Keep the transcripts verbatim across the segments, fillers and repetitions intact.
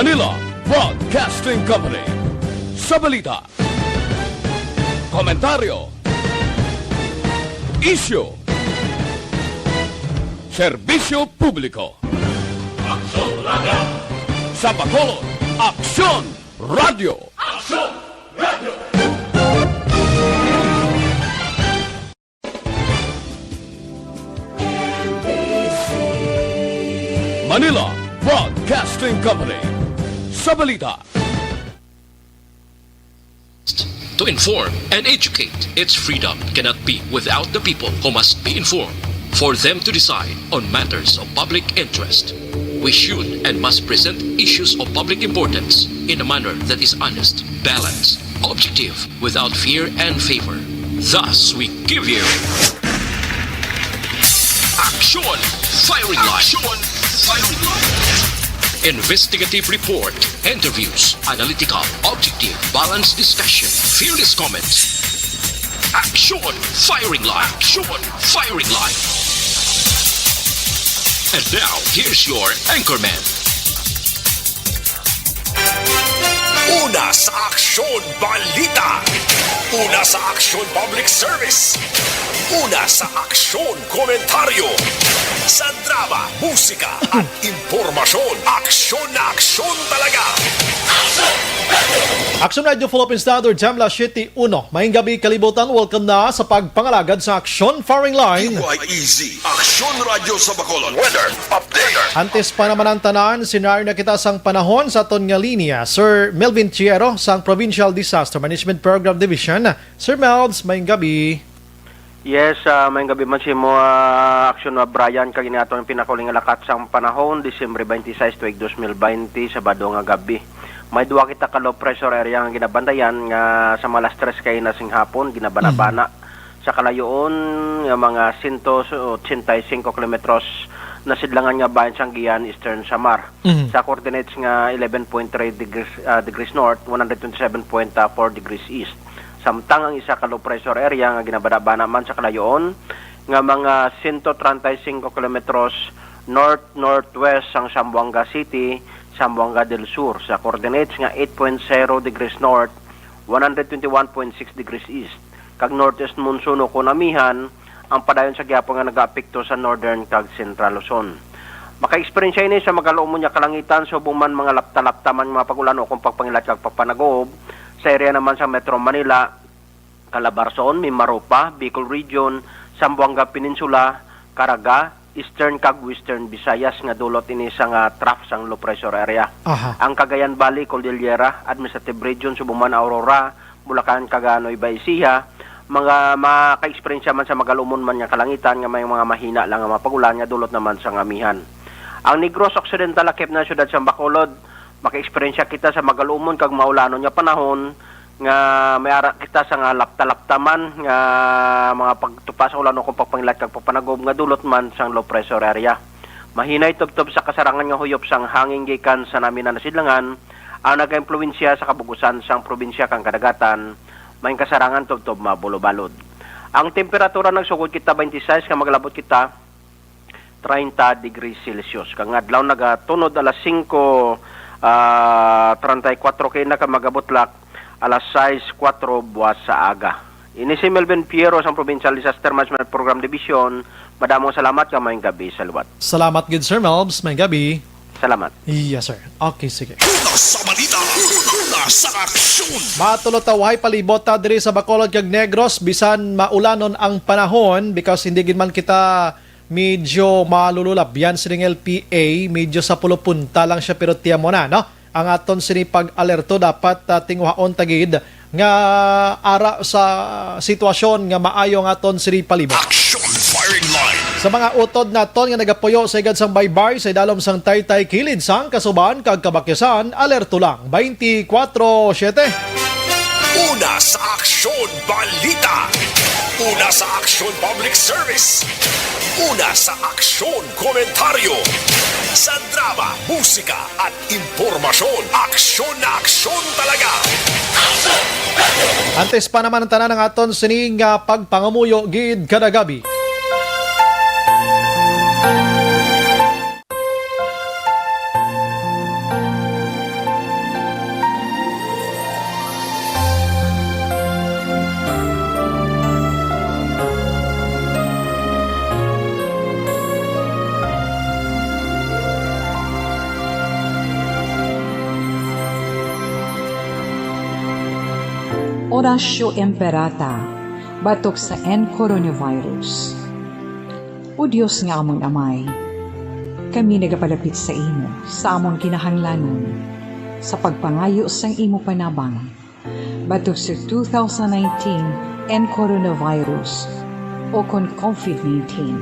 Manila Broadcasting Company. Sa balita, komentaryo, isyu, serbisyo publiko. Aksyon Radio. Sa Bacolod, Aksyon Radio. Aksyon Radio. Manila Broadcasting Company. Sa balita. To inform and educate, its freedom cannot be without the people who must be informed. For them to decide on matters of public interest, we should and must present issues of public importance in a manner that is honest, balanced, objective, without fear and favor. Thus, we give you Action Firing Line. Action Firing Line. Investigative report, interviews, analytical, objective, balanced discussion, fearless comments. Action Firing Line. Action Firing Line. And now, here's your anchorman. Una sa aksyon, balita. Una sa aksyon, public service. Una sa aksyon, komentaryo. Sa drama, musika, at impormasyon, aksyon na aksyon talaga. Aksyon Radio Philippine Standard Time, alas siyete uno. Maayong gabi, kalibutan. Welcome na sa pagpangalagad sa Aksyon Firing Line. Q Y E Z, Aksyon Radio sa Bacolod. Weather update. Antes pa naman ang tanan, senaryo na kita sang panahon sa aton nga linya. Sir Melvin Chiero sang Provincial Disaster Management Program Division. Sir Melvs, maayong gabi. Yes, ah, maayong gabi man sa imo, ah, Aksyon, ah, Brian, kag ini aton pinakauling nga lakat sang panahon, Disyembre twenty-six, tuig twenty twenty, Sabado nga gabi. May duha kita ka low pressure area nga ginabantayan nga sa mga alas tres kaina sing hapon, ginabanabana Mhm. sa kalayoon nga mga sento ochenta y cinco kilometros na sidlangan nga bahin sang Guian, Eastern Samar. Mhm. Sa coordinates nga eleven point three degrees, ah, degrees north, one hundred twenty-seven point four degrees east. Samtang ang isa ka low pressure area nga ginabanabana man sa kalayoon nga mga sento treinta y cinco kilometros north-northwest sang Zamboanga City, Zamboanga del Sur, sa coordinates nga eight point zero degrees north, one hundred twenty-one point six degrees east, kag northeast monsoon ukon amihan ang padayon sa gihapon nga nagaapekto sa Northern kag Central Luzon. Maka-eksperyensya ini sa magaluumon nga kalangitan, subong man mga lapta-lapta man nga mga pag-ulan ukon pagpangilat kag pagpanagob sa area naman sa Metro Manila, Calabarzon, Mimaropa, Bicol Region, Zamboanga Peninsula, Caraga, Eastern kag Western Visayas nga dulot ini sang, ah, trough sang low pressure area. Aha. Ang Cagayan Valley, Cordillera, Administrative Region, subong man Aurora, Bulacan kag, ah, Nueva Ecija, mga maka-eksperyensya man sa magaluumon man nga kalangitan nga may mga mahina lang nga mga pag-ulan nga dulot naman sang amihan. Ang Negros Occidental, lakip na siyudad sang Bacolod, maka-eksperyensya kita sa magaluumon kag maulanon nga panahon nga may ara kita sa nga lapta-lapta man nga mga pagtupa sa ulan ukon pagpangilat kag pagpanagob nga dulot man sang low pressure area. Mahinay tubtob sa kasarangan nga huyop sang hangin gikan sa naminan nga sidlangan ang nagaimpluwensya sa kabug-usan sang probinsya kang kadagatan, may kasarangan tubtob mabulobalod. Ang temperatura nagsugod kita twenty-six nga maglabot kita treinta degrees Celsius. Kang adlaw nagatunod alas singko, ah, treinta y cuatro kay naka magabutlak alas sais kuwatro buwas sa aga. Ini si Melvin Piero sang Provincial Disaster Management Program Division. Madamong salamat kag maayong gabi sa liwat. Salamat gid, Sir Melvs. Maayong gabi. Salamat. Yes, sir. Okay, sige. Una sa balita, una sa aksyon. Matulotawhay palibot ta diri sa Bacolod kag Negros, bisan maulanon ang panahon, because hindi gid man kita medyo malululabyan sining L P A, medyo sa pulo punta lang siya, pero tiyan mo na, no? Ang aton sini pag-alerto dapat, ah, tinguhaon ta gid nga ara sa sitwasyon nga maayo ang aton sini palibot. Action Firing Line. Sa mga utod naton nga nagapuyo sa higad sang baybay sa idalom sang taytay kilid sang kasuban kag kabakyasan, alerto lang twenty-four seven. Una sa aksyon, balita. Una sa aksyon, public service. Una sa aksyon, komentaryo. Sa drama, musika, at impormasyon. Aksyon na aksyon talaga. Antes pa naman ang tanan, ang aton sining, ah, pagpangamuyo gid kada gabi. Oratio Imperata batok sa N coronavirus. O Dios nga amon Amay, kami nagapalapit sa imo sa amon kinahanglanon sa pagpangayo sang imo panabang batok sa two thousand nineteen N coronavirus o kon covid nineteen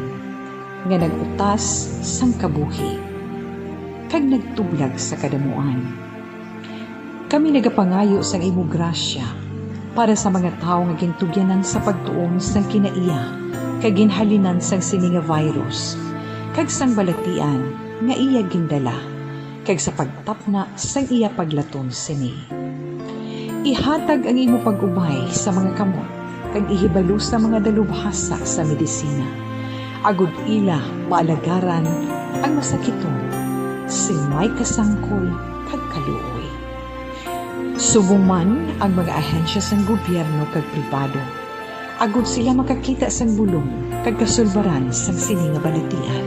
nga nag-utas sang kabuhi kag nagtublag sa kadamuan. Kami nagapangayo sang imo grasya para sa mga tawo nga gintugyanan sa pagtuon sang kinaiya kag ginhalinan sang sini nga virus kag sang balatian nga iya gindala kag sa pagtapna sang iya paglaton sini. Ihatag ang imo pag-ubay sa mga kamot kag ihibalo sa mga dalubhasa sa medisina, agod ila maalagaran ang masakiton sing may kasangkol kag kaluoy. Subong man ang mga ahensya sang gobyerno kag pribado, agod sila makakita sang bulong kag kasulbaran sang sini nga balatian.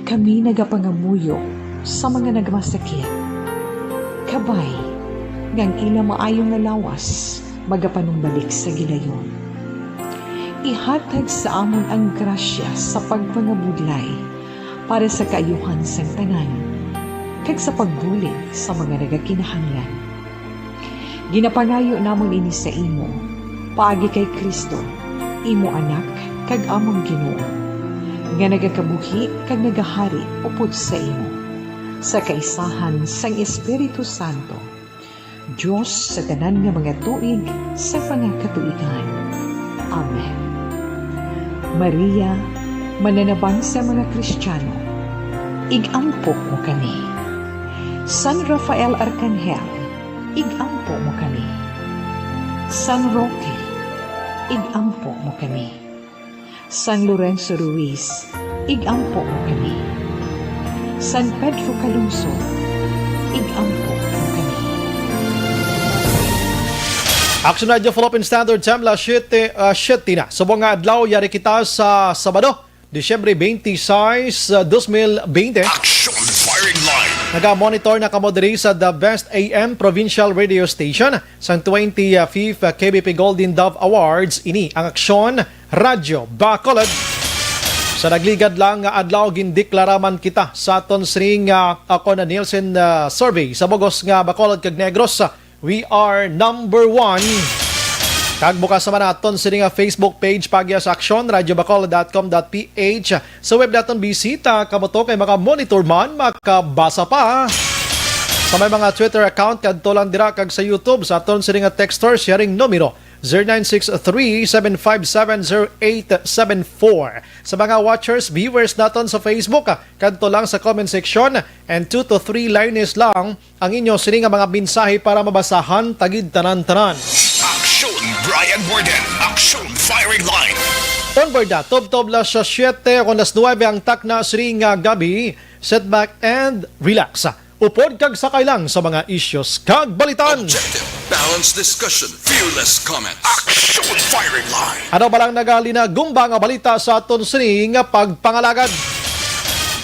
Kami nagapangamuyo sa mga nagmasakit, kabay nga ang ila maayo nga lawas magapanumbalik sa gilayon. Ihatag sa amon ang grasya sa pagpangabudlay para sa kaayuhan sang tanan, kag sa pagbulig sa mga nagakinahanglan. Ginapangayo namon ini sa imo, paagi kay Cristo, imo Anak, kag amon Ginoo, nga nagakabuhi kag nagahari upod sa imo, sa kaisahan sang Espiritu Santo, Dios sa tanan nga mga tuig sa mga katuigan. Amen. Maria, mananabang sa mga Kristiyano, ig-ampo mo kami. San Rafael Arcangel, ig-ampo mo kami. San Roque, ig-ampo mo kami. San Lorenzo Ruiz, ig-ampo mo kami. San Pedro Calungsod, ig-ampo mo kami. Action Radio Philippine Standard Time, las siete, ah, siete na. Subong nga adlaw, yari kita sa Sabado, Disyembre twenty-six, ah, dos mil bente. Action Firing Line. Naga-monitor na kamo diri sa The Best A M Provincial Radio Station sang twenty-fifth K B P Golden Dove Awards. Ini ang Aksyon Radyo Bacolod. Sa nagligad lang nga adlaw, gindeklara man kita sa aton sining, ah, ako na Nielsen, ah, survey sa bugos nga Bacolod kag Negros. We are number one. Kag bukas naman aton sini nga Facebook page, paagi sa Aksyon, radyo bacolod dot com dot P H. Sa web naton, bisita kamo to kay maka-monitor man, makabasa pa. Sa may mga Twitter account, kadto lang dira, kag sa YouTube, sa aton sini nga texter, sharing numero, zero nine six three, seven five seven, zero eight seven four. Sa mga watchers, viewers naton sa Facebook, ah, kadto lang sa comment section, and two to three lines lang ang inyo sini nga mga mensahe para mabasahan ta gid tanan-tanan. Aksyon Brian Warden, Aksyon Firing Line. Onward na, tubtob las siete o las nuebe ang takna sini nga gabi. Sit back and relax. Upod kag sakay lang sa mga issues kag balita. Objective, balanced discussion, fearless comment. Aksyon Firing Line. Ano ba lang nagalinagumba nga balita sa aton sini nga pagpangalagad?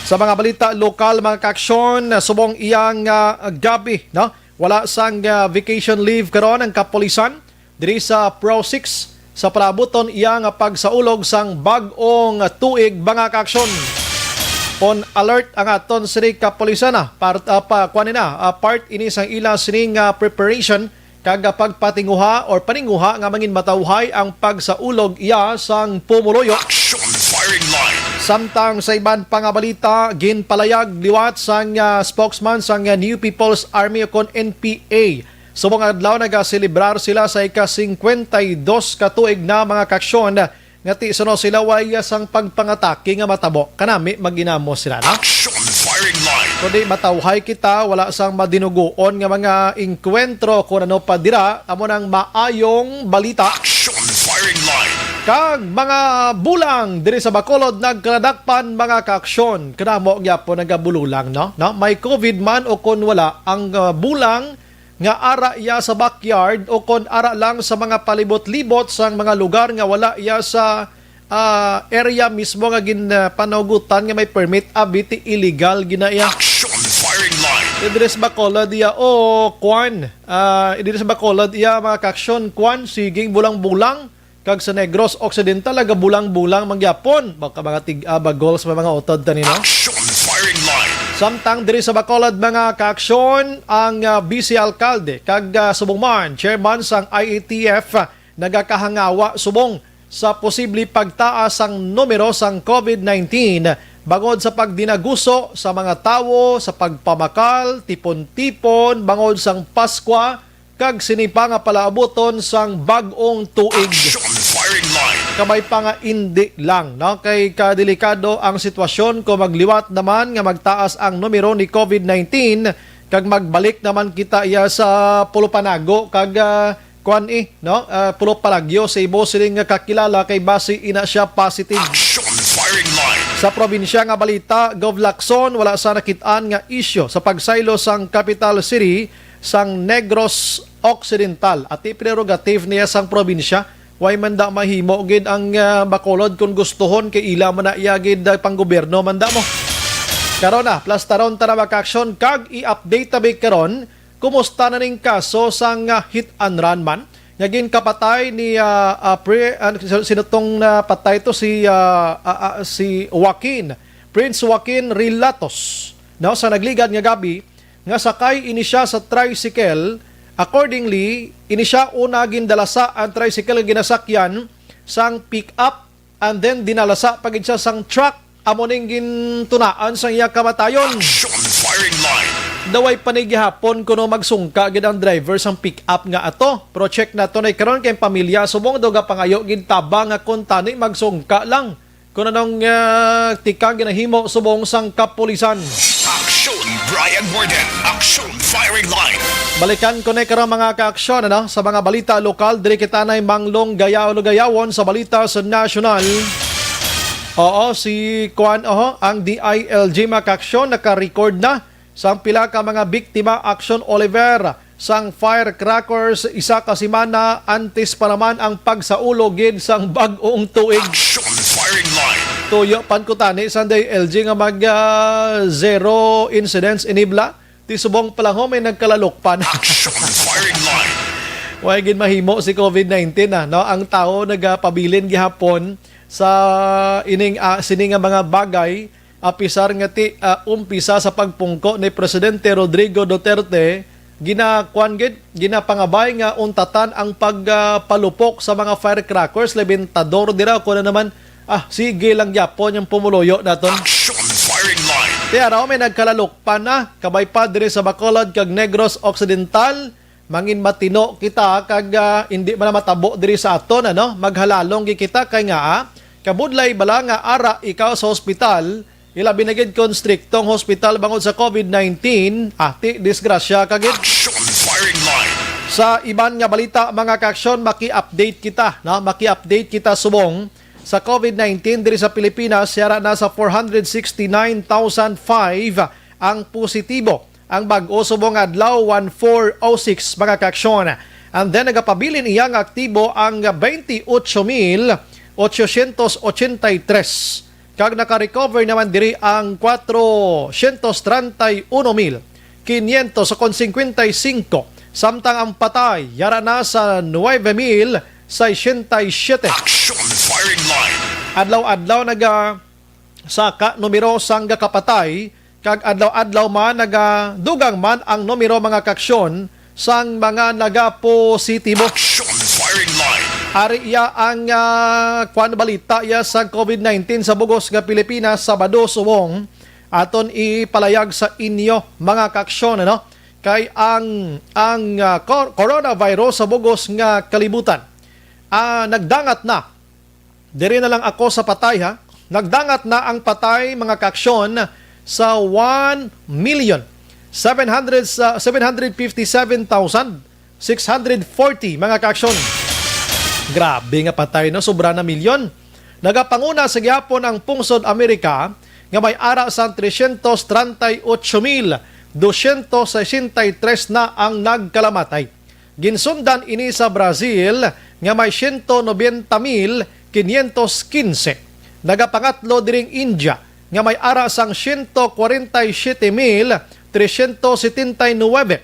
Sa mga balita lokal, mga kaaksyon, subong iyang, ah, gabi, no? Wala sang, ah, vacation leave karon ang kapulisan diri sa Pro Six sa palaabuton iya nga pagsaulog sang bag-ong tuig, mga kaaksyon. On alert ang aton sini kapulisan, ah, part, ah, pa, kuwan nila, ah, part ini sang ila sini nga preparation kag, ah, pagpatinguha or paninguha nga mangin matawhay ang pagsaulog iya sang pumuluyo. Action Firing Line. Samtang sa iban pa nga balita, ginpalayag liwat sang, ah, spokesman sang, ah, New People's Army o kon N P A. Subong adlaw nagaselebrar sila sa ika-singkwenta y dos ka tuig na, mga kaaksyon, nga ti suno sila way sang pagpangatake nga matabo. Kanami, maginamo sila, no? Action Firing Line. Kundi matawhay kita, wala sang madinuguon nga mga engkwentro kun ano pa dira, amo nang maayong balita. Action Firing Line. Kag mga bulang diri sa Bacolod nagkaladakpan, mga kaaksyon. Kadamo gyapon nagabululang, no? No? May covid man o kon wala, ang, ah, bulang nga ara iya sa backyard o kon ara lang sa mga palibot-libot sang mga lugar nga wala iya sa, ah, area mismo nga gin, ah, panagutan nga may permit, abi ti illegal gina iya. Action Firing Line. Idris Bacolod iya, o kwan. Ah, Idris Bacolod iya, mga kaaksyon, kwan, siging bulang-bulang. Kag sa Negros Occidental, nagabulang-bulang mangyapon. Baka mga tig-a ba goals may mga utod tani, no? Action firing line. Samtang diri sa Bacolod, mga kaaksyon, ang ah, vice alkalde kag ah, subong man chairman sang I A T F nagakahangawa subong sa posible pagtaas sang numero sang COVID nineteen bangod sa pagdinaguso sa mga tawo sa pagpamakal, tipon-tipon bangod sang Paskwa kag sini pa nga palaabuton sang bag-ong tuig. Action firing line. Kabay pa nga indi lang, no? Kay kadelikado ang sitwasyon kung magliwat naman nga magtaas ang numero ni COVID nineteen kag magbalik naman kita iya sa pulupanago kag ah, kuan eh, no? Ah, pulupalagyo sa ibo sining nga kakilala kay basi ina siya positive. Action firing line. Sa probinsya nga balita, Gov Lacson, wala sa nakit-an nga isyu sa pagsaylo sang capital city sang Negros Occidental. Ati prerogative niya sang probinsya. Way man da mahimo gid ang ah, Bacolod kung gustuhon kay ila man na iya gid ah, panggobyerno man da mo. Karon na, plastaron ta na, mga kaaksyon, kag i-update ta bi karon kumusta na ning kaso sang ah, hit and run man nga ginkapatay ni ah, ah, pre, ah, sino tong napatay to, si ah, ah, ah, si Joaquin, Prince Joaquin Rilatos, no, sa nagligad nga gabi nga sakay ini siya sa tricycle. Accordingly, ini siya una gindalasa ang tricycle nga ginasakyan sang pick-up and then dinalasa pa gid siya sang truck. Amo ning gintunaan sang iya kamatayon. Action firing line. Daway pa ni gihapon kuno magsungka gid ang driver sang pick-up nga ato. Pero check nato na karon kay pamilya subong daw gapangayo gid tabang nga kung tani magsungka lang. Kung anong ah, tikang ginahimo subong sang kapulisan. Action Brian Warden. Action firing line. Balikan ko na karon, mga kaaksyon, ano? Sa mga balita lokal, diri kita na manglong gayaw-gayawon sa balita sa national. Oo, si Kuan, oho, ang D I L G, mga kaaksyon, naka-record na sang pila ka mga biktima, Action Oliver, sang firecrackers isa ka semana antes pa naman ang pagsaulo gid sang bag-ong tuig. Action firing line. Tuyo pan ko tani sang D I L G nga mag ah, zero incidents inibla. Ti subong pa lang ho, may nagkalalukpan. Action firing line. Way gid mahimo si COVID nineteen, ah, no? Ang tawo nagapabilin gihapon sa ining ah, sini nga mga bagay, apisar nga ti ah, umpisa sa pagpungko ni Presidente Rodrigo Duterte, ginakuan gid, ginapangabay nga untatan ang pagpalupok sa mga firecrackers, labintador dira, kuno naman, ah, sige lang gyapon yung pumuluyo naton. Action firing line. Kaya raw may nagkalalukpan na, kabay pa diri sa Bacolod kag Negros Occidental, mangin matino kita kag ah, hindi man na matabo diri sa aton, ano? Maghalalong gi kita kay nga ah, kabudlay bala nga ara ikaw sa hospital, ilabi na gid kon striktong hospital bangod sa COVID nineteen, ati disgrasya ka gid. Action firing line. Sa iban nga balita, mga kaaksyon, maki-update kita, no? Maki-update kita subong sa COVID nineteen diri sa Pilipinas, yara na sa four hundred sixty-nine thousand five ang positibo. Ang bag-o subong adlaw, one four oh six, mga kaaksyon. And then, nagapabilin iya nga aktibo ang twenty-eight mil ochocientos ochenta y tres. Kag naka-recover naman diri ang cuatrocientos treinta y uno mil quinientos o kon cincuenta y cinco, samtang ang patay yara na sa nueve mil sesenta y siete. Action firing line. Adlaw-adlaw naga saka numero sang gakapatay, kag adlaw-adlaw man nagadugang man ang numero, mga kaaksyon, sang mga nagapositibo. Action firing line. Ari iya ang ah, kwan balita iya sa COVID nineteen sa bugos nga Pilipinas, Sabado subong. Aton ipalayag sa inyo, mga kaaksyon, ano? Kay ang ang ah, cor- coronavirus sa bugos nga kalibutan ah, nagdangat na. Diri na lang ako sa patay, ha. Nagdangat na ang patay, mga kaaksyon, sa one million seven hundred sa seven hundred fifty-seven thousand six hundred forty, mga kaaksyon. Grabe nga patay, no? Sobra na milyon. Nagapanguna sa gihapon ang pungsod Amerika nga may ara sang trescientos treinta y ocho mil doscientos sesenta y tres na ang nagkalamatay. Ginsundan ini sa Brazil nga may siyento nobenta mil kinyentos kinse. Nagapangatlo diring India nga may ara sang siyento kwarenta y siyete mil trescientos setenta y nuebe.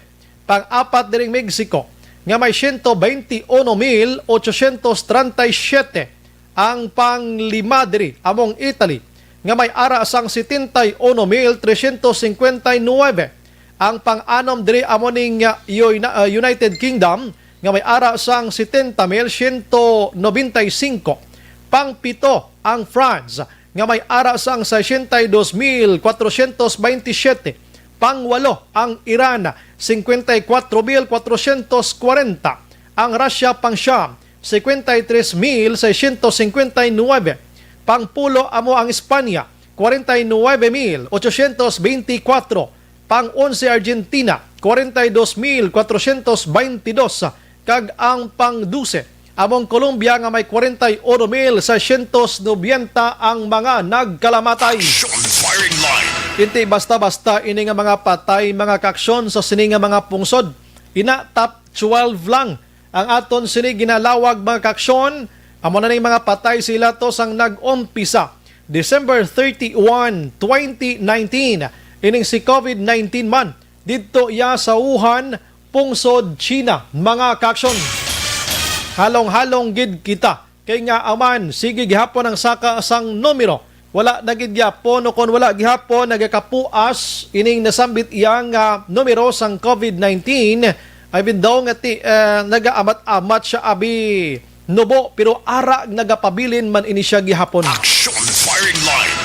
Pang-apat diri ang Mexico, nga may siyento bente uno mil ochocientos treinta y siete. Ang panglima diri amo ang Italy, nga may ara sang setenta y uno mil trescientos cincuenta y nuebe. Ang pang-anom diri amo ning, uh, Uni-, uh, United Kingdom, nga may ara sang setenta mil siyento nobenta y singko. Pangpito ang France, nga may ara sang sesenta y dos mil kwatrocientos baynte siyete. Pangwalo ang Iran, cincuenta y cuatro mil cuatrocientos cuarenta. Ang Russia, pang-siyam, cincuenta y tres mil seiscientos cincuenta y nuebe. Pangpulo amo ang Espanya, cuarenta y nuebe mil ochocientos veinticuatro. Pang-onse Argentina, cuarenta y dos mil cuatrocientos veintidós, kag ang pang-dose among Colombia nga may cuarenta y uno mil seiscientos noventa ang mga nagkalamatay. Action firing line. Hindi basta-basta ini nga mga patay, mga kaaksyon, sa sini nga mga pungsod. Ina, top twelve lang ang aton sini ginalawag, mga kaaksyon. Amo na ning mga patay sila to sang nag-umpisa December thirty-one, twenty nineteen. Ining si COVID nineteen man, didto iya sa Wuhan, pungsod China, mga kaaksyon. Halong-halong gid kita, kay nga aman sige gihapon ang saka sang numero. Wala na gid gihapon, o kon wala gihapon, nagakapuas ining nasambit iya nga numero sang COVID nineteen. Even though nga ti, eh, nagaamat-amat siya abi nubo, pero ara nagapabilin man ini siya gihapon. Action firing line.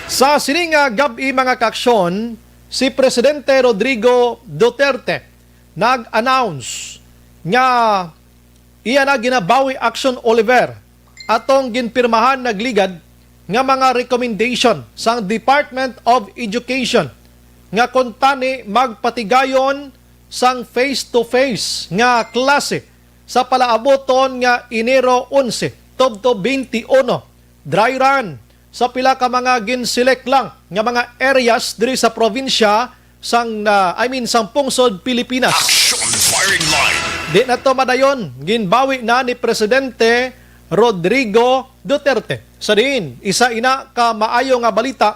Sa sini nga gab-i, mga kaaksyon, si Presidente Rodrigo Duterte nag-announce nga iya na ginabawi, Action Oliver, atong ginpirmahan nagligad nga mga recommendation sang Department of Education nga kuntani magpatigayon sang face-to-face nga klase sa palaabuton nga Enero onse tubtob twenty-one. Dry run sa pila ka mga gin-select lang nga mga areas diri sa probinsya sang, ah, I mean, sang pungsod Pilipinas. Action firing line. Di na to madayon, ginbawi na ni Presidente Rodrigo Duterte. Sa diin, isa ina ka maayo nga balita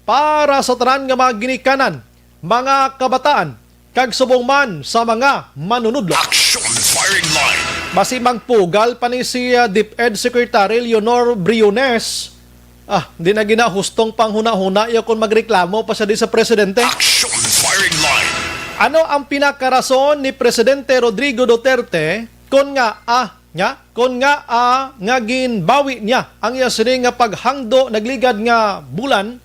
para sa tanan nga mga ginikanan, mga kabataan, kag subong man sa mga manunudlo. Action firing line. Basi magpugal pa ni si, ah, DepEd Secretary Leonor Briones. Ah, di na ginahustong panghuna-huna iya kon magreklamo pa siya di sa presidente. Action firing line. Ano ang pinakarason ni Presidente Rodrigo Duterte kon nga, ah, nga, kon nga, ah, nga ginbawi niya ang iya sini nga paghangdo nagligad nga bulan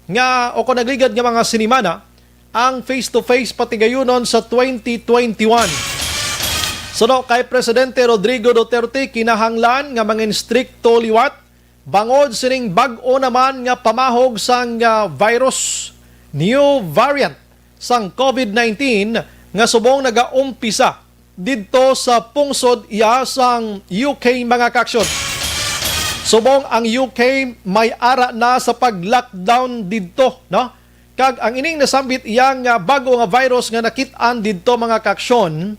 nga, o kon nagligad nga mga sinimana, ang face-to-face patigayunon sa twenty twenty-one. Suno kay Presidente Rodrigo Duterte, kinahanglan nga mangin strikto liwat bangod sining bag-o naman nga pamahog sang, ah, virus, new variant sang COVID nineteen nga subong nagaumpisa didto sa pungsod iya sang U K, mga kaaksyon. Subong ang U K may ara na sa pag-lockdown didto, no? Kag ang ining nasambit iya nga bag-o nga virus nga nakit-an didto, mga kaaksyon,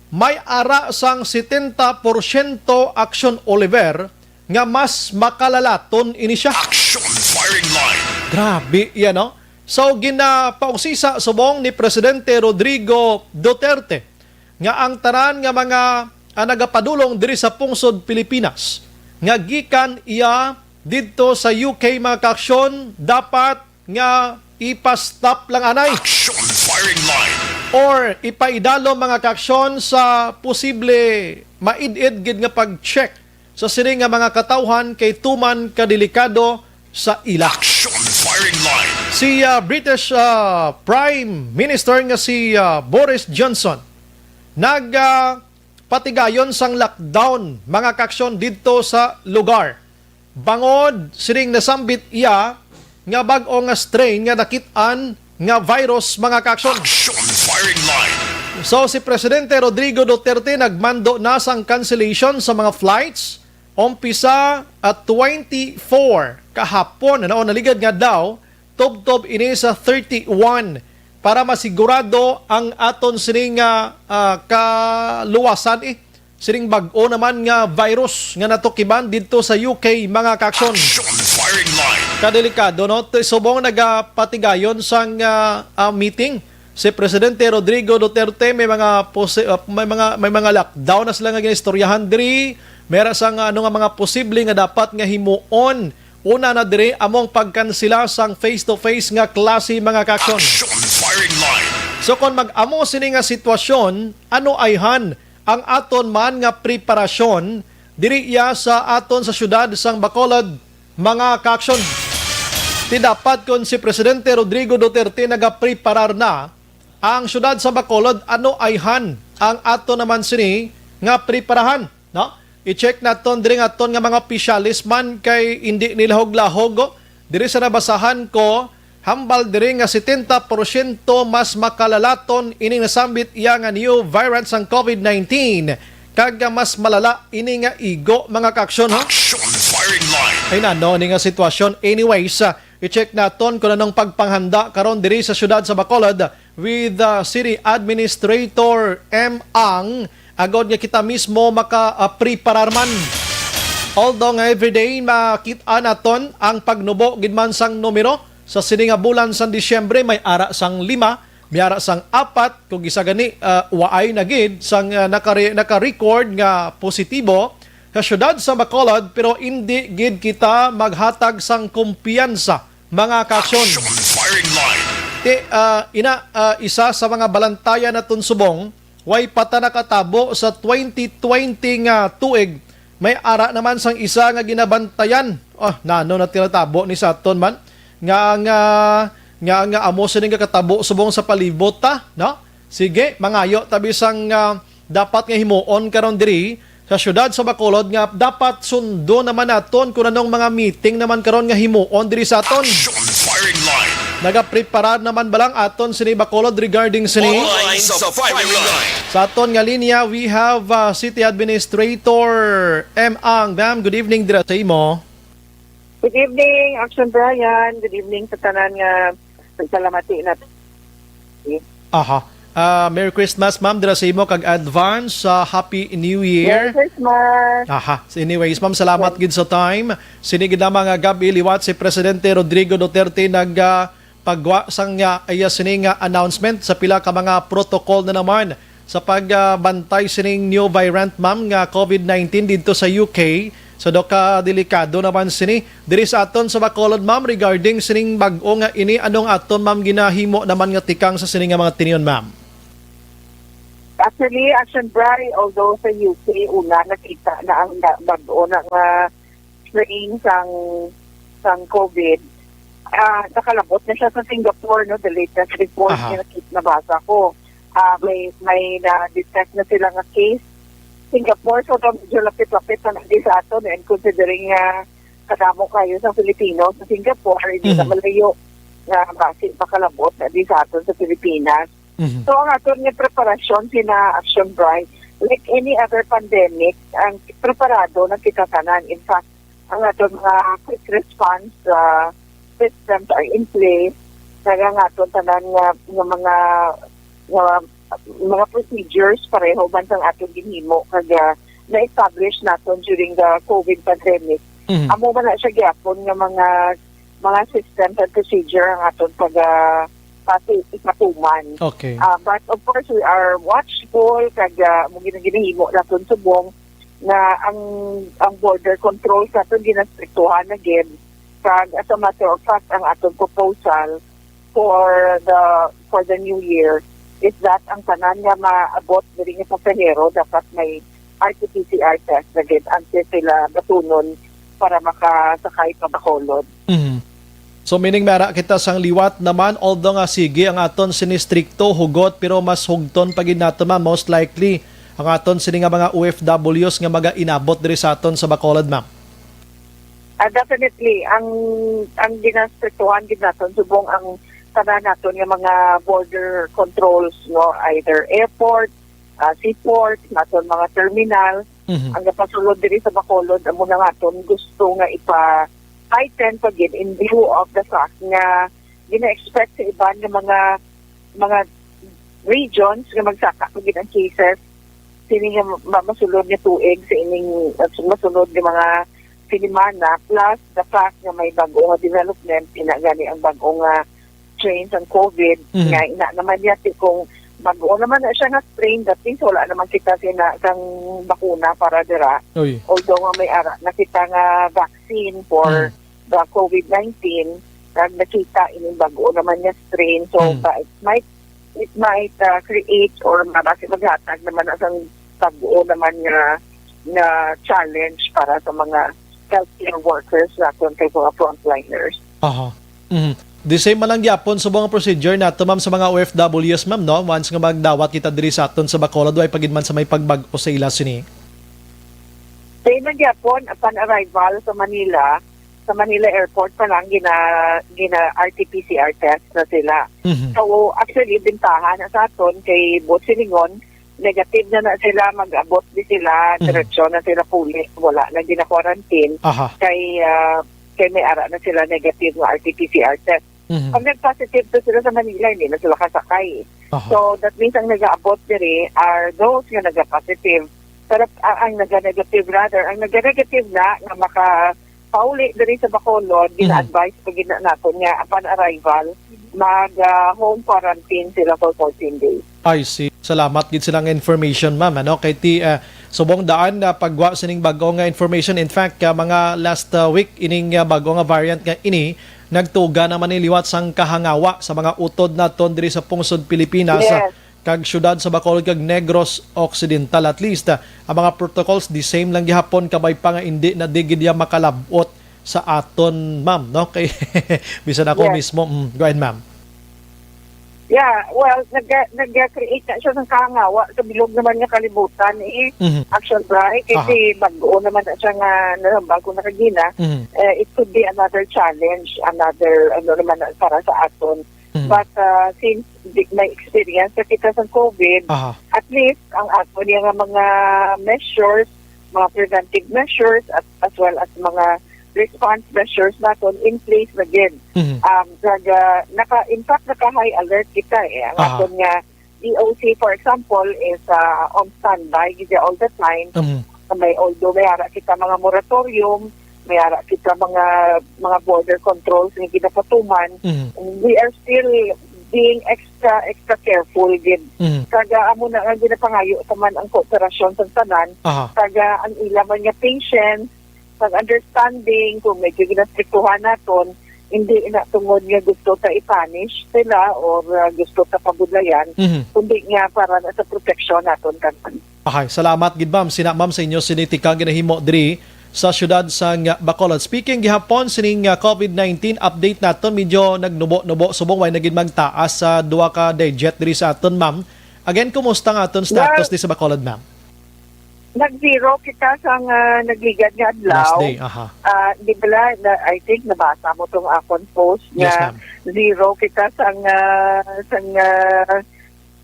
may ara sang setenta porsyento, Action Oliver, nga mas makalalaton ini siya. Action firing line. Grabe iya, no? So, ginapausisa subong ni Presidente Rodrigo Duterte nga ang tanan nga mga, ah, nagapadulong diri sa pungsod Pilipinas nga gikan iya didto sa U K, mga kaaksyon, dapat nga ipa-stop lang anay. Action firing line. Or ipaidalom, mga kaaksyon, sa posible maid-id gid nga pag-check sa sini nga mga katawhan kay tuman ka delikado sa ila. Action firing line. Si, ah, British, ah, Prime Minister nga si, ah, Boris Johnson nag, ah, patigayon sang lockdown, mga kaaksyon, didto sa lugar bangod sining nasambit iya nga bag-o nga strain nga nakit-an nga virus, mga kaaksyon. Action firing line. So, si Presidente Rodrigo Duterte nagmando na sang cancellation sa mga flights umpisa at twenty-four kahapon, ano, naligad nga daw, tubtob ini sa thirty-one, para masigurado ang aton sini nga, ah, kaluwasan, eh, sining bag-o naman nga virus nga natukiban didto sa U K, mga kaaksyon. Action firing line. Kadelikado, no? Ti-, subong nagapatigayon sang, ah, ah, meeting si Presidente Rodrigo Duterte, may mga posi-, uh, may mga may mga lockdown na sila nga ginaistoryahan diri. May ra sang ano nga mga posible nga dapat nga himuon. Una na diri among pagkansela sang face-to-face nga klase, mga ka-aksyon. Action Firing Line. So kon mag-amo sini nga sitwasyon, ano ayhan ang aton man nga preparasyon diri iya sa aton sa siyudad sang Bacolod, mga ka-aksyon? Ti dapat kon si Presidente Rodrigo Duterte nagapreparar na, ang siyudad sa Bacolod, ano ayhan ang ato naman sini nga preparahan, no? I-check naton diri nga aton nga mga opisyales man kay indi nila huglahogo. Diri sa nabasahan ko, hambal diri nga setenta porsyento mas makalalaton ining nasambit iya nga new variant sang COVID nineteen, kag mas malala ini nga igo, mga ka-aksyon, ha? Action Firing Line. Ay, nano ni nga sitwasyon. Anyways, ah, i-check naton kung anong pagpanghanda karon diri sa siyudad sa Bacolod with, ah, City Administrator M. Ang, agod nga kita mismo maka, ah, preparar man. Although nga everyday makit-a naton ang pagnubo gid man sang numero, sa sini nga bulan sang Disyembre may ara sang lima, may ara sang apat, kung isa gani, ah, waay na gid sang, ah, nakare-, naka-record nga positibo sa siyudad sa Bacolod, pero indi gid kita maghatag sang kumpiyansa, mga ka-aksyon. Action Firing Line. Ti, ah, ina, ah, isa sa mga balantayan naton subong, way pa ta nakatabo sa twenty twenty nga tuig, may ara naman sang isa nga ginabantayan. Oh, nano na tinatabo ni sa aton man? Nga, nga, nga, nga amo sini nga katabo subong sa palibot ta, no? Sige, mangayo ta bisang, ah, dapat nga himuon karon diri sa siyudad sa Bacolod nga dapat sundo naman naton kung anong mga meeting naman karon nga himuon diri sa aton. Action Firing Line. Nagapreparar naman ba lang aton sini Bacolod regarding sini? Online sa Firing Line. Sa aton nga linya, we have, uh, City Administrator M. Ang. Ma'am, good evening dira sa imo. Good evening, Action Brian. Good evening sa tanan nga nagsalamati na. Aha. Ah, Merry Christmas, ma'am, dira sa imo, kag advance, ah, Happy New Year. Merry Christmas. Aha. So anyways, ma'am, salamat gid sa time. Sini gid lamang nga gab-i liwat si Presidente Rodrigo Duterte nag, ah, pagwa sang, ah, iya sini nga announcement sa pila ka mga protocol na naman sa pagbantay sining new variant, ma'am, nga COVID nineteen didto sa U K. So, do ka delikado naman sini. Diri sa aton sa Bacolod, ma'am, regarding sining bag-o nga ini, anong aton, ma'am, ginahimo naman nga tikang sa sini nga mga tinion, ma'am? Actually, Action Bry, although sa U K, una nakita na ang na-, bag-o na nga strain sang, sang COVID, ah, nakalabot na siya sa Singapore, no? The latest report Aha. nga nakit-, nabasa ko. Ah, may, may na-detect na sila nga case Singapore, so daw medyo lapit-lapit na di sa aton, and considering nga kadamo kayo sa Filipino sa Singapore, hindi na Mhm. malayo nga basi makalabot na di sa aton sa Pilipinas. Mhm. So, ang aton nga preparasyon, sina Action Bright, like any other pandemic, ang preparado na kita tanan. In fact, ang aton mga quick response, ah, systems are in place. Kaya ang aton tanan nga, nga mga, nga mga procedures pareho man sang aton ginhimo kag, ah, na-establish naton during the COVID pandemic. Mhm. Amo man na siya gyapon nga mga, mga systems and procedure ang aton pag, ah, patu-, ipatuman. Okay. Ah, but of course, we are watchful kag, ah, amo gid ang ginahimo naton subong nga ang, ang border controls naton ginastriktuhan na gid. Kag as a matter of fact, ang aton proposal for the, for the new year is that ang tanan nga maabot diri nga pasahero dapat may R T P C R test na gid antes sila batunon para makasakay pa Bacolod. Mhm. So, meaning, may ara kita sang liwat naman, although nga sige ang aton sinistrikto, hugot, pero mas hugton pa gid nato, ma'am, most likely, ang aton sini nga mga O F Ws nga magainabot diri sa aton sa Bacolod, ma'am. Ah, definitely, ang, ang ginastriktuhan gid naton subong ang tanan naton nga mga border controls, no, either airport, ah, seaport, naton mga terminal, Mhm. ang napasulod diri sa Bacolod, amo na nga aton gusto nga ipa-heighten pa gid in view of the fact nga gina-expect sa iban nga mga, mga regions nga magsaka pa gid ang cases sini nga ma-, masulod nga tuig sa ining, uh, masunod nga mga sinimana, plus the fact nga may bag-o nga development, ina gani ang bag-o nga strain sang COVID, Mhm. nga ina naman niya, ti kung bag-o naman na siya nga strain, that means wala naman kita sina sang bakuna para dira. Oy. Although nga may ara na kita nga vaccine for Mhm. the COVID nineteen, kag nakita ining bag-o naman nga strain. So, Mhm. ba, it might, it might, uh, create or mabasi maghatag naman na sang bag-o naman nga, nga challenge para sa mga healthcare workers naton kag mga frontliners. Aha. Mhm. The same man lang gyapon subong ang procedure nato, ma'am, sa mga O F Ws, ma'am, no? Once nga magdawat kita diri sa aton sa Bacolod, way pa gid man sa may pagbag-o sa ila sini. Same man gyapon, upon arrival sa Manila, sa Manila Airport pa lang, gina, gina R T P C R test na sila. Mhm. So, actually, bintaha na sa aton kay buot silingon, negative na na sila, mag-abot di sila, Mhm. diretso na sila puli, wala na gina-quarantine. Aha. Kay, ah, kay may ara na sila negative nga R T P C R test. Mhm. Pag nag-positive to sila sa Manila, hindi na sila kasakay. Aha. So, that means ang nag-aabot diri are those nga nag-positive. Pero ang, ang nag-negative rather, ang nag-negative na nga makapauli diri sa Bacolod, Mhm. gina-advise pa gid na naton nga upon arrival, mag, ah, home quarantine sila for fourteen days. I see. Salamat gid sila nga information, ma'am. Ano, kay ti, ah, subong daan na pagwa sining bag-o nga information. In fact, ah, mga last, ah, week, ining, ah, bag-o nga variant nga ini, nagtuga naman ni liwat sang kahangawa sa mga utod naton diri sa pungsod Pilipinas, ah, Yes. kag siyudad sa Bacolod kag Negros Occidental. At least, ah, ang mga protocols, the same lang gihapon, kabay pa nga indi na di gid ya makalab-ot sa aton, ma'am, no? Kay bisan ako Yes. mismo, mm, go ahead, ma'am. Yeah, well, nag-, nag-create na siya ng kahangawa sa bilog naman nga kalibutan, eh. Mhm. Action Bri, kasi Aha. bag-o naman na siya nga, na, bag-o na kagina. Mhm. Eh, it could be another challenge, another, ano naman na para sa aton. Mhm. But, uh, since di, may experience na kita sa COVID, Aha. at least ang ato niya nga mga measures, mga preventive measures, at, as well as mga response measures naton in place na gid. Mhm. Um, nag, uh, naka, in fact, naka-high alert kita, eh. Ang Aha. aton nga D O C, for example, is, uh, on standby gid all the time. Mhm. May, although may ara kita mga moratorium, may ara kita mga, mga border controls nga ginapatuman, Mhm. we are still being extra, extra careful gid. Mhm. Kag, uh, amo na nga ginapangayo sa man ang kooperasyon sa tanan. Aha. Kag, uh, ang ila man nga patience, pag-understanding, kung medyo ginastriktuhan naton, hindi na tungod nga gusto ta i-punish sila or, uh, gusto ta pabudlayan, Mhm. kundi nga para na sa proteksyon naton tanan. Ahay, salamat gid, ma'am. Sina, ma'am, sa inyo sini tikang ginahimo diri sa siyudad sang Bacolod. Speaking gihapon sining, uh, COVID nineteen update naton, medyo nagnubo-nubo subong way na gid magtaas sa duha ka digit diri sa aton, ma'am. Again, kumusta ang aton status Well, di sa Bacolod, ma'am? Nag-zero kita sang, ah, nagligad nga adlaw. Last day, aha. Ah, di bala, na, I think nabasa mo tong akon post Yes, nga ma'am. zero kita sang, ah, sang, ah,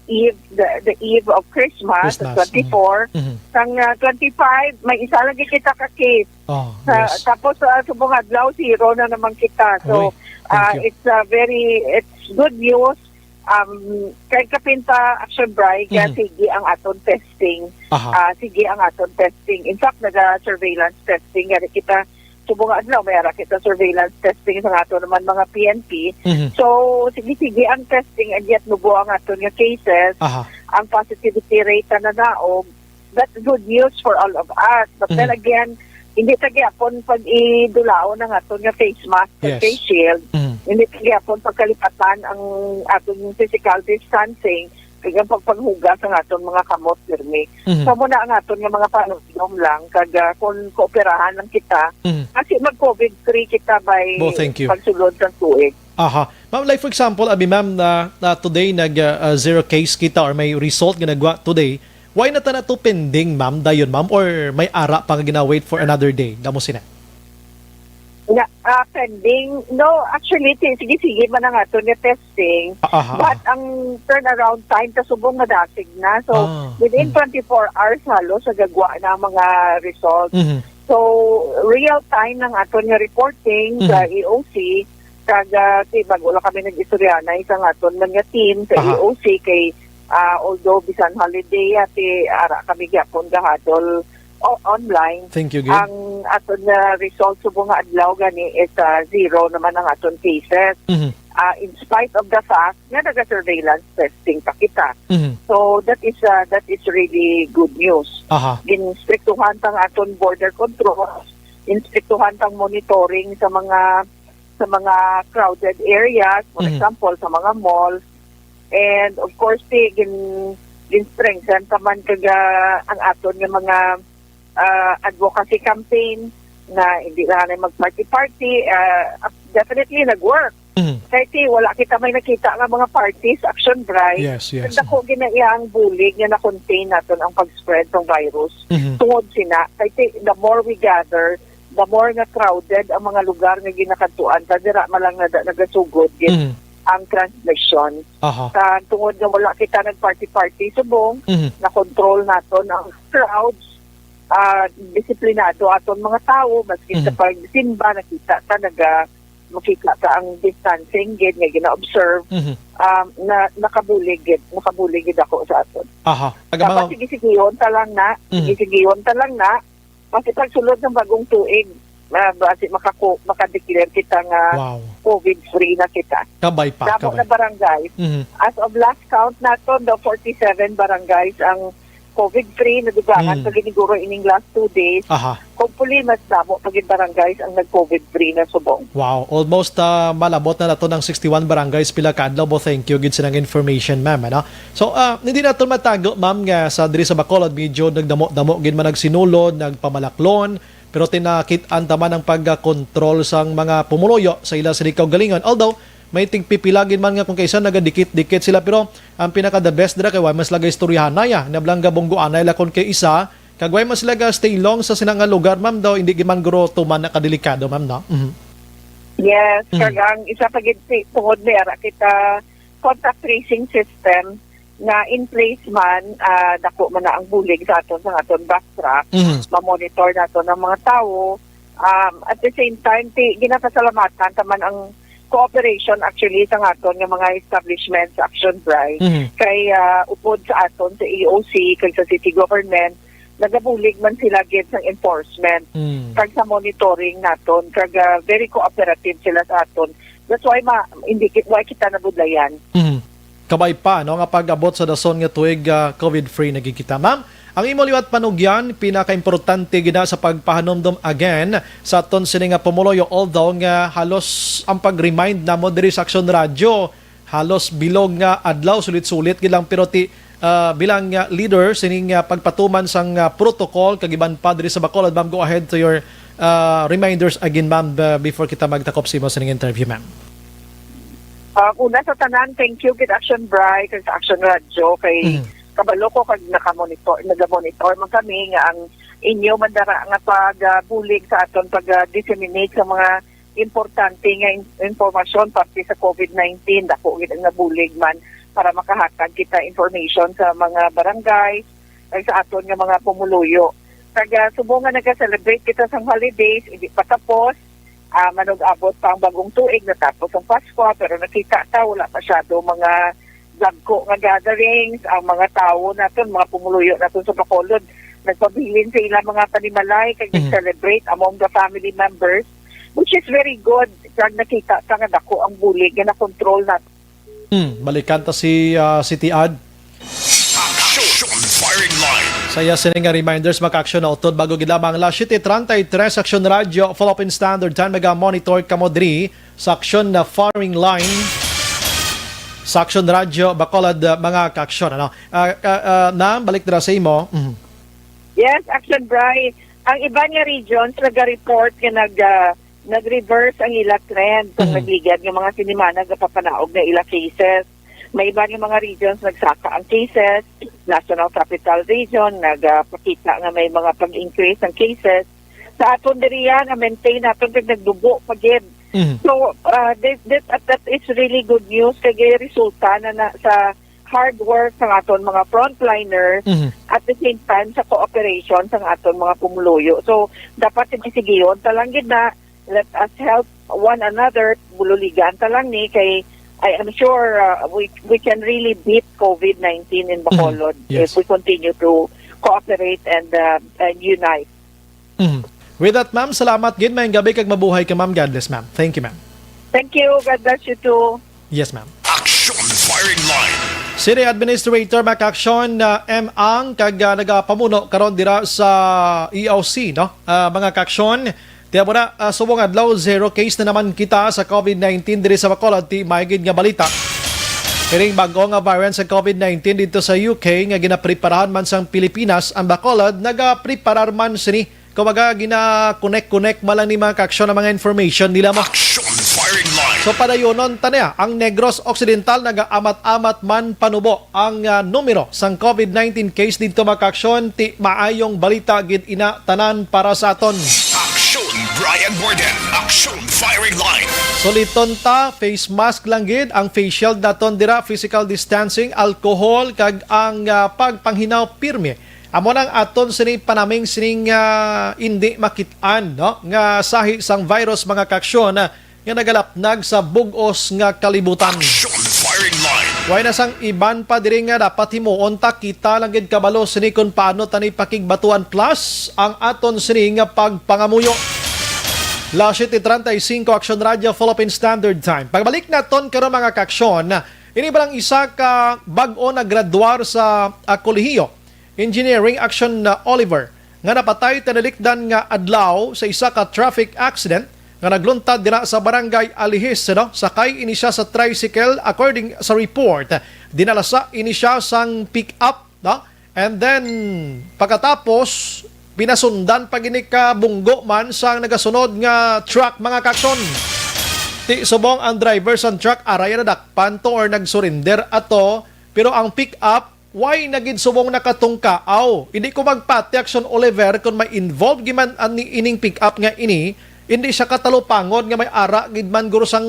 eve, the, the eve of Christmas, Christmas. twenty-four. Mhm. Sang, ah, twenty-five, may isa lagi kita ka case. Oh, Sa, yes. tapos, ah, subong adlaw, zero na naman kita. So, Uy, thank ah, you. it's, ah, very, it's good news. Um, kay kapin pa, Action Bri, kaya Mhm. sige ang aton testing. Aha. Ah, sige ang aton testing. In fact, naga-surveillance testing gani kita. Subong nga adlaw, may ara kita surveillance testing sa ato naman mga P N P. Mhm. So, sige-sige ang testing, and yet nubo ang aton nga cases. Aha. Ang positivity rate na nanaog, that's good news for all of us. But then Mhm. again, hindi ta gyapon pag-idulaon ang aton nga face mask, Yes. face shield. Mhm. Hindi ta gyapon pagkalipatan ang aton physical distancing, kag ang pagpanghugas ang aton mga kamot pirmi. Mhm. So, muna ang aton nga mga panudlom lang, kag, ah, kung kooperahan lang kita, Mhm. kasi mag-COVID free kita by Bo, thank you. pagsulod sa tuig. Aha. Ma'am, like for example, abi ma'am, na, na today nag, ah, ah, zero case kita or may result nga nagwa today, why na ta na to pending, ma'am, dayon, ma'am, or may ara pa nga gina-wait for another day? Damo sina. Nga, ah, pending? No, actually, ti-, sige-sige man ang aton nga testing. Ah, aha, But aha. ang turnaround time, kasubong madasig na. So, Ah, within mm. twenty-four hours, halos, nagagwa na ang mga result. Mhm. So, real time ang aton nga reporting sa Mhm. E O C. Kag, ah, ti, bago lang kami nag-istorya na isang aton man nga team sa Aha. E O C kay, ah, although bisan holiday, ah, ti, ara kami gyapon gahadol o-, online. Thank you, Gid. Ang aton nga result subong nga adlaw gani is, ah, zero naman ang aton cases. Mhm. ah, in spite of the fact nga naga-surveillance testing pa kita. Mhm. So that is, ah, that is really good news. Aha. Ginstriktuhan ta ang aton border control, instriktuhan ta ang monitoring sa mga, sa mga crowded areas, for Mhm. example, sa mga malls. And of course, ti, gin, gin-strengthen ta man kag, ah, ang aton nga mga, ah, advocacy campaign na hindi lang na mag-party-party, ah, definitely nag-work. Mhm. Kay ti, wala kita may nakita nga mga parties, Action Bri. Yes, yes. Nagdako gid na iya ang bulig nga na-contain naton ang pag-spread ng virus. Mhm. Tungod sina, kay ti, the more we gather, the more nga crowded ang mga lugar nga ginakadtuan ta, dira man lang nada nagasugod gid Mhm. ang transmission. Aha. Sa tungod nga wala kita nag-party-party subong, Mhm. na-control naton ang crowds, ah, disiplinado aton mga tawo, maski sa Mhm. pagsimba, nakita ta, naga-, makita ta ang distancing gid nga gina-observe, Mhm. um, na nakabulig gid, nakabulig gid ako sa aton. Aha. Dapat Taga mga sige-sigihon ta lang na, Mhm. sige-sigihon ta lang na, kasi pagsulod ng bagong tuig, ah, basi makaku-, makadeclare kita nga Wow. COVID-free na kita. Kabay pa, Damo kabay. na barangay. Mhm. As of last count naton, the forty-seven barangays ang COVID-free, nadugangan Mm. pa gid siguro ining last two days. Aha. Hopefully, mas damo pa gid barangays ang nag-COVID-free na subong. Wow, almost, ah, malabot na nato ng sixty-one barangays pila ka adlaw, bo. Thank you gid sa nang information, ma'am, ano? So, ah, hindi naton matago, ma'am, nga sa diri sa Bacolod medyo nagdamo-damo gid man nagsinulod, nagpamalaklon, pero tinakit-an ta man ang pagkontrol sang mga pumuluyo sa ila sini kaugalingon. Although, may tigpipila gid man nga kung kaisa nagadikit-dikit sila, pero ang pinaka the best dira kay wa man sila gaistoryahanay, ah. Nablang gabungguanay la kon kay isa, kag wa man sila ga stay long sa sina nga lugar, ma'am, daw hindi gid man guro tuman na kadelikado, ma'am, no? Mhm. Yes, Mhm. kag ang isa pa gid ti, tungod ni ara kita contact tracing system nga in place man, ah, dako man na ang bulig sa aton, sa aton BACRAC, Mhm. ma-monitor naton ang mga tawo. Um, at the same time, ti, ginapasalamatan ta man ang cooperation actually sa aton nga mga establishments, Action Bri. Mhm. Kay, ah, upod sa aton sa E O C, kay sa city government, nagabulig man sila gid sa enforcement, Mm. kag sa monitoring naton, kag, ah, very cooperative sila sa aton. That's why ma-, hindi ki-, why kita nabudlayan. Mhm. Kabay pa, no, nga pag-abot sa dason nga tuig, ah, COVID-free na gid kita. Ma'am, ang imo liwat panugyan, pinakaimportante gid na sa pagpahanumdom again sa aton sini nga pumuluyo, although nga halos ang pag-remind namo diri sa Aksyon Radyo, halos bilog nga adlaw, sulit-sulit gid lang, pero ti, ah, bilang nga leader sining, ah, pagpatuman sang, ah, protocol kag iban pa diri sa Bacolod, ma'am, go ahead to your, ah, reminders again, ma'am, b-, before kita magtakop sa imo sining interview, ma'am. Ah, una sa tanan, thank you gid Action Bri kag sa Action Radyo kay Mhm. kabalo ko kag nakamonitor, nagamonitor man kami nga ang inyo man dara nga pag, ah, bulig sa aton pag, ah, disseminate sa mga importante nga in-, impormasyon parte sa COVID nineteen. Dako gid ang nabulig man para makahatag kita information sa mga barangay kag sa aton nga mga pumuluyo. Kag, ah, subong nga naga-celebrate kita sang holidays, hindi pa tapos, ah, manug-abot pa ang bagong tuig, natapos ang Pasko, pero nakita ta, wala masyado mga dagko nga gatherings. Ang mga tawo naton, mga pumuluyo naton sa Bacolod, nagpabilin sa ilang mga panimalay kag Mhm. nag-celebrate among the family members, which is very good. Kag nakita ta nga dako ang bulig nga na-control naton. Hmm, balikan ta si, ah, City Ad. Action Firing Line. Sa iya sini nga reminders, mga ka-aksyon, na utod bago gid lamang alas siyete treinta y tres, Aksyon Radyo, Philippine Standard Time, naga-monitor kamo diri sa Aksyon na Firing Line. Sa Aksyon Radyo, Bacolod, uh, mga ka-aksyon, ano? Ah, ka-, ah, na, balik dira sa imo. Mhm. Yes, Action Bri. Ang iban nga regions naga-report nga nag, ah, nag-reverse ang ila trend kung Mhm. nagligad nga mga sinimana gapapanaog na ila cases. May iban nga mga regions nagsaka ang cases. National Capital Region nagapakita nga may mga pag-increase ang cases. Sa aton diriya, na-maintain naton kag nagdubo pa gid. Mhm. So, ah, this, this, that is really good news kay resulta na, na sa hard work sa aton mga frontliners, Mhm. at the same time sa cooperation sa aton mga pumuluyo. So, dapat sige-sigihon ta lang gid na, let us help one another, bululigan ta lang ni kay I am sure, uh, we we can really beat COVID nineteen in Mhm. Bacolod Yes. if we continue to cooperate and, uh, and unite. Mhm. With that, ma'am, salamat gid. Maayong gabi kag mabuhay ka, ma'am. God bless, ma'am. Thank you, ma'am. Thank you. God bless you too. Yes, ma'am. Action Firing Line. City Administrator Mac Action na M Ang kag ah, nagapamuno karon dira sa E O C, no? Ah, mga kaaksyon, tiya mo na, ah, subong adlaw, zero case na naman kita sa COVID nineteen diri sa Bacolod, ti maigid nga balita. Iring bag-o nga variant sa COVID nineteen dito sa U K nga ginapreparahan man sang Pilipinas, ang Bacolod nagapreparar man sini. Kumbaga, gina-connect-connect man lang ni mga kaaksyon ang mga information nila mo. Action Firing Line. So padayonon ta niya, ang Negros Occidental nagaamat-amat man panubo ang ah, numero sang COVID nineteen case didto, mga kaaksyon. Ti maayong balita gid ina tanan para sa aton. Action Brian Warden. Action Firing Line. Suliton ta, face mask lang gid, ang face shield naton dira, physical distancing, alcohol, kag ang ah, pagpanghinaw pirmi. Amo nang aton sini panaming sining ah, indi makit-an, no, nga sahi sang virus, mga kaaksyon, ah, nga nagalapnag sa bug-os nga kalibutan. Action Firing Line. Way na sang iban pa diri nga dapat himuon ta, kita lang gid kabalo sini kung paano tani pakigbatuan, plus ang aton sini nga pagpangamuyo. Las siete treinta y cinco, Action Radio, Philippine Standard Time. Pagbalik naton karon, mga kaaksyon, ini ba lang isa ka bag-o naggraduar sa ah, kolehiyo, Engineering Action na Oliver, nga napatay tinalikdan nga adlaw sa isa ka traffic accident nga nagluntad dira sa barangay Alihis, no? Sakay ini siya sa tricycle, according sa report. Dinalasa ini siya sang pick-up, no? And then, pagkatapos, pinasundan pa gini ka bunggo man sang nagasunod nga truck, mga kaaksyon. Ti subong ang driver sang truck, aray nadakpan to or nag-surrender ato, pero ang pick-up, why na gid subong nakatungkaaw? Hindi ko magpati, Action Oliver, kung may involved gid man ani ining pick-up nga ini, hindi siya katalupangon nga may ara gid man guro sang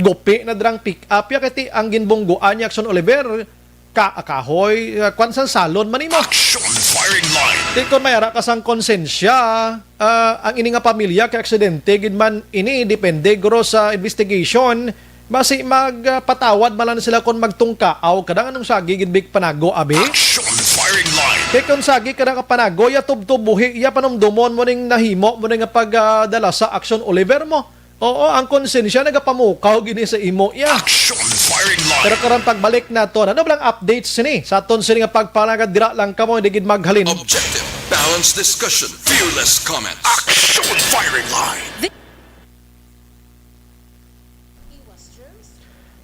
gupi na drang pick-up. Ya kay ti ang ginbungguan ni Action Oliver, ka kahoy, uh, kwan sang salon man nimo. Action Firing Line. Di kon may ara ka sang konsensya, ah, ang ini nga pamilya kay aksidente gid man ini, depende guro sa investigation. Basi magpatawad man lang sila kon magtungkaaw. Kadang anong sagi gid big panago, abi? Action Firing Line. Kay kung sagi ka nakapanago, ya tubtob buhi, ya panumdumon mo ning nahimo mo ning pagdala sa Action Oliver mo. Oo, ang konsensya nagapamukaw gini sa imo, ya. Action Firing Line. Pero karon pagbalik naton, ano ba lang updates sini? Sa aton sini nga pagpalagad, dira lang kamo, hindi gid maghalin. Objective. Balanced discussion. Fearless comments. Action Firing Line.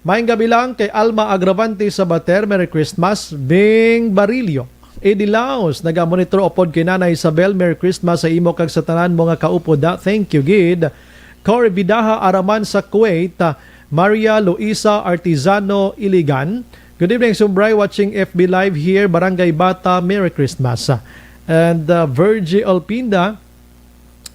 Maayong gabi lang kay Alma Agravante Sabater, Merry Christmas. Bing Barillo, Eddie Laos, naga-monitor upod kay Nanay Isabel, Merry Christmas sa imo kag sa tanan mo nga kaupod, da. Thank you gid. Cory Vidaha, araman sa Kuwait, ah, Maria Luisa Artizano Iligan. Good evening, Sumbray, watching F B Live here, Barangay Bata, Merry Christmas. And uh, Virgie Olpinda,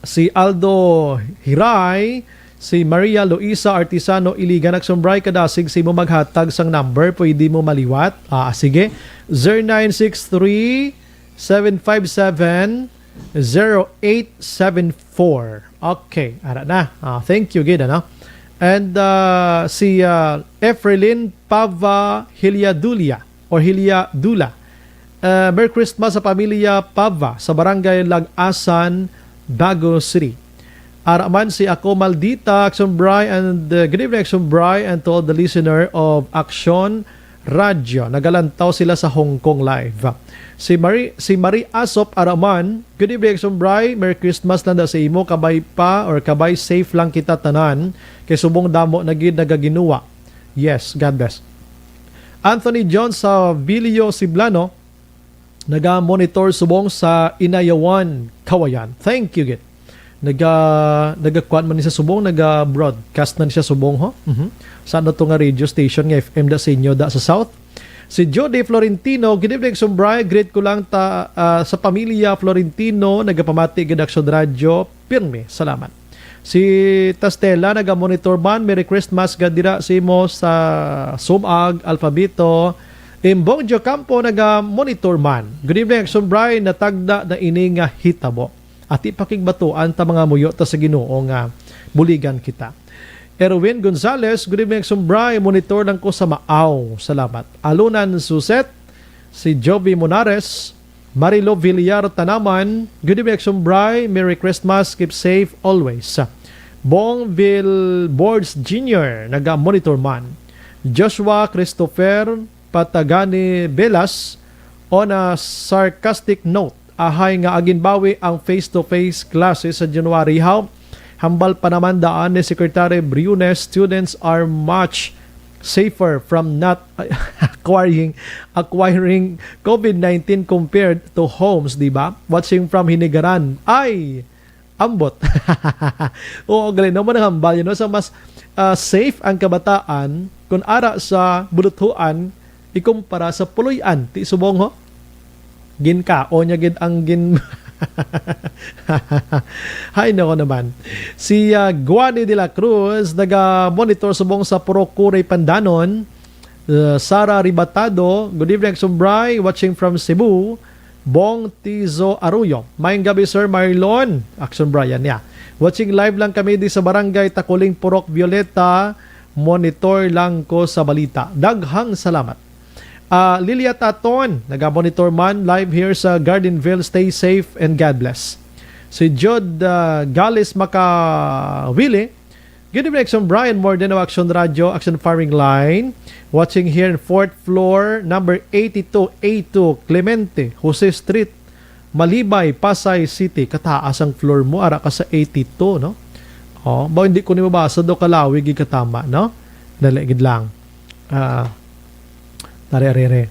si Aldo Hiray, si Maria Luisa Artisano Iligan, nagsumbray ka dasig sa imo maghatag sang number, pwede mo maliwat. Ah, sige. Zero nine six three, seven five seven, zero eight seven four. Okay, ara na. Ah, thank you gid, ano? And uh, si uh, Efrelin Pava Hiliadulia or Hilia Dula. Uh, Merry Christmas sa pamilya Pava sa Barangay Lagasan, Bago City. Ara man si Ako Maldita, Action Bry, and uh, good evening, Action Bry, and to all the listener of Action Radyo. Nagalantaw sila sa Hong Kong Live. Si Marie, si Marie Asop, ara man, good evening, Action Bry. Merry Christmas lang da sa imo. Kabay pa or kabay safe lang kita tanan. Kay subong damo na gid nagaginuwa. Yes, God bless. Anthony John sa Vilio Siblano, naga-monitor subong sa Inayawan, Kawayan. Thank you gid. Naga nagakuan man ni sa subong, naga-broadcast na ni siya subong, ho. Mhm. Sa ano to nga radio station nga F M da sa inyo da sa South? Si Jody Florentino, good evening, Sumbray. Greet ko lang ta ah, sa pamilya Florentino, nagapamati gid Action Radio. Pirmi, salamat. Si Tastela, naga-monitor man. Merry Christmas gad dira sa imo sa Sumag, Alphabito. Imbong Diocampo, naga-monitor man. Good evening, Action Bry. Natagda na ini nga hitabo. Ati pakigbatuan ta mga muyo ta sa Ginoo nga buligan kita. Erwin Gonzalez, good evening, Action Bry. Monitor lang ko sa Maaw. Salamat. Alunan Suset, si Jovi Monares, Marilo Villar Tanaman, good evening, Action Bry. Merry Christmas, keep safe always. Bongville Boards Junior naga-monitor man. Joshua Christopher Patagani Velas, on a sarcastic note, ahay nga aginbawi ang face-to-face classes sa January. How? Hambal pa naman daan ni Secretary Briones, students are much safer from not acquiring acquiring COVID nineteen compared to homes, di ba? Watching from Hinigaran. Ay, ambot. Oo, gali naman ang hambal, you know, sa mas ah, safe ang kabataan kung ara sa buluthuan ikumpara sa puloy-an. Ti subong, ho? Ginkaon niya gid ang gin-, Hay nako naman. Si ah, Guani de la Cruz, naga-monitor subong sa Purok Curay, Pandanon. Uh, Sara Ribatado, good evening, Action Bri, watching from Cebu. Bong Tizo Arroyo, maayong gabi, Sir Marlon. Action Brian, yeah. Watching live lang kami di sa Barangay Takuling, Purok Violeta. Monitor lang ko sa balita. Daghang salamat. Ah, Lilia Taton, naga-monitor man live here sa Gardenville. Stay safe and God bless. Si Jud ah, Galis Makawili, good evening, Action Brian Morden of Action Radio, Action Firing Line. Watching here in fourth floor, number eighty-two A two, Clemente Jose Street, Malibay, Pasay City. Kataas ang floor mo, ara ka sa eighty-two, no? Oh, ba hindi ko ni mabasa do kalawi gid katama, no? Dali gid lang. Ah, tari, ari, ari.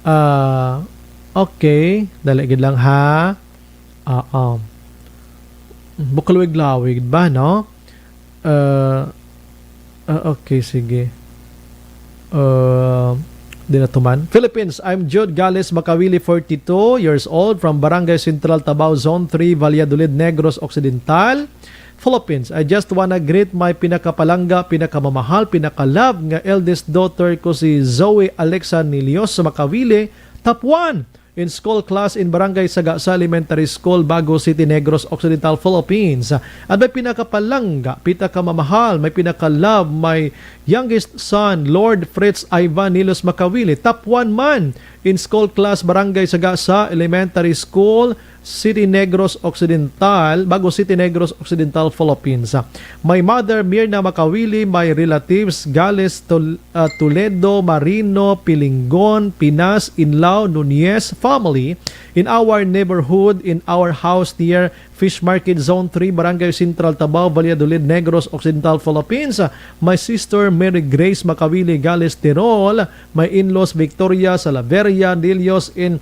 Ah, okay, dali gid lang, ha. Ah, um, bukalawig-lawig ba, no? Uh, uh, okay, sige. Uh, di na tuman. Philippines, I'm Jude Gales Makawili, forty-two years old, from Barangay Central, Tabao, Zone three, Valladolid, Negros Occidental, Philippines. I just wanna greet my pinakapalangga, pinakamamahal, pinakalove nga eldest daughter ko, si Zoe Alexa Nilios Makawili, top one in school class in Barangay Sagasa Elementary School, Bago City, Negros Occidental, Philippines. At may pinakapalangga, pinakamamahal, may pinaka-love, my youngest son, Lord Fritz Ivan Nilos Makawili, top one man in school class, Barangay Sagasa Elementary School, City Negros Occidental, Bago City, Negros Occidental, Philippines. My mother, Mirna Makawili, my relatives, Gales Tol-, uh, Toledo, Marino, Pilingon, Pinas, Inlaw, Nunez family, in our neighborhood, in our house near Fish Market, Zone three, Barangay Central, Tabao, Valladolid, Negros Occidental, Philippines. My sister, Mary Grace Makawili Gales Tirol, my in-laws, Victoria Salaveria Nilios in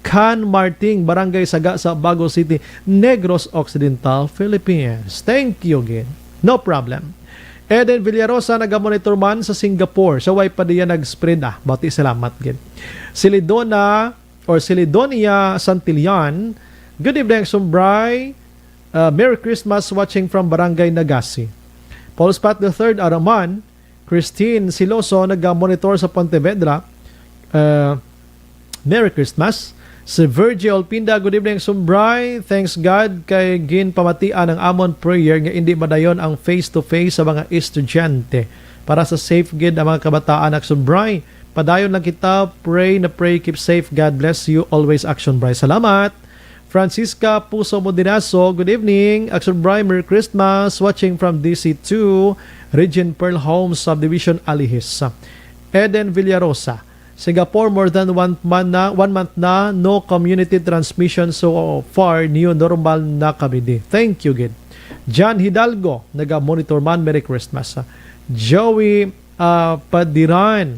Can Marting, Barangay Sagasa, Bago City, Negros Occidental, Philippines. Thank you gid. No problem. Eden Villarosa, naga-monitor man sa Singapore. Sa way pa diya nag-spread, ah. Bati, salamat gid. Si Lidona or si Lidonia Santillan, good evening, Sumbray. Uh, Merry Christmas, watching from Barangay Nagasi. Paul Spat the third, Araman. Christine Siloso, naga-monitor sa Pontevedra. Uh, Merry Christmas. Si Virgie Olpinda, good evening, Sumbray. Thanks God kay ginpamatian ang amon prayer nga indi madayon ang face-to-face sa mga estudyante. Para sa safe gid ang mga kabataan, Action Bray. Padayon lang kita, pray na pray, keep safe. God bless you always, Action Bray. Salamat. Francisca Puso Moderaso, good evening. Action Bray, Merry Christmas. Watching from D C two, Regent Pearl Homes Subdivision, Alihis. Eden Villarosa, Singapore, more than one month na, one month na, no community transmission so far, new normal na kami di. Thank you gid. John Hidalgo, naga-monitor man, Merry Christmas. Joey ah, Padiran,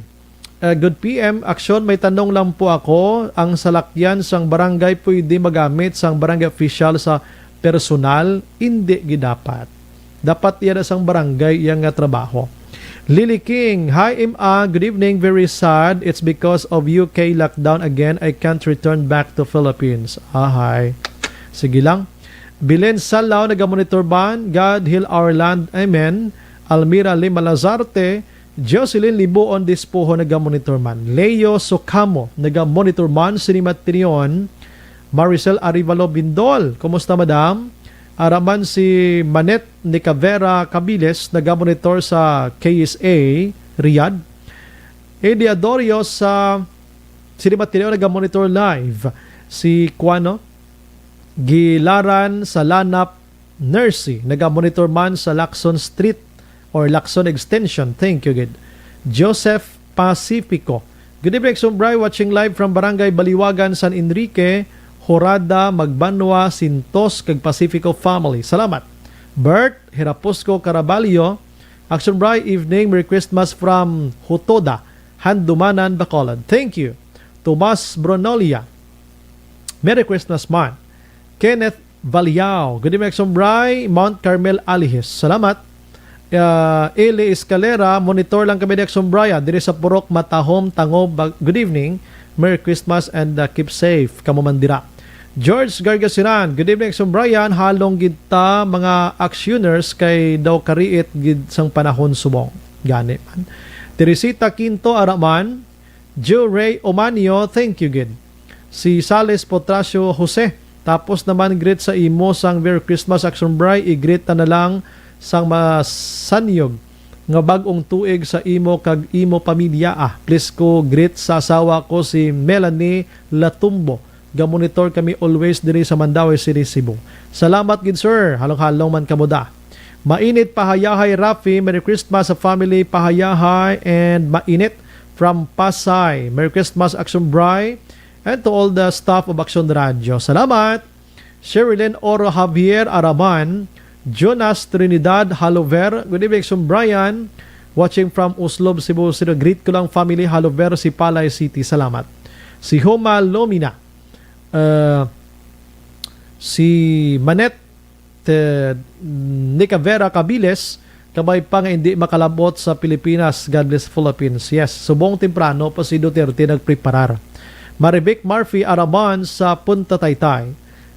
ah, good P M, Action, may tanong lang po ako. Ang salakyan sang barangay pwede magamit sang barangay official sa personal? Hindi gid dapat. Dapat iya na sang barangay iya nga trabaho. Lily King, hi, Ima. Good evening. Very sad. It's because of U K lockdown again. I can't return back to Philippines. Ahay. Sige lang. Belen Salaw, naga-monitor man. God heal our land. Amen. Almira Lima Lazarte, Jocelyn Libuon Dispuho, naga-monitor man. Leo Socamo, naga-monitor man. Sinimat Tinion, Maricel Arivalo Bindol. Kumusta, madam? Araman si Manet Nicavera Cabiles, naga-monitor sa K S A Riyadh. Eddie Adorio sa Sinimat Tinion, naga-monitor live. Si Kuano, Gilaran sa Lanap, Nercy, naga-monitor man sa Lacson Street or Lacson Extension. Thank you gid. Joseph Pacifico. Good evening, Action Bri. Watching live from Barangay Baliwagan, San Enrique, Horada, Magbanwa, Sintos, kag Pacifico family. Salamat. Bert Hiraposco Caraballo. Action Bri, evening. Merry Christmas from Hutoda, Handumanan, Bacolod. Thank you. Tomas Bronolia. Merry Christmas man. Kenneth Valiao. Good evening, Action Bri. Mount Carmel, Alihis. Salamat. Uh, Eli Escalera, monitor lang kami ni Action Bri, ah, diri sa Purok Matahom, Tangob. Bag-, good evening. Merry Christmas and, uh, keep safe. Kamo man dira. George Gargasiran, good evening, Action Bri. Halong gid ta mga actioners kay daw kariit gid sang panahon subong. Gani man. Teresita Quinto, ara man. Joe Ray Omanio, thank you gid. Si Sales Potracio Jose, tapos naman greet sa imo sang Merry Christmas, Action Bri, i-greet ta na lang sang masanyog nga bag-ong tuig sa imo kag imo pamilya, ah. Please ko greet sa asawa ko si Melanie Latumbo. Ga-monitor kami always diri sa Mandaue City, Cebu. Salamat gid, sir. Halong-halong man kamo da. Mainit Pahayahay Rafi, Merry Christmas sa family Pahayahay and Mainit from Pasay. Merry Christmas, Action Bri, and to all the staff of Action Radio. Salamat. Sherilyn Oro Javier Araman, Jonas Trinidad Halover. Good evening, Action Brian. Watching from Oslob, Cebu City. Greet ko lang family Halover, Sipalay City. Salamat. Si Homa Lomina. Uh, si Manette, uh, Nicavera Cabiles, kabay pa nga hindi makalabot sa Pilipinas. God bless Philippines. Yes, subong temprano pa si Duterte nagpreparar. Marivic Murphy Araman sa Punta Taytay.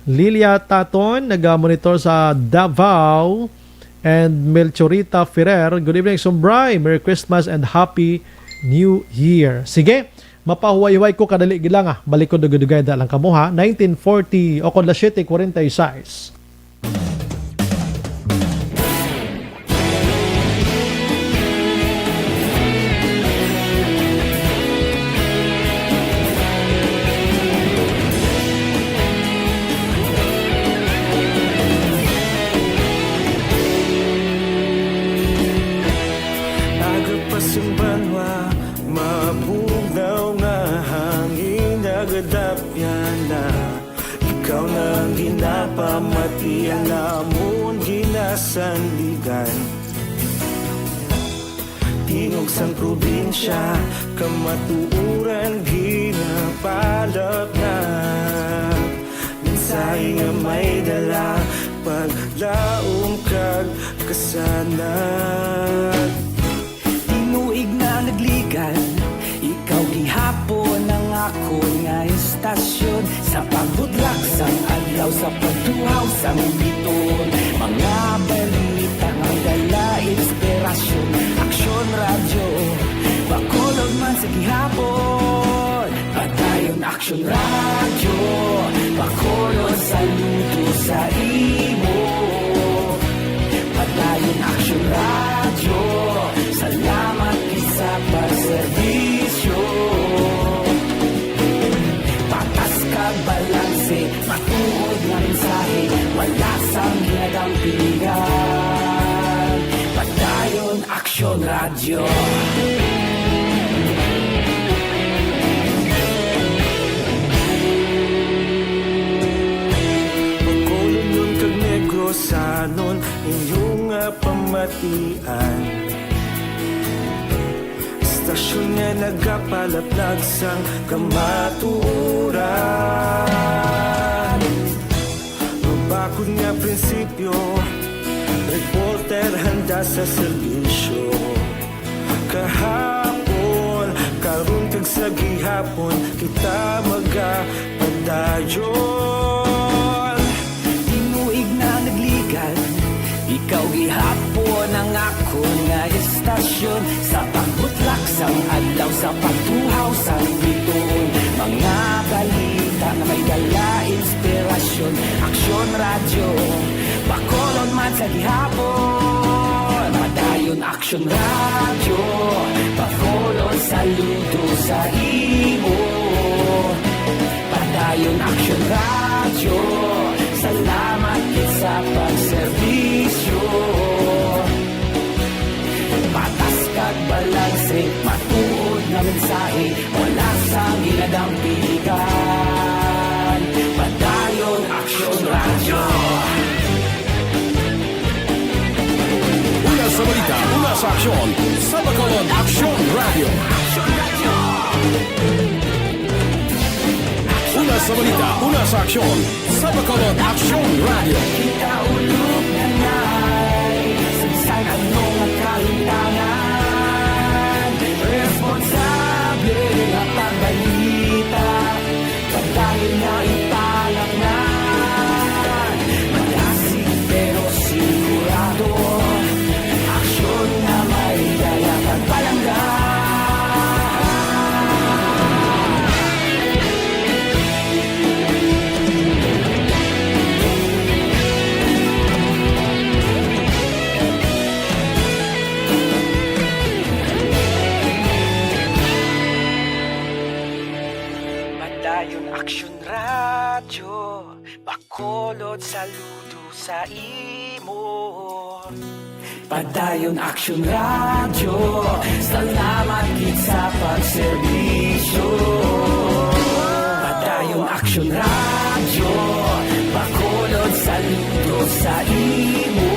Lilia Taton, naga-monitor sa Davao. And Melchorita Ferrer, good evening, Action Bri. Merry Christmas and Happy New Year. Sige, mapahuway-huway ko kadali gid lang, ah. Balik ko dugay-dugay da lang kamo, ha. Nineteen forty, o kon las siete cuarenta y seis. Aga pa sing banwa, mabugnaw nga hangin nagadapyan na. Ikaw na ang ginapamati, ang amon ginasandigan. Tingog sang probinsya, kamatuoran ginapalapnag. Mensahe nga may dala, paglaom kag kasanag. Tinuig na nagligan, ikaw gihapon ang akon nga estasyon. Sa pagbudlak sang adlaw, sa pagtuhaw sang bituon, mga balita nga dala inspirasyon. Aksyon Radyo, Bacolod man sa gihapon. Padayon Aksyon Radyo, Bacolod, saludo sa imo. Padayon Aksyon Radyo, salamat gid sa pagserbisyo. Patas kag balanse, matuod nga mensahe, wala sang ginadampingan. Padayon Aksyon Radyo. Bacolodnon kag Negrosanon, inyo nga pamatian. Estasyon nga nagapalaplag sang kamatuoran. Mabakod nga prinsipyo, reporter handa sa serbisyo. Kahapon, karon kag sa gihapon, kita magapadayon. Tinuig na nagligan, ikaw gihapon ang akon nga estasyon. Sa pagbutlak sang adlaw, sa pagtuhaw sang bituon, mga balita nga may dala inspirasyon. Aksyon Radyo, Bacolod man sa gihapon. Padayon Aksyon Radyo, Bacolod, saludo sa imo. Padayon Aksyon Radyo, salamat gid sa pagserbi. Mensahe, wala sang ginadampigan. Padayon Aksyon Radyo. Una sa balita, una sa aksyon, sa Bacolod Aksyon Radyo. Una sa balita, una sa aksyon, sa Bacolod Aksyon Radyo. Kita ulog na nai, sa bisan ano nga kahintangan, responsable nga pagbalita, padayon nga ipangatnan. Malasig pero sigurado, aksyon nga may dala kag palangga. Padayon Aksyon Radyo, Bacolod, saludo sa imo. Padayon Aksyon Radyo, salamat gid sa pagserbisyo. Padayon Aksyon Radyo, Bacolod, saludo sa imo.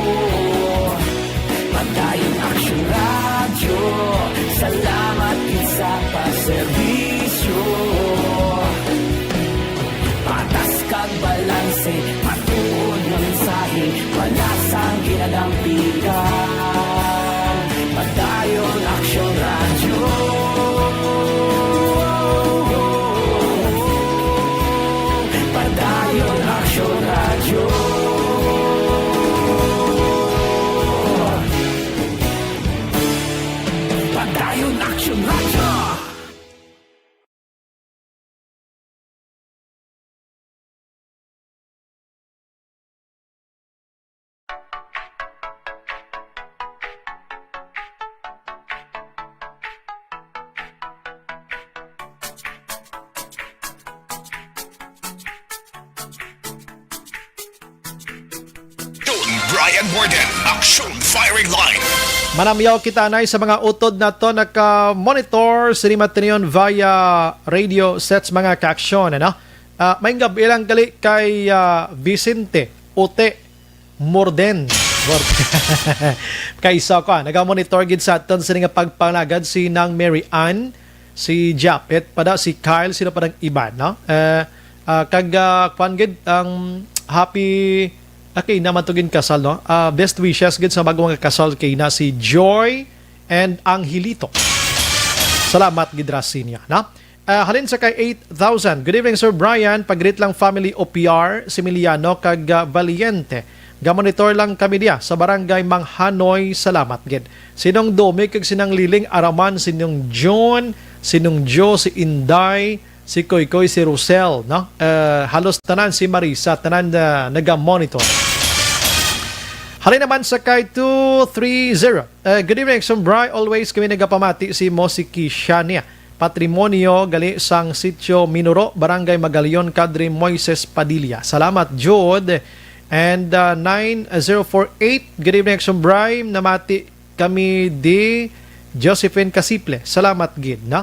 Padayon Aksyon Radyo, salamat gid sa pagserbisyo. Patas kag balanse, matuod nga mensahe, wala sang ginadampigan. Padayon Aksyon Radyo. Padayon Aksyon Radyo. Padayon Aksyon Radyo. Don Brian Warden, Aksyon Firing Line. Manamyaw kita anay sa mga utod naton, naka-monitor sini matinion via radio sets, mga kaaksyon, ano? Ah, may gabi lang gali kay, ah, Vicente Ote Morden. Mor-, kay sa ko, ah, naga-monitor gid sa aton sini nga pagpangalagad si Nang Mary Ann, si Japet, pada si Kyle, sino pa nang iban, no? Eh, ah, kag, ah, kwan gid, ang happy, okay, naman to gin kasal, no? Ah, best wishes gid sa bago nga kasal kay na si Joy and Angelito. Salamat gid ra sa inyo, no? Ah, halin sa kay eight thousand. Good evening, Sir Brian. Pag-greet lang family O P R, Similiano, kag, ah, Valiente. Ga-monitor lang kami diya sa barangay Manghanoy. Salamat gid. Sinong Domi kag sinang Liling Araman, sinong John, sinong Jo, si Inday, si Koykoy, si Rosel, no? Eh, halos tanan, si Marisa, tanan na naga-monitor. Halin naman sa kay two three zero. Eh, good evening, Sombray. Always kami nagapamati si mo si Kishania. Patrimonio gali sang Sitio Minuro, Barangay Magalion, Kadre Moises Padilla. Salamat, Jud. And, uh, nine zero four eight, good evening, Action Bry. Namati kami di Josephine Casiple. Salamat gid, no?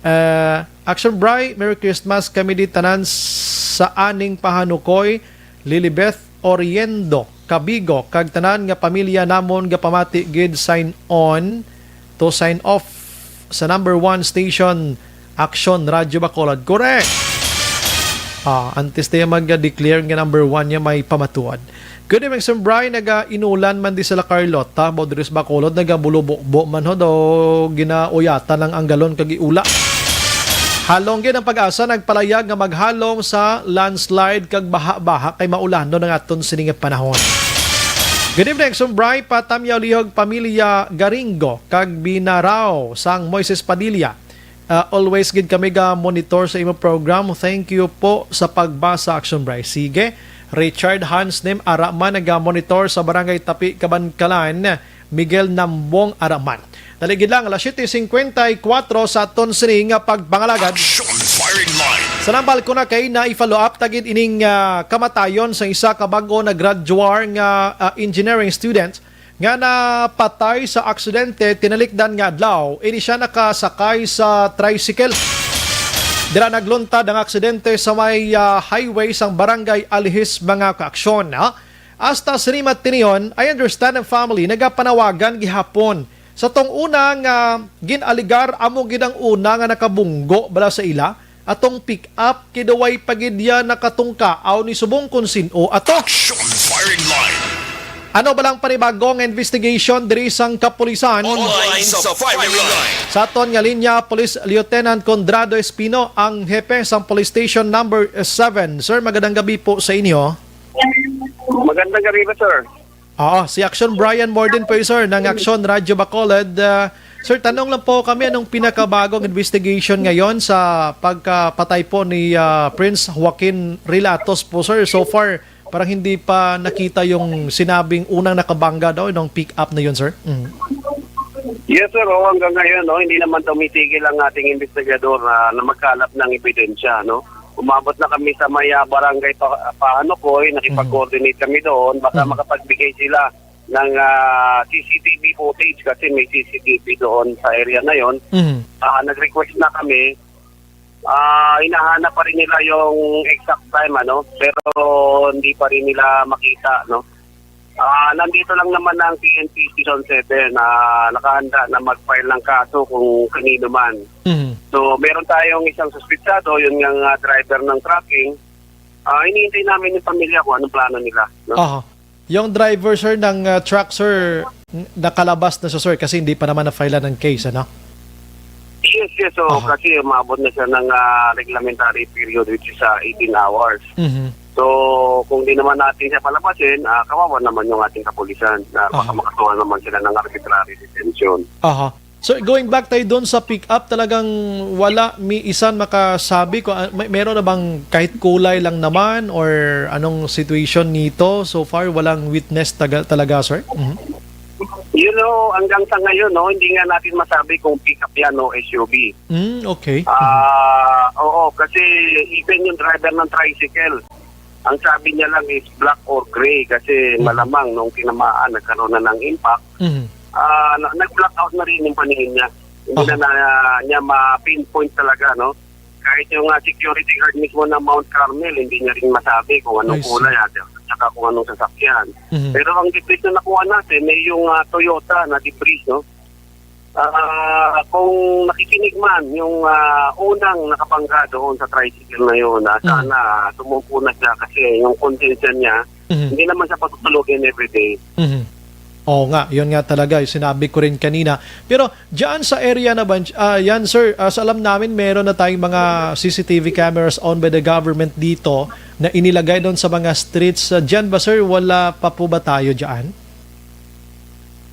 Uh, Action Bry, Merry Christmas kami di tanan sa aning pahanukoy, Lilibeth Oriendo, Kabigo, kag tanan nga pamilya namon gapamati gid sign on to sign off sa number one station, Action Radio Bacolod. Correct! Ah, antes tayo mag-declare nga number one niya may pamatuod. Good evening, Sir Brian. Naga-inulan man di sa La Carlota, Bodris Bacolod, nagabulubukbo man ho daw ginauyatan lang ang galon kag iula. Halong gid ang Pag-asa nagpalayag nga maghalong sa landslide kag baha-baha kay maulanon ang aton sini nga panahon. Good evening, Sir Brian. Patamyaw lihog pamilya Garingo kag Binarao sang Moises Padilla. Ah, always gid kami ga monitor sa imo program. Thank you po sa pagbasa, Action Bry. Sige. Richard Hans Nim Araman naga-monitor sa Barangay Tapi, Kabankalan, Miguel Nambong Araman. Dali gid lang, alas siyete cincuenta y cuatro sa aton sini nga pagpangalagad. Action Firing Line. Sa nambal ko na kay na i-follow up ta gid ining, ah, kamatayon sa isa ka bag-o na graduar nga, ah, engineering student nga napatay sa aksidente tinalikdan nga adlaw. Ini siya nakasakay sa tricycle. Dira nagluntad ang aksidente sa may, ah, highway sang Barangay Alihis, mga kaaksyon, ha? Hasta sini matinion, I understand ang family nagapanawagan gihapon. Sa tong una nga gin-aligar, amo gid ang una nga nakabunggo bala sa ila. Atong pick-up, kay daw way pa gid iya nakatungkaaw ni subong kon sin-o ato. Action Firing Line. Ano ba lang panibago nga investigation diri sang kapulisan? Online sa Firing Line. Sa aton nga linya, Police Lieutenant Conrado Espino, ang hepe sang Police Station Number Seven. Sir, magandang gabi po sa inyo. Magandang gabi po, sir. Oo, si Action Brian Morden po, sir, ng Action Radyo Bacolod. Ah, sir, tanong lang po kami, anong pinakabagong investigation ngayon sa pagkapatay po ni, ah, Prince Joaquin Rilatos po, sir? So far, parang hindi pa nakita yung sinabing unang nakabangga daw ng pick-up na yun, sir. Mm. Yes, sir. O, hanggang ngayon, no, hindi naman tumitigil ang ating investigador na, na magkalap ng ebidensya, no? Umabot na kami sa may, ah, barangay pa, Pahanukoy, nakipag-coordinate kami doon. Baka makapagbigay sila ng, ah, C C T V footage kasi may C C T V doon sa area na yon. Mhm. Ah, nag-request na kami. Ah, hinahanap pa rin nila yung exact time, ano, pero hindi pa rin nila makita, no. Ah, nandito lang naman ang P N P Station Seven na nakahanda na mag-file ng kaso kung kanino man. Mhm. So, meron tayong isang suspitsado, yun nga, ah, driver ng trucking. Ah, hinihintay namin yung pamilya kung anong plano nila, no? Aha. Yung driver, sir, ng, ah, truck, sir, n- nakalabas na siya, sir, kasi hindi pa naman na-file ang case, ano? Yes, yes. So, Aha. Kasi umabot na siya ng, ah, reglementary period, which is, ah, eighteen hours. Mhm. So, kung di naman natin siya palabasin, ah, kawawa naman yung ating kapulisan na baka Aha. Makasuhan naman sila ng arbitrary detention. Aha. Sir, going back tayo doon sa pick-up, talagang wala mi isan makasabi kung ah, may, meron na bang kahit kulay lang naman or anong situation nito? So far, walang witness taga, talaga, sir? Mhm. You know, hanggang sa ngayon, no, hindi nga natin masabi kung pick-up yan o S U V. Mm, okay. Ah, oo, kasi even yung driver ng tricycle, ang sabi niya lang is black or gray kasi malamang nung tinamaan, nagkaroon na ng impact, Mhm. ah, na- nag-blackout na rin yung paningin niya. Hindi Aha. na, na niya ma-pinpoint talaga, no? Kahit yung, ah, security guard mismo ng Mount Carmel, hindi niya rin masabi kung anong I see. Kulay at saka kung anong sasakyan. Mhm. Pero ang debris na nakuha natin ay yung, ah, Toyota na debris, no? Ah, kung nakikinig man yung, ah, unang nakabangga doon sa tricycle na yun, ah, Mhm. sana sumuko na siya kasi yung konsensya niya, Mhm. hindi naman siya patutulogin everyday. Mhm. Oo nga, yun nga talaga, yung sinabi ko rin kanina. Pero dyan sa area na ba, ah, yan sir, ah, sa alam namin meron na tayong mga C C T V cameras owned by the government dito na inilagay doon sa mga streets. Ah, dyan ba sir, wala pa po ba tayo dyan?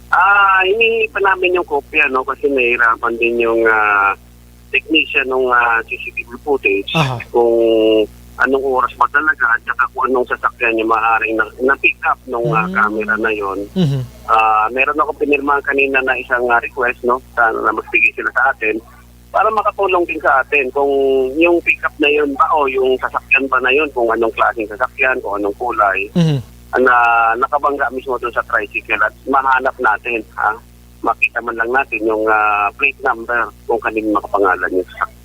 Ah, hinihingi pa namin yung kopya, no? Kasi nahihirapan din yung, ah, technician ng, ah, C C T V footage Aha. Kung anong oras ba talaga at saka kung anong sasakyan yung maaaring na, na-pick up nung, ah, Mm. Camera na yon. Mhm. Ah, meron ako pinirmahan kanina na isang, ah, request, no, sana na magbigay sila sa atin para makatulong din sa atin kung yung pick up na yun ba o yung sasakyan ba na yun, kung anong klaseng sasakyan, kung anong kulay, Mhm. na nakabangga mismo doon sa tricycle at mahanap natin, ha? Makita man lang natin yung, ah, plate number kung kanino nakapangalan yung sasakyan.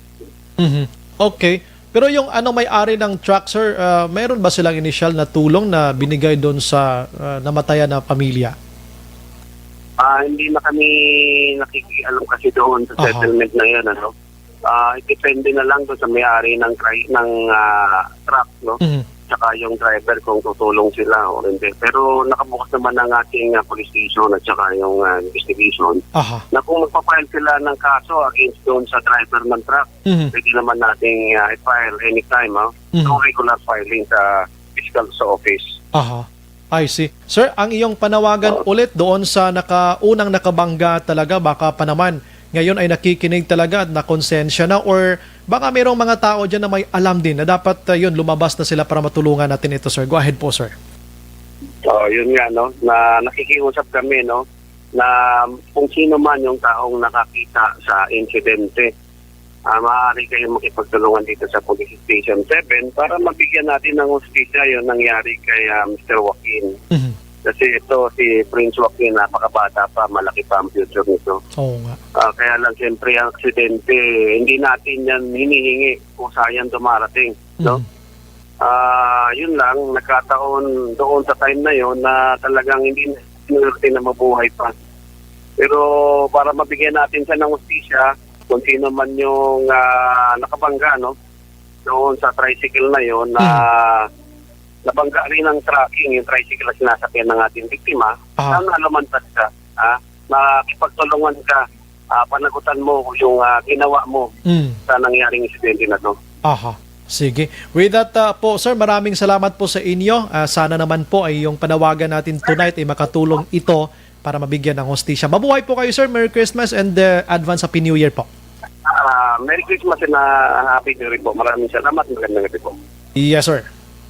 Mhm. Okay. Pero yung ano may-ari ng truck, sir, ah, mayroon ba silang initial na tulong na binigay doon sa, ah, namatayan na pamilya? Ah, hindi na kami nakikialam kasi doon sa Aha. Settlement na yan, ano. Ah, depende na lang doon sa may-ari ng tri- ng, ah, truck, no. Mhm. Tsaka yung driver kung tutulong sila o hindi. Pero nakabukas naman ang ating, ah, police station at saka yung, ah, investigation Aha. Na kung magpa-file sila ng kaso against doon sa driver ng truck, Mhm. Pwede naman nating, ah, i-file anytime, ah, Mhm. through regular filing sa fiscal sa office. Aha. I see. Sir, ang iyong panawagan Oo. ulit doon sa naka, unang nakabangga talaga, baka pa naman ngayon ay nakikinig talaga at nakonsensya na, or baka mayroong mga tao dyan na may alam din na dapat, uh, yun, lumabas na sila para matulungan natin ito, sir. Go ahead po, sir. So, yun nga, no, na nakikiusap kami, no, na kung sino man yung taong nakakita sa insidente, ah, maaari kayong makipagtulungan dito sa Police Station Seven para mabigyan natin ng hustisya yung nangyari kay, ah, Mister Joaquin. Mhm. Kasi ito, si Prince Joaquin, napakabata pa, malaki pa ang future nito. Oo nga. Ah, kaya lang, siyempre, ang aksidente, hindi natin yan hinihingi kung saan yan dumarating, no? Mm. Ah, yun lang, nagkataon doon sa time na yun na talagang hindi na sinuwerte na mabuhay pa. Pero para mabigyan natin siya ng hustisya, kung sino man yung, ah, nakabangga, no? Doon sa tricycle na yun, na Mm. nabangga rin ang tracking, yung tricycle na sinasakyan ng ating biktima, Ah. sana lumantad ka, ha? Makipagtulungan ka, ah, panagutan mo yung, ah, ginawa mo Mm. sa nangyaring insidente na to. Aha. Sige. With that, ah, po, sir, maraming salamat po sa inyo. Ah, sana naman po ay yung panawagan natin tonight ay makatulong ito para mabigyan ng hustisya. Mabuhay po kayo, sir. Merry Christmas and, ah, advance Happy New Year po. Ah, Merry Christmas and, ah, Happy New Year po. Maraming salamat. Magandang gabi po. Yes, sir.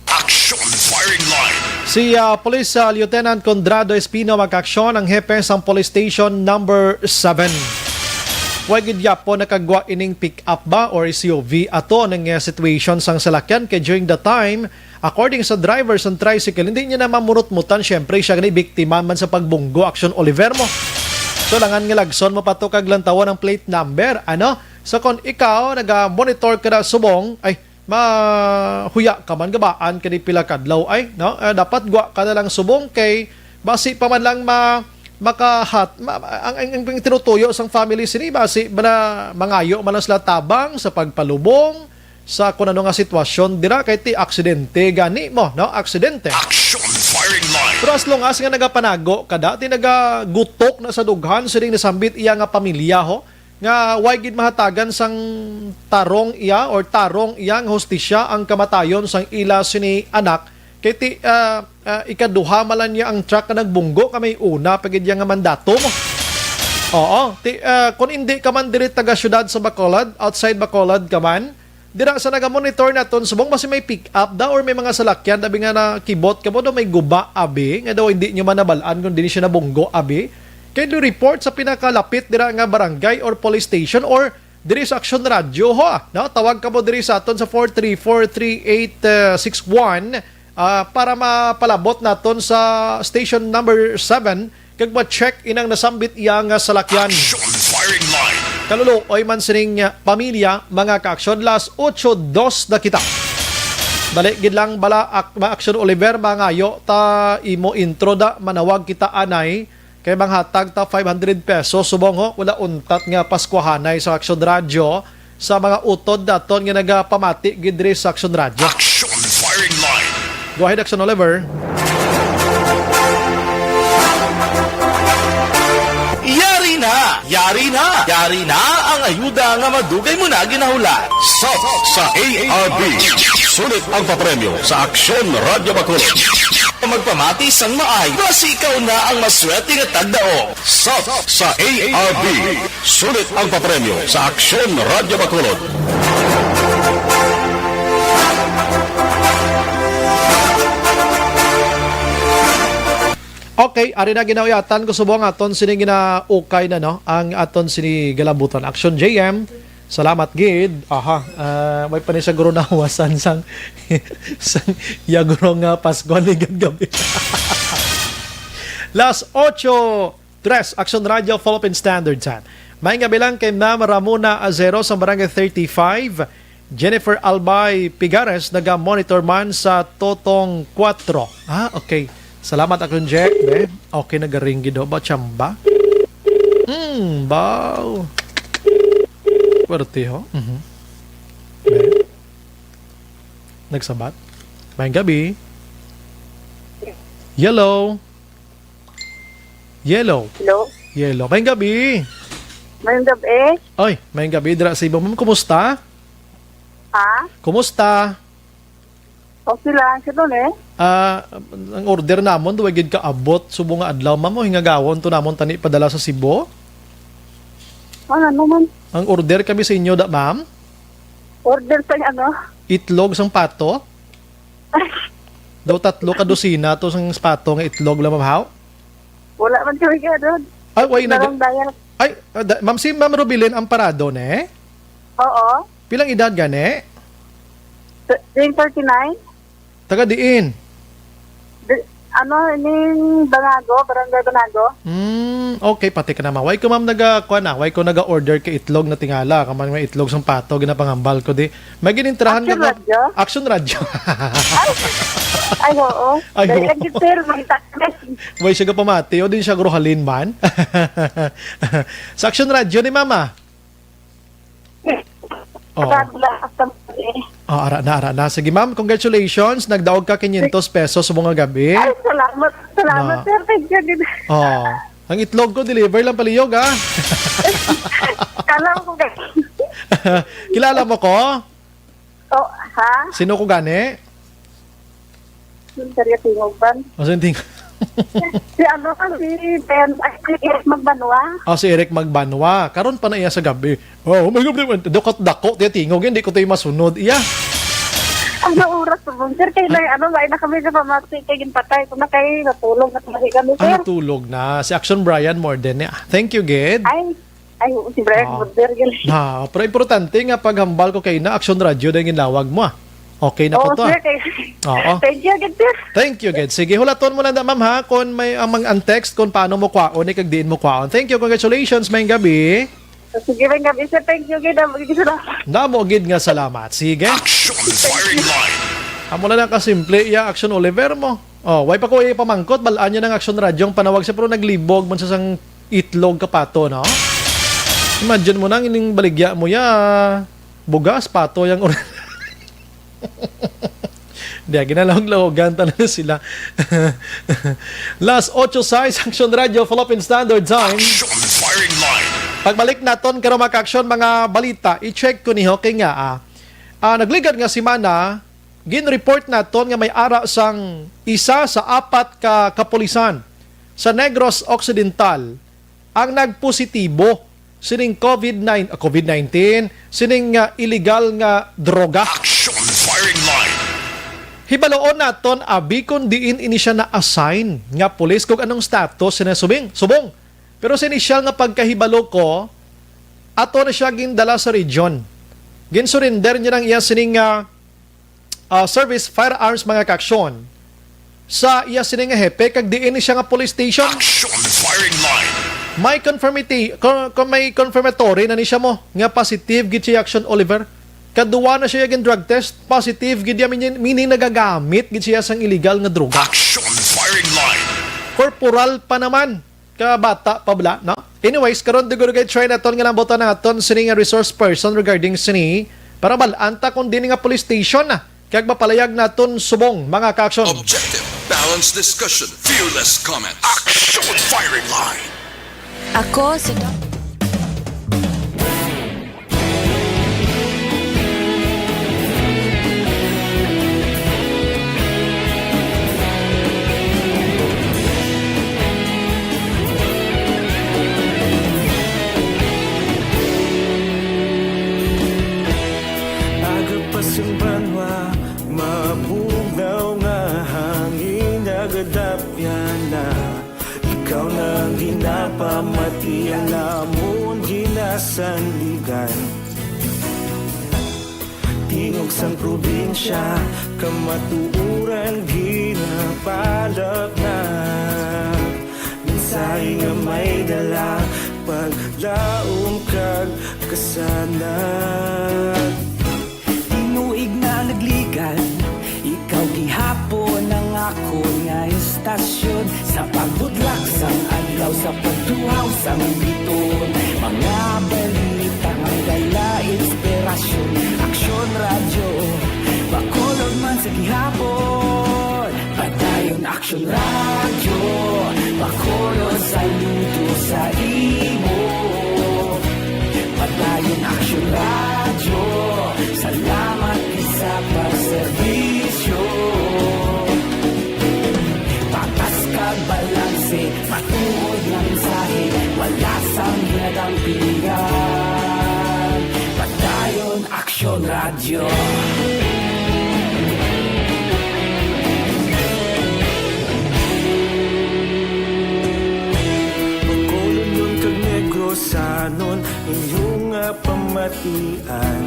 Action Firing Line. Si, ah, Police, ah, Lieutenant Conrado Espino, mag-aksyon ang hepe sang Police Station Number Seven. Way gid gyapon nakagwa ining pick-up ba or S U V ato ning, eh, situation sang salakyan kay during the time, according sa driver sang tricycle, hindi niya na mamurot-mutan, syempre siya gani biktima man sa pagbunggo, Action Oliver mo. So langan nga lagson mo pa to kag lantawon ang plate number, ano? So kung ikaw naga-monitor ka na subong, ay, mahuya ka man gabaan kani pila kadlaw ay, no? Eh, dapat gwa ka na lang subong kay basi pa man lang ma-, makahat-, ma-, ang, ang, ang tinutuyo sang family sini, basi ba na mangayo man lang sila tabang sa pagpalubong sa kun ano nga sitwasyon dira kay ti aksidente gani mo, no? Aksidente. Action Firing Line. Pero as long as nga nagapanago ka da, ti nagagutok na sa dughan sining nasambit iya nga pamilya, ho, nga way gid mahatagan sang tarong iya or tarong iya nga hustisya ang kamatayon sang ila sini anak, kay ti, ah, ah, ikaduha man lang niya ang truck nga nagbunggo, kay may una pa gid iya nga mandato mo. Oo, ti, ah, kung indi ka man diri taga siyudad sa Bacolod, outside Bacolod ka man, dira sa naga-monitor naton, subong basi may pick-up da or may mga salakyan, abi nga nakibot ka mo daw may guba, abi, nga daw hindi nyo man nabal-an kung dili siya nabunggo, abi. Kindly report sa pinakalapit dira nga barangay or police station or diri sa Action Radio, ho, ah, no? Tawag ka mo diri sa aton sa four three four three eight six one, ah, para mapalabot naton sa station number seven kag ma-check inang nasambit iya nga salakyan. Action Firing Line. Kaluluoy man sining, ah, pamilya, mga ka-aksyon, las otso dos na kita. Dali gid lang bala, ak-, ma-action Oliver, mangayo ta imo intro da, manawag kita anay. Kay manghatag ta five hundred pesos subong, ho, wala untat nga Paskwahanay sa Action Radio sa mga utod naton nga nagapamati gid diri sa Action Radio. Action Firing Line. Go ahead, Action Oliver. Yari na! Yari na! Yari na ang ayuda nga madugay mo na ginahulat. Sap sa A R B. Sulit ang papremyo sa Aksyon Radyo Bacolod. Magpamati sang maay, basi ikaw na ang maswerte nga tagdaog. Sap sa A R B. Sulit ang papremyo sa Aksyon Radyo Bacolod. Okay, ari na ginauyatan ko subong aton sini ginaukay na, no? Ang aton sini galabutan. Action J M. Salamat gid. Aha, ah, may pa ni siya guro nawasan sang, sang iya guro nga Pasko ni gab-, gabi. Las ocho tres, Action Radio, Philippine Standard Time. May gabi lang kay Ma'am Ramona Azero sa Barangay thirty-five. Jennifer Albay Pigares, naga-monitor man sa Totong Cuatro. Ah, okay. Salamat, Action Jack, be. Okay, nagaring gid, ho. Ba, chamba? Hmm, baw. Pwerte, ho. Mhm. Be. Nagsabat. Mayong gabi. Yellow. Yellow. Hello? Yellow. Mayong gabi. Mayong gabi. Oy, mayong gabi dira sa imo. Ma'am, kumusta? Ha? Kumusta? Okay lang. Sino ni? Ah, ang order namon, duwa gid kaabot. Subong nga adlaw, ma'am, o hingagawon to namon tani padala sa Cebu. Ah, ano man? Ang order kami sa inyo, da, ma'am? Order sa ano? Itlog sang pato? Daw tatlo ka dosina to sang pato nga itlog lang, ma'am, haw? Wala man kami ka doon. Ay, way na. Narang dayat. Ay, ah, da-, ma'am, si Ma'am Rubilin Amparado, ne? Oo. Pilang edad gani? Th-, thirty-nine. Taga diin? Di-, Ano, ining Banago, Barangay Banago. Hmm, okay, pati ka naman. Why ko, ma'am, naga, kuwan na? Why ko naga-order ka itlog na tingala? Kaman may itlog sang pato, ginapangambal ko di. May ginintrahan Action nga Radyo? Action Radyo. Ay, oo. Ay, Dali oo. Lagi, sir. May ta- Why siya gapamati? O din siya gruhalin man? Sa Action Radyo ni Mama. Oh. Wala, basta mali. Oh, ara na, ara na. Sige, ma'am, congratulations. Nagdaog ka quinientos pesos sa mga gabi. Ay, salamat. Salamat, Na. Sir. Thank you, gid. Oh. Ang itlog ko, deliver lang palihog, ah. Kala ko, guys. Kilala mo ko? Oh, ha? Sino ko gani? Yung Sergio Tingog, ban? O, sino ting- Si ano, si Ben, ay, si Eric Magbanwa. Oh, si Eric Magbanwa. Karon pa na iya sa gabi. Oh, my God, dako, dako, tiya tingog, hindi ko tayo masunod. Iya. Ang oras po, sir, kay na, ano, wala na kami sa pamati, kay ginpatay ko na, kay natulog na kami, Ah, sir. Natulog na. Si Action Brian Morden, eh. Thank you, Gid. Ay, ay, oo, si Brian Oo. Morden, yun. Na, pero importante nga paghambal ko kay na Action Radio na yung ginlawag mo, ah. Okay na po Oo, to, ah. Sir, kay, Oo. Thank you, Gid, sir. Thank you, Gid. Sige, hulaton mo lang na, ma'am, ha, kung may, ang mga ang text, kung paano mo kwaon, eh, kag diin mo kwaon. Thank you, congratulations, may gabi. Sige, may gabi, sir. Thank you, Gid. Ang mga salamat. Damo gid nga salamat. Sige. Action firing line. Amo na lang kasimple, iya, Action Oliver mo. Oh, way pa ko iya pamangkot, balaan niya ng Action Radio ang panawag siya, pero naglibog man sa sang itlog ka pato, no? Imagine mo na, ining baligya mo, ya, bugas, pato, yang or-, Di, ginalahog-lahogan talaga sila. Las ocho sais, Action Radio, Philippine Standard Time. Action firing line. Pagbalik naton karon, mga ka-action, mga balita, i-check ko niho kay nga, ah, ah, nagligad nga semana, gin-report naton nga may ara sang isa sa apat ka kapulisan sa Negros Occidental ang nagpositibo sining COVID nine, ah, COVID nineteen, sining, ah, illegal nga droga. Action firing line. Hibaloon naton abi kung diin ini siya na-assign nga pulis, kung anong status sina subing, subong. Pero sa inisyal nga pagkahibalo ko, ato na siya gindala sa region. Gin-surrender niya ang iya sining, ah, ah, service firearms, mga ka-action, sa iya sini nga hepe, kag diin ni siya nga police station. Action firing line. May confirmati-, kon, kon may confirmatory na ni siya mo nga positive gid siya, Action Oliver. Kaduwa na siya gin drug test, positive gid iya, meaning, meaning nagagamit gid siya sang illegal nga droga. Action firing line. Corporal pa naman. Kabata pa bala, no? Anyways, karon, dugay-dugay, try naton nga lambutan naton sini nga resource person regarding sini para bal-an ta kung diin nga police station na kag mapalayag naton subong, mga ka-action. Objective, balanced discussion, fearless comment. Action firing line. Ako si Doc. Aga pa sang banwa, mabugnaw nga hangin nagadapyan na. Ikaw na ang ginapamati, ang amon ginasandigan. Tingog sang probinsya, kamatuoran ginapalapnag. Mensahe nga may dala, paglaom kag kasanag. Tinuig na nagligad, ikaw gihapon ang akon nga istasyon. Sa pagbudlak sang adlaw, sa pagtuhaw sang biton, mga balita may dala inspirasyon. Aksyon Radyo, Bacolod man sa gihapon. Padayon Aksyon Radyo, Bacolod, saludo sa imo. Padayon Aksyon Radyo, salamat gid sa pagserbisyo. Patas kag balanse, matuod nga mensahe, wala sang ginadampigan. Padayon Aksyon Radyo. Bacolod kag Negrosanon, inyo nga pamatian.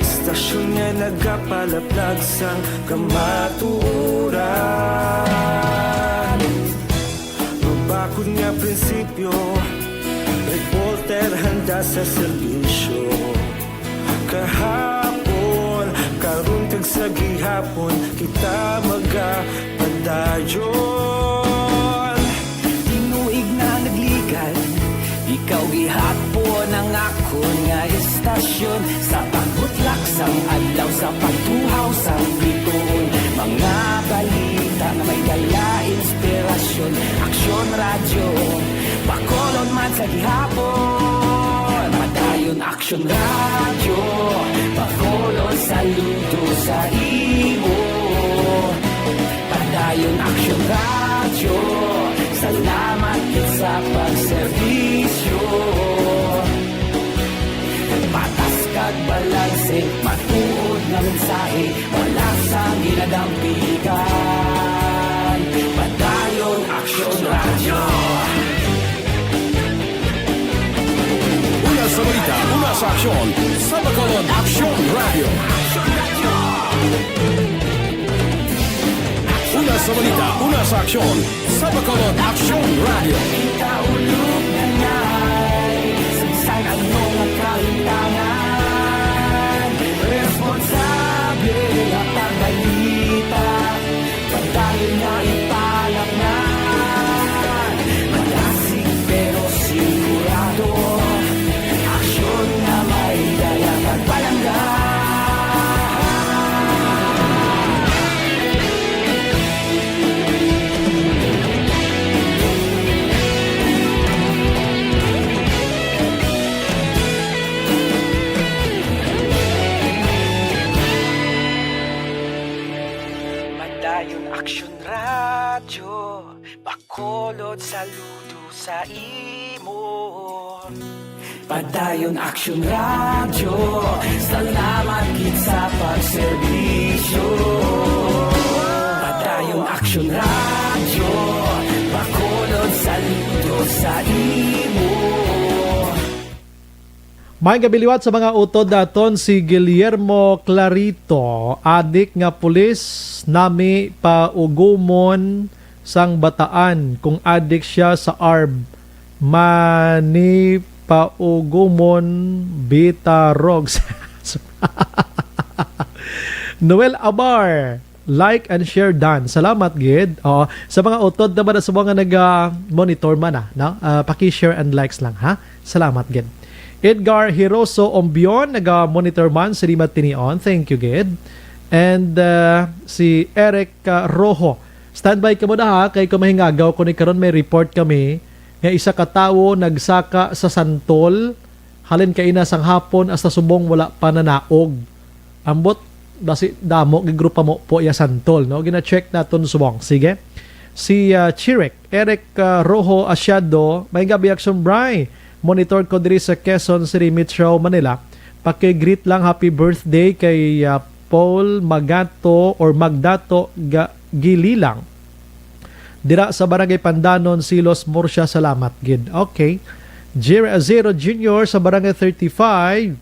Sa Aksyon nga nagapalaplag sang kamatuoran. Mabakod nga prinsipyo, reporter handa sa serbisyo. Kahapon, karon kag sa gihapon, kita magapadayon. Tinuig na nagligad, ikaw gihapon ang akon nga istasyon. Sa pagbutlak sang adlaw, sa pagtuhaw sang bituon, mga balita nga may dala inspirasyon. Aksyon Radyo, Bacolod man sa gihapon. Padayon Aksyon Radyo, Bacolod, saludo sa imo. Padayon Aksyon Radyo, salamat gid sa pagserbisyo. Patas kag balanse, matuod nga mensahe, wala sang ginadampigan. Padayon Aksyon Radyo. Una sa balita, una sa aksyon, sa Bacolod Aksyon Radyo. Una sa balita, una sa aksyon, sa Bacolod Aksyon Radyo. Kita ulog na ngay, saysay ang mga kahintangan. Responsable nga pagbalita, padayon nga ipalapnan. Malasig pero sigurado, aksyon nga may dala kag palangga. Padayon Aksyon Radyo, Bacolod, saludo sa imo. Padayon Aksyon Radyo, salamat gid sa pagserbisyo. Padayon Aksyon Radyo, Bacolod, saludo sa imo. May gabiliwat sa mga utod daton si Guillermo Clarito, adik nga pulis nami paugumon sang bataan kung adik siya sa arb, mani paugumon bita rogs. Noel Abar, like and share done. Salamat gid. Oo, sa mga utod naman sa mga naga-monitor man, ah, no? Ah, paki-share and likes lang, ha? Salamat gid. Edgar Hiroso Ombion, naga-monitor man, salamat tinion. Thank you gid. And, ah, si Eric, ah, Rojo, standby ka mo na, ha, kay kung mahingagaw ko ni karon, may report kami nga isa ka tawo nagsaka sa santol, halin kaina sang hapon hasta subong wala pa nanaog. Ambot, basi damo gid grupo mo po iya santol, no? Gina-check naton subong. Sige. Si, ah, Chirek, Eric, ah, Rojo Asiado, may gabi, Action Bry. Monitor ko diri sa Quezon City, Metro Manila. Paki-greet lang, happy birthday kay, ah, Paul Magato or Magdato Ga-, Gililang. Dira sa Barangay Pandanon, Silos, Murcia, salamat gid. Okay. Jer-, Zero Junior sa Barangay thirty-five.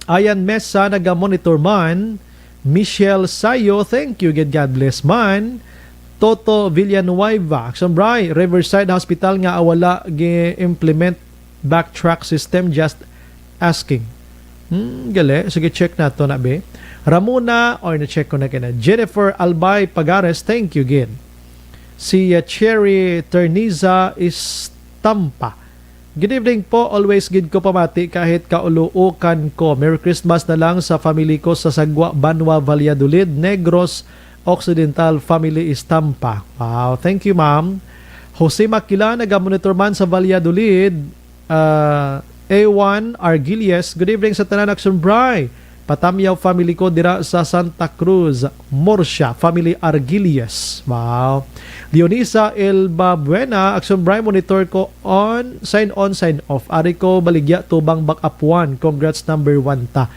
Ayan Mesa, naga-monitor man. Michelle Sayo, thank you gid, God bless man. Toto Villanueva, Action Bry, Riverside Hospital nga wala gi-implement backtrack system, just asking. Hmm, gali. Sige, check nato na, be. Ramona, or na-check ko na kina. Jennifer Albay Pagares, thank you gid. Si, uh, Cherry Terniza Estampa. Good evening po. Always gid ko pamati kahit kauluokan ko. Merry Christmas na lang sa family ko sa Sagwa, Banwa, Valladolid, Negros Occidental, family Estampa. Wow, thank you, ma'am. Jose Makila, naga-monitor man sa Valladolid. Ah, A one Argilies, good evening sa tanan, Action Bry. Patamyaw family ko dira sa Santa Cruz, Murcia, family Argilies. Wow. Leonisa Elba Buena, Action Bry, monitor ko on, sign on, sign off. Ari ko baligya tubang backup one. Congrats number one ta.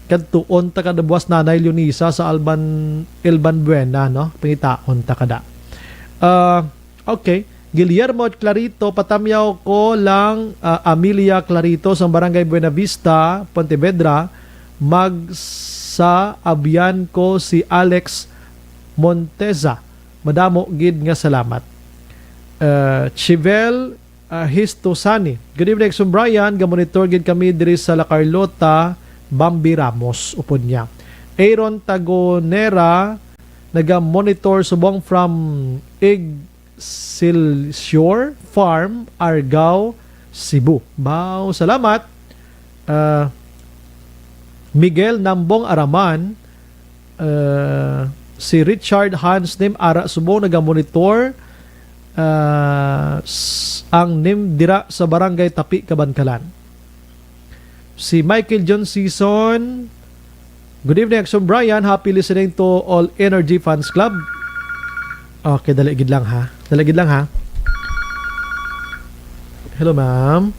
Kadtuon ta kada buwas, Nanay Leonisa sa Alban, Elban Buena, no? Pangitaon ta kada. Ah, Okay. Guillermo Clarito, patamyaw ko lang, ah, Amelia Clarito sa Barangay Buenavista, Pontevedra. Mag-, Carlota, abyan ko si Alex Monteza. Madamo gid nga salamat. Uh, Chivel, uh, Histosani. Good evening, Exum Brian. Ga-monitor gid kami diri sa La Carlota, Bambi Ramos, upod niya. Aaron Tagonera, naga-monitor subong from Excelsior Farm, Argao, Cebu. Wow, salamat. Ah, Miguel Nambong Araman, ah, si Richard Hans Nim ara subong naga-monitor, ah, s-, ang Nim dira sa Barangay Tapi, Kabankalan. Si Michael John Season, "Good evening, Exum Brian. Happy listening to All Energy Fans Club." Okay, dali gid lang ha. Dali gid lang ha. Hello, ma'am.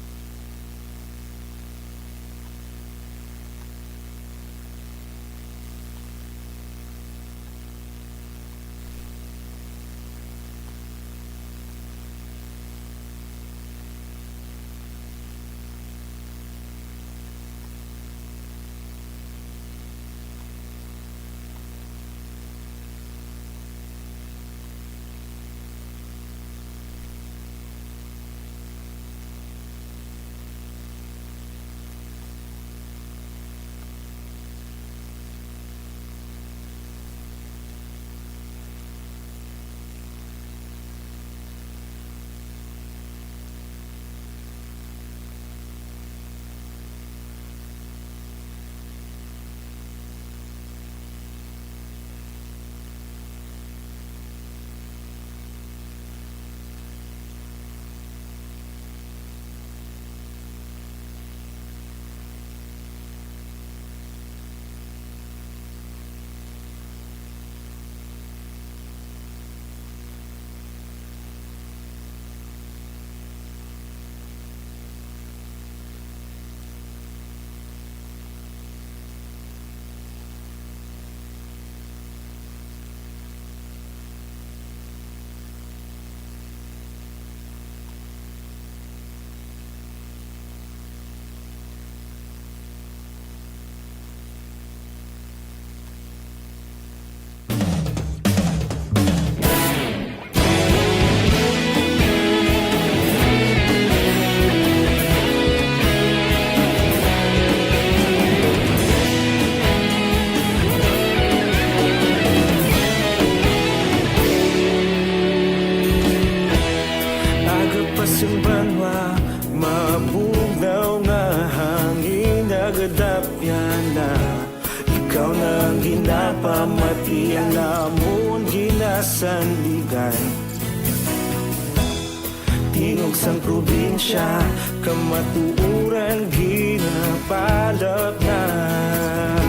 Aga pa sing banwa, mabugnaw nga hangin nagadapyan na. Ikaw na ang ginapamati, ang amon ginasandigan. Tingog sang probinsya, kamatuoran ginapalapnag.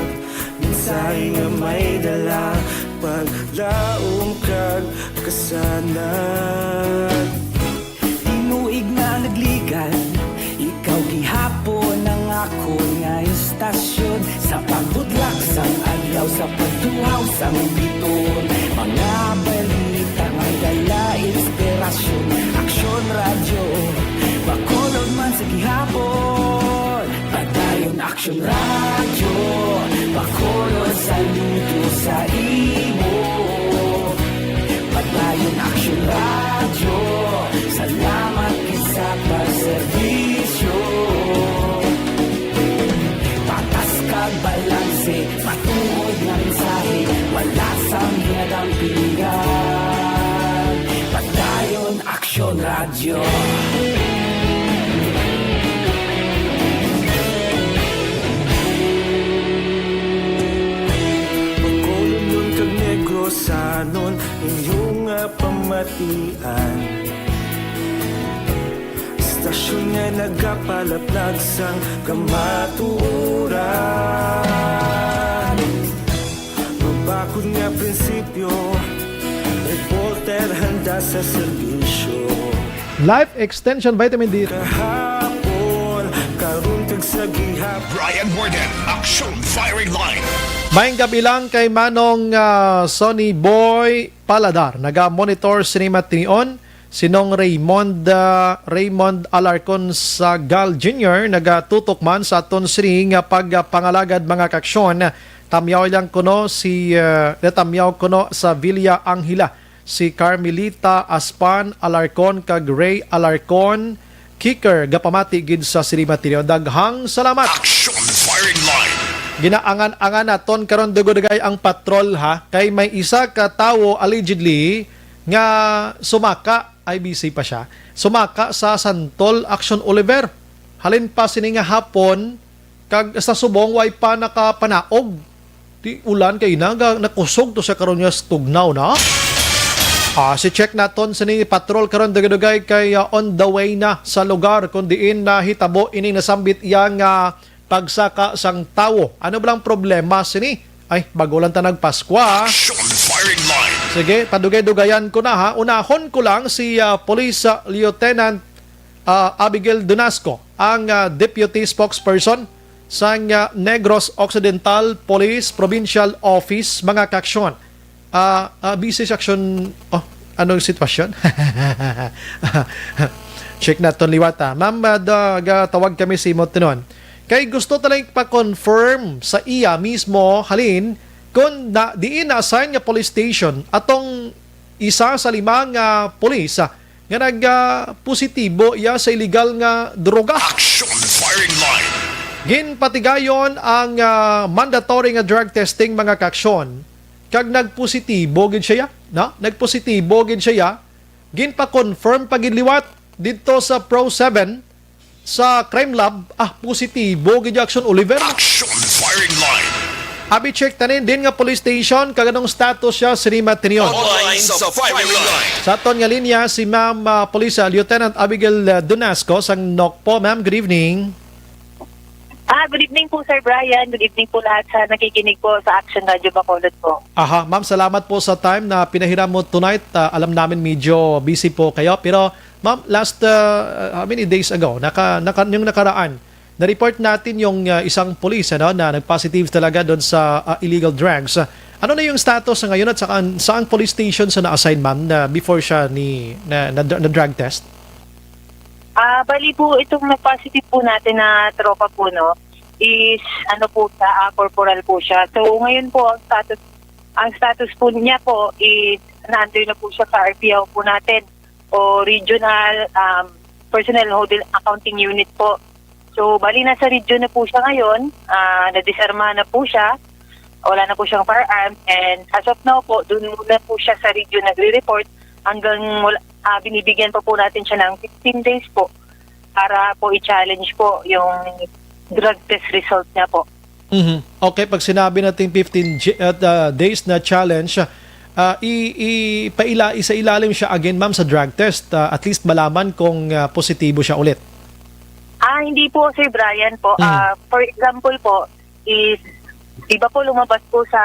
Mensahe nga may dala, paglaom kag kasanag. Tinuig na nagligan, ikaw gihapon ang akon nga istasyon. Sa pagbudlak sang adlaw, sa pagtuhaw sang biton, mga balita may dala inspirasyon. Aksyon Radyo, Bacolod man sa gihapon. Padayon Aksyon Radyo, Bacolod, saludo sa imo. Padayon Aksyon Radyo, salamat gid sa pagserbisyo. Patas kag balanse, matuod nga mensahe, wala sang ginadampingan. Padayon Aksyon Radyo. Bacolodnon kag Negrosanon, inyo nga pamatian. Istasyon nga nagapalaplag sang kamatuoran. Mabakod nga prinsipyo, reporter handa sa serbisyo. Life Extension Vitamin D. Kahapon, karon kag sa gihap. Brian Morgan, Aksyon Firing Line. Maayong gabi lang kay Manong, ah, Sonny Boy Paladar. Naga-monitor sini matinion. Si Nong Raymond, ah, Raymond Alarcon Sagal Junior nagatutok man sa aton sini nga pagpangalagad, mga kaaksyon. Tamyaw lang kuno si, ah, natamyaw kuno sa Villa Angela si Carmelita Aspan Alarcon kag Ray Alarcon, kicker, gapamati gid sa Sirima Trio. Daghang salamat. Action firing line. Ginaangan-angan naton karon, dugay-dugay ang patrol, ha, kay may isa ka tawo allegedly nga sumaka, ay, busy pa siya, sumaka sa Santol Action Oliver. Halin pa sini nga hapon, kag sa subong way pa nakapanaog. Di ulan kay na, ga-, nakusog to sa karon nga tugnaw na. Ah, si check naton sini patrol karon, dugay-dugay kay, ah, on the way na sa lugar kung diin nahitabo ining nasambit iya nga pagsaka sang tawo. Ano ba lang problema sini? Ay, bago lang ta nagpaskwa. Action firing line. Sige, padugay-dugayan ko na, ha. Unahon ko lang si, ah, Police, ah, Lieutenant, ah, Abigail Dunasco, ang, ah, deputy spokesperson sang, ah, Negros Occidental Police Provincial Office, mga kaaksyon. Ah, ah, busy sa aksyon. Oh, anong sitwasyon? Check naton liwat, ah. Ma'am, ah, da-, gatawag kami sa imo tinuon. Kay gusto ta lang pa-confirm sa iya mismo, halin, kung na, diin na-assign nga police station atong isa sa lima nga pulis, ah, nga nag, ah, positibo iya sa illegal nga droga. Action firing line. Ginpatigayon ang, ah, mandatory nga drug testing, mga kaaksyon, kag nagpositibo gid siya, no? Nagpositibo gid siya. Ginpa-confirm pa gid liwat didto sa Pro Seven, sa crime lab, ah, positibo gid yung action, Oliver. Action firing line. Abi, check tanin din nga police station, kag anong status siya, Sri Matinion? Online sa firing line. Sa aton nga linya, si Ma'am, ah, Police, ah, Lieutenant Abigail, ah, Dunasco, sang nokpo. Ma'am, good evening. Ah, good evening po, Sir Brian. Good evening po lahat sa nakikinig po sa Action Radio Bacolod po. Aha, ma'am, salamat po sa time na pinahiram mo tonight. Ah, alam namin medyo busy po kayo, pero ma'am, last, ah, how many days ago, naka, naka, yung nakaraan, na-report natin yung, ah, isang police, ano, na nag-positive talaga doon sa, ah, illegal drugs. Ano na yung status sa ngayon at saan, saang police station sa na-assign, ma'am, na before siya ni, na, na, na drug test? Ah, bali po, itong nag-positive po natin na tropa po, no, is ano po siya, ah, corporal po siya. So, ngayon po, ang status, ang status po niya po is na-under na po siya sa R P O po natin o Regional, um, Personnel Holding Accounting Unit po. So, bali, nasa region na po siya ngayon, ah, nadisarmahan na po siya, wala na po siyang firearms, and as of now po, doon muna po siya sa region nagre-report hanggang wala, ah, binibigyan pa po natin siya ng fifteen days po para po i-challenge po yung drug test result niya po. Mhm. Okay, pag sinabi natin fifteen j-, at, ah, days na challenge, ah, i-, i-, paila-, isa ilalim siya again, ma'am, sa drug test. Ah, at least malaman kung, ah, positibo siya ulit. Ah, hindi po, Sir Brian po. Mm. Ah, for example po, is, di ba po lumabas po sa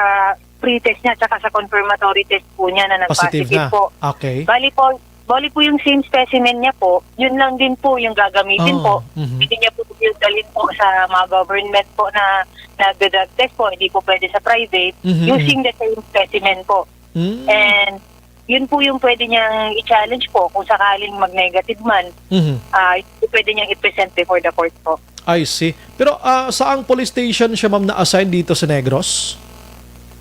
pre-test niya tsaka sa confirmatory test po niya na Positive nag-positive na. po. Okay. Bali po, bali po yung same specimen niya po, yun lang din po yung gagamitin Oo, po. mhm. Hindi niya po yung dalhin po sa mga government po na nagda-drug test po, hindi po pwede sa private, Mhm, mhm. using the same specimen po. Mm. And yun po yung pwede niyang i-challenge po kung sakaling mag-negative man. Mhm. Ah, yun po pwede niyang i-present before the court po. I see. Pero, ah, saang police station siya, ma'am, na-assign dito sa Negros?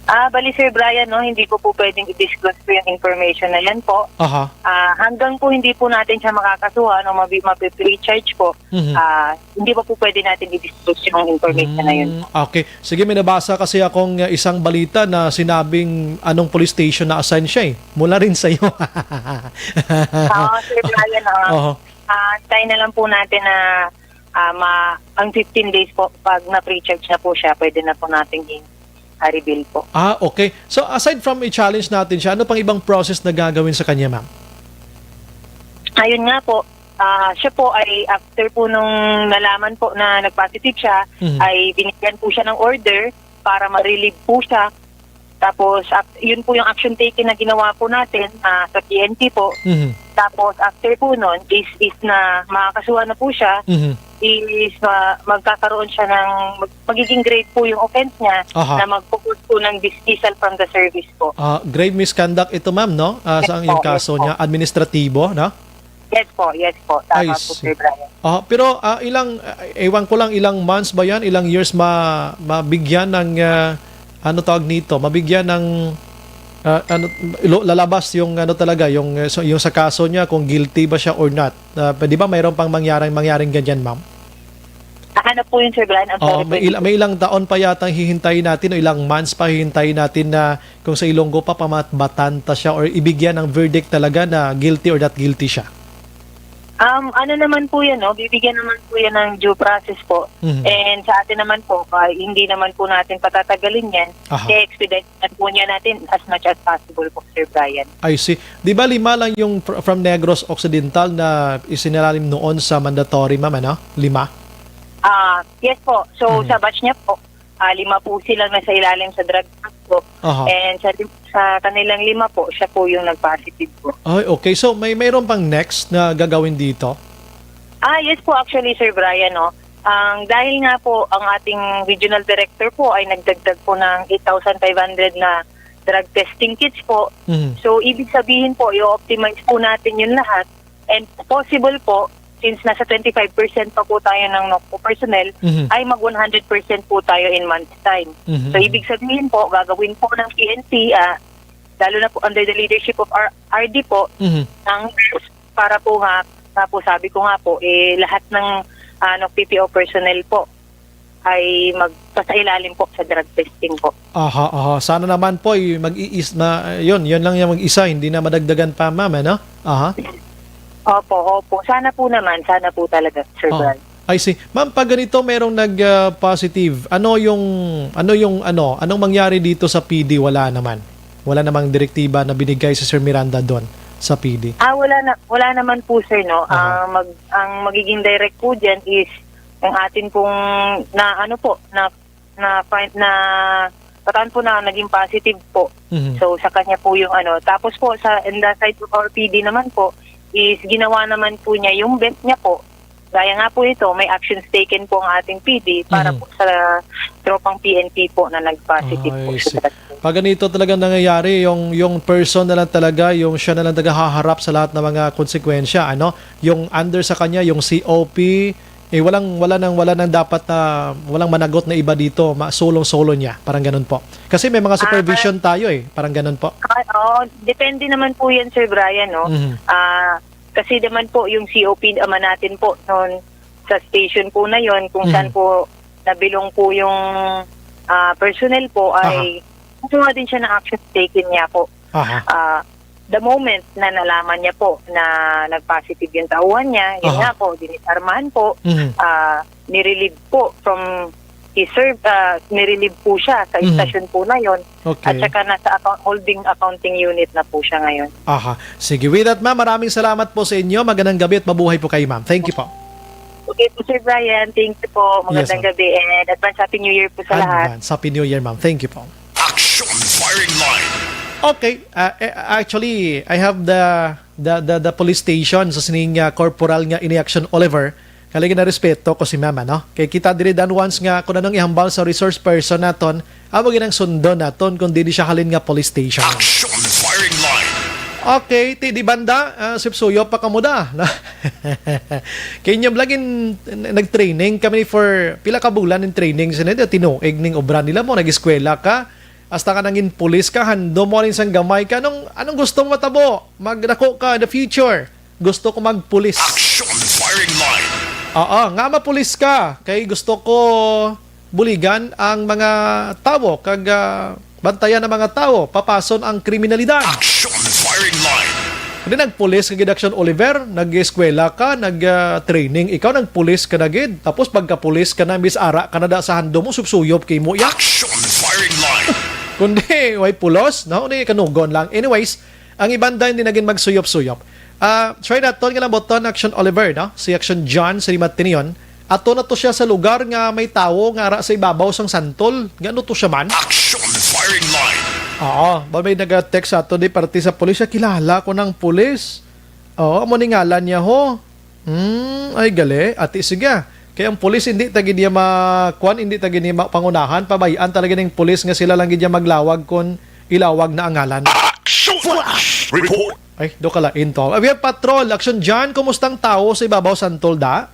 Ah, bali, Sir Brian, no, hindi ko po pwedeng i-disclose po yung information na yan po. Aha. Ah, hanggang po hindi po natin siya makakasuhan o mabi-, mapi-pre-charge po, Mhm. ah, hindi pa po pwede natin i-disclose yung information na yun. Mm, okay. Sige, may nabasa kasi akong, uh, isang balita na sinabing anong police station na-assign siya eh. Mula rin sa'yo. Oo, Sir Brian, ah. Oho. Ah, antayin na lang po natin na, ah, ma-, ang fifteen days po, pag na-pre-charge na po siya, pwede na po natin i-, ah, reveal po. Ah, okay. So, aside from i-challenge natin siya, ano pang ibang process na gagawin sa kanya, ma'am? Ayun nga po, ah, siya po ay after po nung nalaman po na nag-positive siya, Mhm. ay binigyan po siya ng order para ma-relieve po siya. Tapos, ak-, yun po yung action taken na ginawa po natin, ah, sa P N P po. Mhm. Tapos, after po nun, is, is na makakasuhan na po siya, Mhm. is, ah, magkakaroon siya ng, mag-, magiging grave po yung offense niya Aha. na magpo-cause po ng dismissal from the service po. Ah, grave misconduct ito, ma'am, no? Ah, Yes sa ang po, yung yes kaso po. niya, administratibo, no? Yes po, yes po. Tama I po, see. Sir Brian. Ah, pero, ah, ilang, ah, ewan ko lang, ilang months ba yan? Ilang years ma-, mabigyan ng, ah, ano tawag nito, mabigyan ng, ah, ano, lo-, lalabas yung ano talaga, yung, eh, so, yung sa kaso niya kung guilty ba siya or not. Ah, di ba mayroon pang mangyaring, mangyaring ganyan, ma'am? Ah, ano po yun, Sir Brian? I'm Oh, sorry po. may, ila- may ilang taon pa yata ang hihintayin natin o ilang months pa hihintayin natin na kung sa Ilonggo pa pamatbatan ta siya or ibigyan ng verdict talaga na guilty or not guilty siya. Um, ano naman po yan, no? Bibigyan naman po yan ng due process po. Mhm. And sa atin naman po, ah, hindi naman po natin patatagalin yan. Aha. Kaya expedite naman po niya natin as much as possible po, Sir Brian. I see. Di ba lima lang yung fr- from Negros Occidental na isinalim noon sa mandatory, ma'am, ano? Lima? Ah, yes po. So, Mhm. sa batch niya po, ah, lima po sila na sa ilalim sa drug task po. Aha. And sa, sa kanilang lima po, siya po yung nag-positive po. Ay, okay. So, may mayroon pang next na gagawin dito? Ah, yes po, actually, Sir Brian, no? Ang, dahil nga po, ang ating regional director po ay nagdagdag po ng eight thousand five hundred na drug testing kits po. Mhm. So, ibig sabihin po, i-optimize po natin yun lahat. And possible po, since nasa twenty-five percent pa po tayo ng NOCPO personnel, Mhm. ay mag one hundred percent po tayo in months time. Mhm. So, ibig sabihin po, gagawin po ng P N P, ah, lalo na po under the leadership of R- R D po, Mhm. ang para po nga, nga po sabi ko nga po, eh, lahat ng ano, P P O personnel po ay magpasailalim po sa drug testing po. Aha, aha. Sana naman po, eh, mag-iis na, yun, yun lang yung mag-isa, hindi na madagdagan pa, ma'am, ano? Aha. Opo, opo. Sana po naman, sana po talaga, Sir Oh, Brian. I see. Ma'am, pag ganito merong nag-, ah, positive, ano yung, ano yung, ano, anong mangyari dito sa P D? Wala naman. Wala namang direktiba na binigay si Sir Miranda doon sa P D. Ah, wala na, wala naman po, sir, no. Aha. Ah, mag, ang magiging direct po diyan is ang atin pong na ano po, na na find na katawan po na naging positive po. Mhm. So, sa kanya po yung ano. Tapos po, sa in the side of our P D naman po, is ginawa naman po niya yung best niya po. Gaya nga po ito, may actions taken po ang ating P D para Mhm. po sa tropang P N P po na nag-positive po I sa see. drug. Pag ganito talaga nangyayari, yung, yung person na lang talaga, yung siya na lang taga haharap sa lahat ng mga konsekwensya, ano? Yung under sa kanya, yung C O P, eh, walang, wala nang, wala nang dapat na, walang managot na iba dito, ma-, solo-solo niya, parang ganun po. Kasi may mga Ah, supervision tayo eh, parang ganun po. Ah, oo, depende naman po yan, Sir Brian, no? Mhm. Ah, kasi naman po yung C O P naman natin po noon sa station po na yon kung Mhm. saan po nabilong po yung ah, personnel po ay kumuha din siya ng action taken niya po. Aha. Ah, the moment na nalaman niya po na nag-positive yung tauhan niya, yun Aha. nga po, dinisarmahan po, Mhm. ah, nirelieve po from his serv-, ah, nirelieve po siya sa Mhm. istasyon po na yon. Okay. At saka nasa account, holding accounting unit na po siya ngayon. Aha. Sige. With that, ma'am, maraming salamat po sa inyo. Magandang gabi at mabuhay po kayo, ma'am. Thank you po. Okay po, Sir Brian. Thank you po. Magandang Yes, ma'am. Gabi and advance Happy New Year po sa lahat. Advance. Happy New Year, ma'am. Thank you po. Action firing line. Okay. Uh, eh, actually, I have the the the, the police station sa sining uh, corporal nga ini Action Oliver. Kali na respeto ko si ma'am, no? Kay kita diri dan once nga kung anong ihambal sa resource person naton, amo ginang sundon naton kung dili siya halin nga police station. Action firing line. Okay, ti di banda, ah, sipsuyo pa kamo da. Kay inyo lagi n-, nag-training kami for pila ka bulan in training sila, tinuig ning obra nila mo, nag-eskwela ka, hasta ka nangin pulis ka, handom mo rin sang gamay ka. Anong, anong gusto mo matabo? Magdako ka in the future. Gusto ko magpulis. Action firing line. Oo, nga mapulis ka. Kay gusto ko buligan ang mga tawo kag, ah, bantayan ang mga tawo, papason ang kriminalidad. Action firing line. Hindi nagpulis ka gid, Action Oliver, nag-eskwela ka, nag-training, ikaw nagpulis ka na gid. Tapos pagkapulis ka na, mis ara ka na da sa handom mo, supsuyop kay mo. Ya, Action firing line. kundi way pulos, no? Ni kanugon lang. Anyways, ang iban dayon di nagin magsuyop-suyop. Ah, try naton nga lang boton, Action Oliver, no? Si Action John, si Rimatinion. Ato na to siya sa lugar nga may tawo nga ara sa ibabaw sang santol. Nga ano to siya man? Action firing line. Oo, ba may nag-text sa ato di parte sa pulis, siya kilala ko ng pulis. Oo, mo ni ngalan niya ho. Hmm, ay gali. Ati, sige. Kaya ang pulis hindi ta gid niya ma-, kwan, hindi ta gid niya ma-, pangunahan, pabayaan talaga ning pulis nga sila lang gid niya maglawag kung ilawag na ang ngalan. Action flash report. Ay, do ka lain to. We have patrol. Action John, kumusta ang tawo sa ibabaw santol da?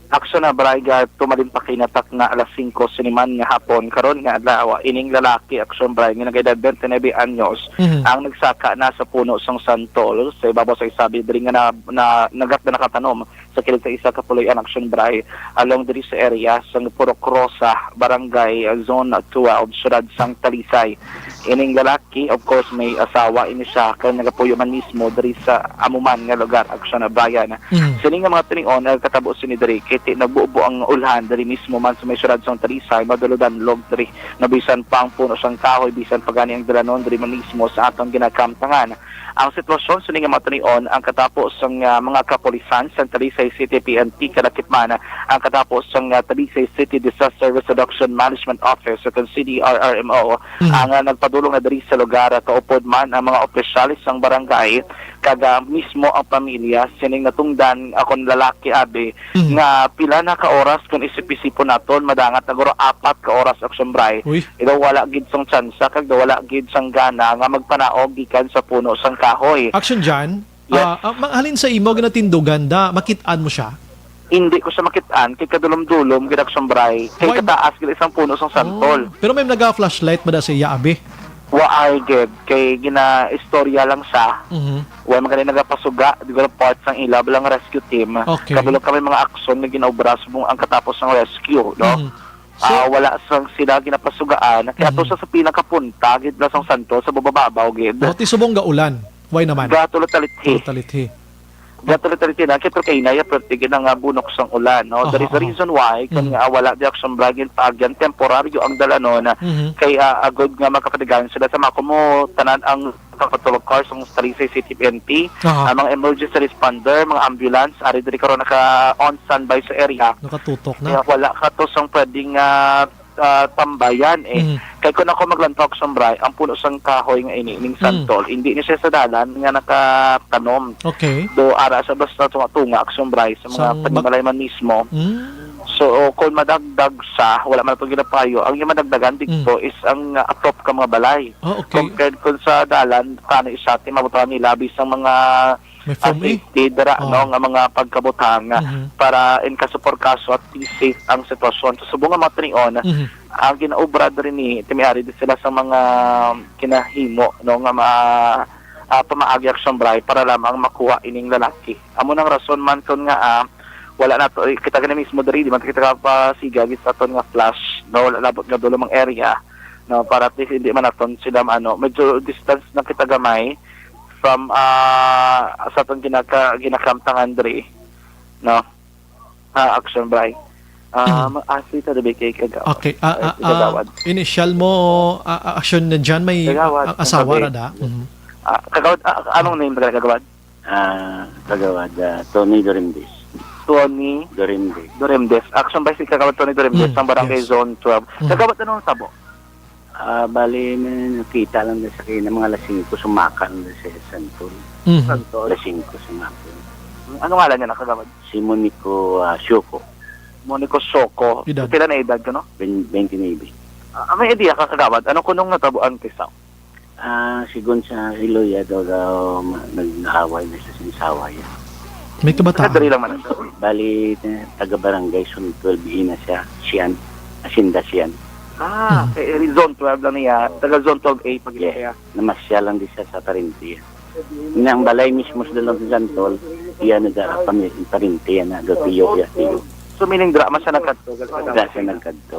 Aksyon na, Bray, nga tumalin pa kay natak na alas singko siniman nga hapon karon nga adlaw. Ining lalaki, Aksyon Bray, nga nag-edad twenty-nine anyos, Mhm. ang nagsaka na sa puno sang santol sa ibabaw sa isabi diri nga na, na, nagat na nakatanom sa kilid sa isa ka puloy-an, Aksyon Bray, along diri sa area sang Purok Rosa, Barangay Zone twelve, Siyudad sang Talisay. Ining lalaki, of course, may asawa ini siya, kay nagapuyo man mismo diri sa amo man nga lugar, Aksyon Bray. Mhm. Sini nga mga tinion, nagkatabo sini diri, kay ti-, nagbubo ang ulhan diri mismo man sa may siyudad sang Talisay, madulod-anlog diri, nga bisan pa ang puno sang kahoy, bisan pa gani ang dalanon diri man mismo sa aton ginakamtangan. Ang sitwasyon sini nga mga tinion, ang katapo sang, ah, mga kapulisan sa Talisay City P N P, kalakip man ang katapo sang, ah, Talisay City Disaster Risk Reduction Management Office, o kon C D R R M O, Mhm. ang, ah, nagpadulong na diri sa lugar, ah, kaupod man ang mga opisyales sang barangay, kag, ah, mismo ang pamilya sining natungdan, ah, kon lalaki, abi, Mhm. nga pila na ka oras kon isip-isipon naton, madangat na guro apat ka oras, Aksyon Bray. Uy. Daw wala gid sang tsansa kag daw wala gid sang gana nga magpanaog gikan sa puno sang kahoy. Action Jan, Yes. ah, ah, ma-, halin sa imo ginatindugan da, makit-an mo siya? Hindi ko siya makit-an, kay kadulom-dulom gid, Action Bray, kay Why? kataas gid sang puno sang santol. Oh, pero may naga-flashlight ba da sa iya, abi? Waay gid, kay ginaistorya lang siya. Mhm. Wa man gani nagapasuga, di ko part sang ila, bilang rescue team. Okay. Kabalo kami mga aksyon nga ginaobra subong ang katapos sang rescue, no? Mhm. So, Ah, wala sang sila ginapasugaan. Kaya ato Mhm. sa, sa pinakapunta, gid lang sang santol, sa bababaw, gid. Oh, ti subong gaulan. Why naman? Gatulot-talithi. Tulot-talithi. Gatulot-talithi na, kay pero kay inaya, pero tigid na nga bunok sang ulan, no? Aha, There is a aha. reason why, kung Mhm. nga wala di action vlogging, paagyan temporaryo ang dalanon, Mhm. kay, ah, agod nga makapatigayon sila sa mga kumo, tanan ang kapatulog cars, ang Talisay City P N P, Aha. ang mga emergency responder, mga ambulance, ari diri karon naka on standby sa area. Nakatutok na. Kaya wala ka to sang pwedeng, ah, ah, tambayan, eh. Mhm. Kay kung ako maglantaw, Sombray, ang puno sang kahoy nga ini, ning Mm. santol, hindi ni siya sa dalan nga nakatanom. Okay. Do, ara sa basta tunga-tunga, Sombray, sa mga Sang bag- panimalay man mismo. Mm. So, kung madagdag sa, wala man itong ginapayo, ang yung madagdagan dito Mm. is ang, ah, atop ka mga balay. Ah, okay. Compared kun sa dalan, tani sa atin, mabutangan nila, bisang mga May ah, foam, eh. safety dira, Oh. no, nga mga pagkabutang, ah, Mhm. para in kaso por kaso at least safe ang sitwasyon. Sa subong nga mga tinion, Mhm. ang ginaobra diri ni Timiari di sila sa mga kinahimo, no, nga ma-, ah, pamaagi action bray para lamang makuha ining lalaki. Amo nang rason man kun nga, ah, wala na to, eh, kita gani mismo diri, di man kita kapasiga gid sa aton nga flash, no, wala labot nga dulom ang area, no, para at least hindi man naton sila, ano, medyo distance na kita gamay, from, ah, sa atong ginaka-, ginakamtangan diri, no? Ah, action bray. Ah, Mm. ma-, ah, si Tadabe kay Kagaw. Okay, ah, Eh, ah, si Kagawad. ah, initial mo, ah, ah, action na dyan, may, Kagawad, ah, asawa Tadabe. ra da? Mhm. Ah, Kagawad, ah, anong name ba, Kagawad? Ah, Kagawad, ah, Tony Dorindes. Tony Dorindes. Dorindes. Action bray si Kagawad Tony Dorindes, Mm, ang barangay yes. Zone twelve. Mm. Kagawad, anong tabo? Ah, bali, may nakita lang din sa kanya, mga alas singko, sumakan din sa Santol. Mhm. Santol. Alas singko, sumakan. Ano ngalan niya, nakagawad? Si Monico, ah, Sioko. Monico Sioko. Edad? Pila na edad ka, no? Ben-, twenty-nine. Ah, may idea ka, kagawad? Ano kunong natabuan kay Sam? Ah, sigon sa Iloya daw, daw ma-, nag-away na siya sa asawa niya. May kabataan. Taga diri lang man. Bali, eh, taga barangay Zone twelve A na siya. Siyan. Asinda Siyan. Ah, Mhm. eh, eh, Zone twelve lang niya. Taga Zone twelve A pag Yeah. siya. Namasya lang di siya sa parente. Nga ang balay mismo sa dalawang Santol, iya na sa pamilya, parente yan na, do tiyo, iya tiyo. So, meaning, dra man siya nagkadto, Dra siya nagkadto.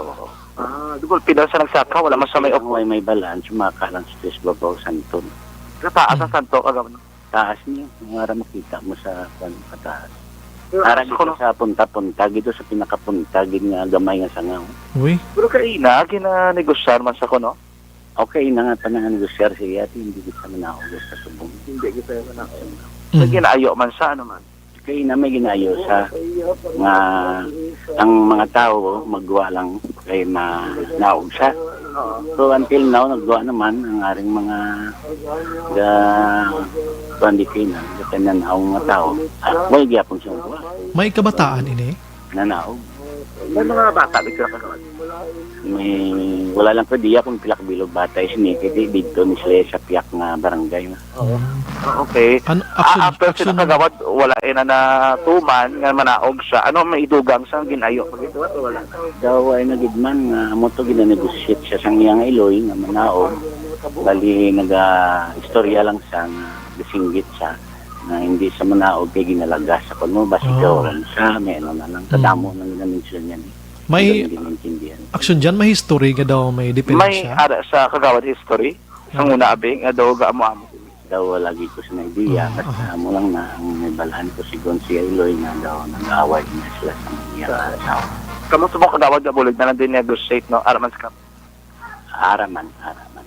Ah, di ba, pila sa nagsaka, wala man siya may Ang upo. way may balaan, sumaka lang sa tres babaw Santol. Sa taas ang Hmm. Santol, kagawad, no? Taas niya, nga ara makita mo sa, kwan, pataas. Pero Ara sa dito kuno sa punta-punta, dito sa pinakapunta, gid nga gamay nga sangaw. Uy. Pero kaina, ginanegosyar man sa kuno? Okay na nga pa nang negosyar siya, ati, hindi kita manaog sa subong. Hindi kita manaog. Mm. Sa ginaayo man sa ano man? Kaina may ginaayo sa nga ang mga tao magwa lang kay ma-, naog sa. Oo. So, until now, nagwa naman ang aring mga ga-, kuwan di kina, kay nanaog nga tao. Ah, way gyapon siya magwa. May kabataan ini? Nanaog. May mga bata, may sila kagawad. May, wala lang ko diya kung pila ka bilog bata is ni, kay di dito ni sila sa piyak nga barangay na. Oo. Ah, okay. Ano, action, Ah, after sila action. Kagawad, wala eh na natuman nga manaog siya. Ano may idugang sa ginayo? Pag ito, wala. Daw ay nagidman nga amo to ginanegosyate siya sang iyang iloy nga manaog. Bali, naga-istorya lang siya nga gisinggit siya nga hindi sa manaog kay ginalagas sa kuno, basi Oh. Gawaran siya, may ano na lang, Mm. kadamo nang ginamention niya ni. May Hindi maintindihan. Action dyan, may history nga daw may May diferensya? Ara sa kagawad history, sang Ah. una abi, nga daw gaamo-amo. Daw wala gid ko sa idea, Ah, basta aha. Amo lang na ang may balaan ko si Gon si Iloy nga daw nag-away na sila sa mga asawa. Kamo sa mga kagawad nga bulig na lang din negotiate, no? Ara man sa kam- Ara man, ara man.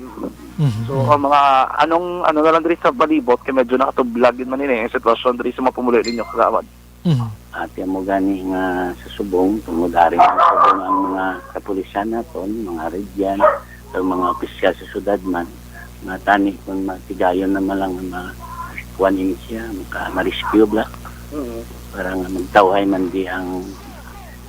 Mhm, So, mhm. ang mga, anong, ano na lang diri sa palibot, kay medyo nakatublag din man ini, ang sitwasyon diri sa mga pumuluyo ninyo, kagawad. Mhm. Ati mo gani nga sa subong, tungod ari nga subong ang mga kapulisan naton, mga radian, ang mga opisyal sa syudad man, nga tani kung matigayon naman lang nga ma-, kuwan ini siya, maka-, ma-rescue bla. Mhm. Para nga magtawhay man di ang,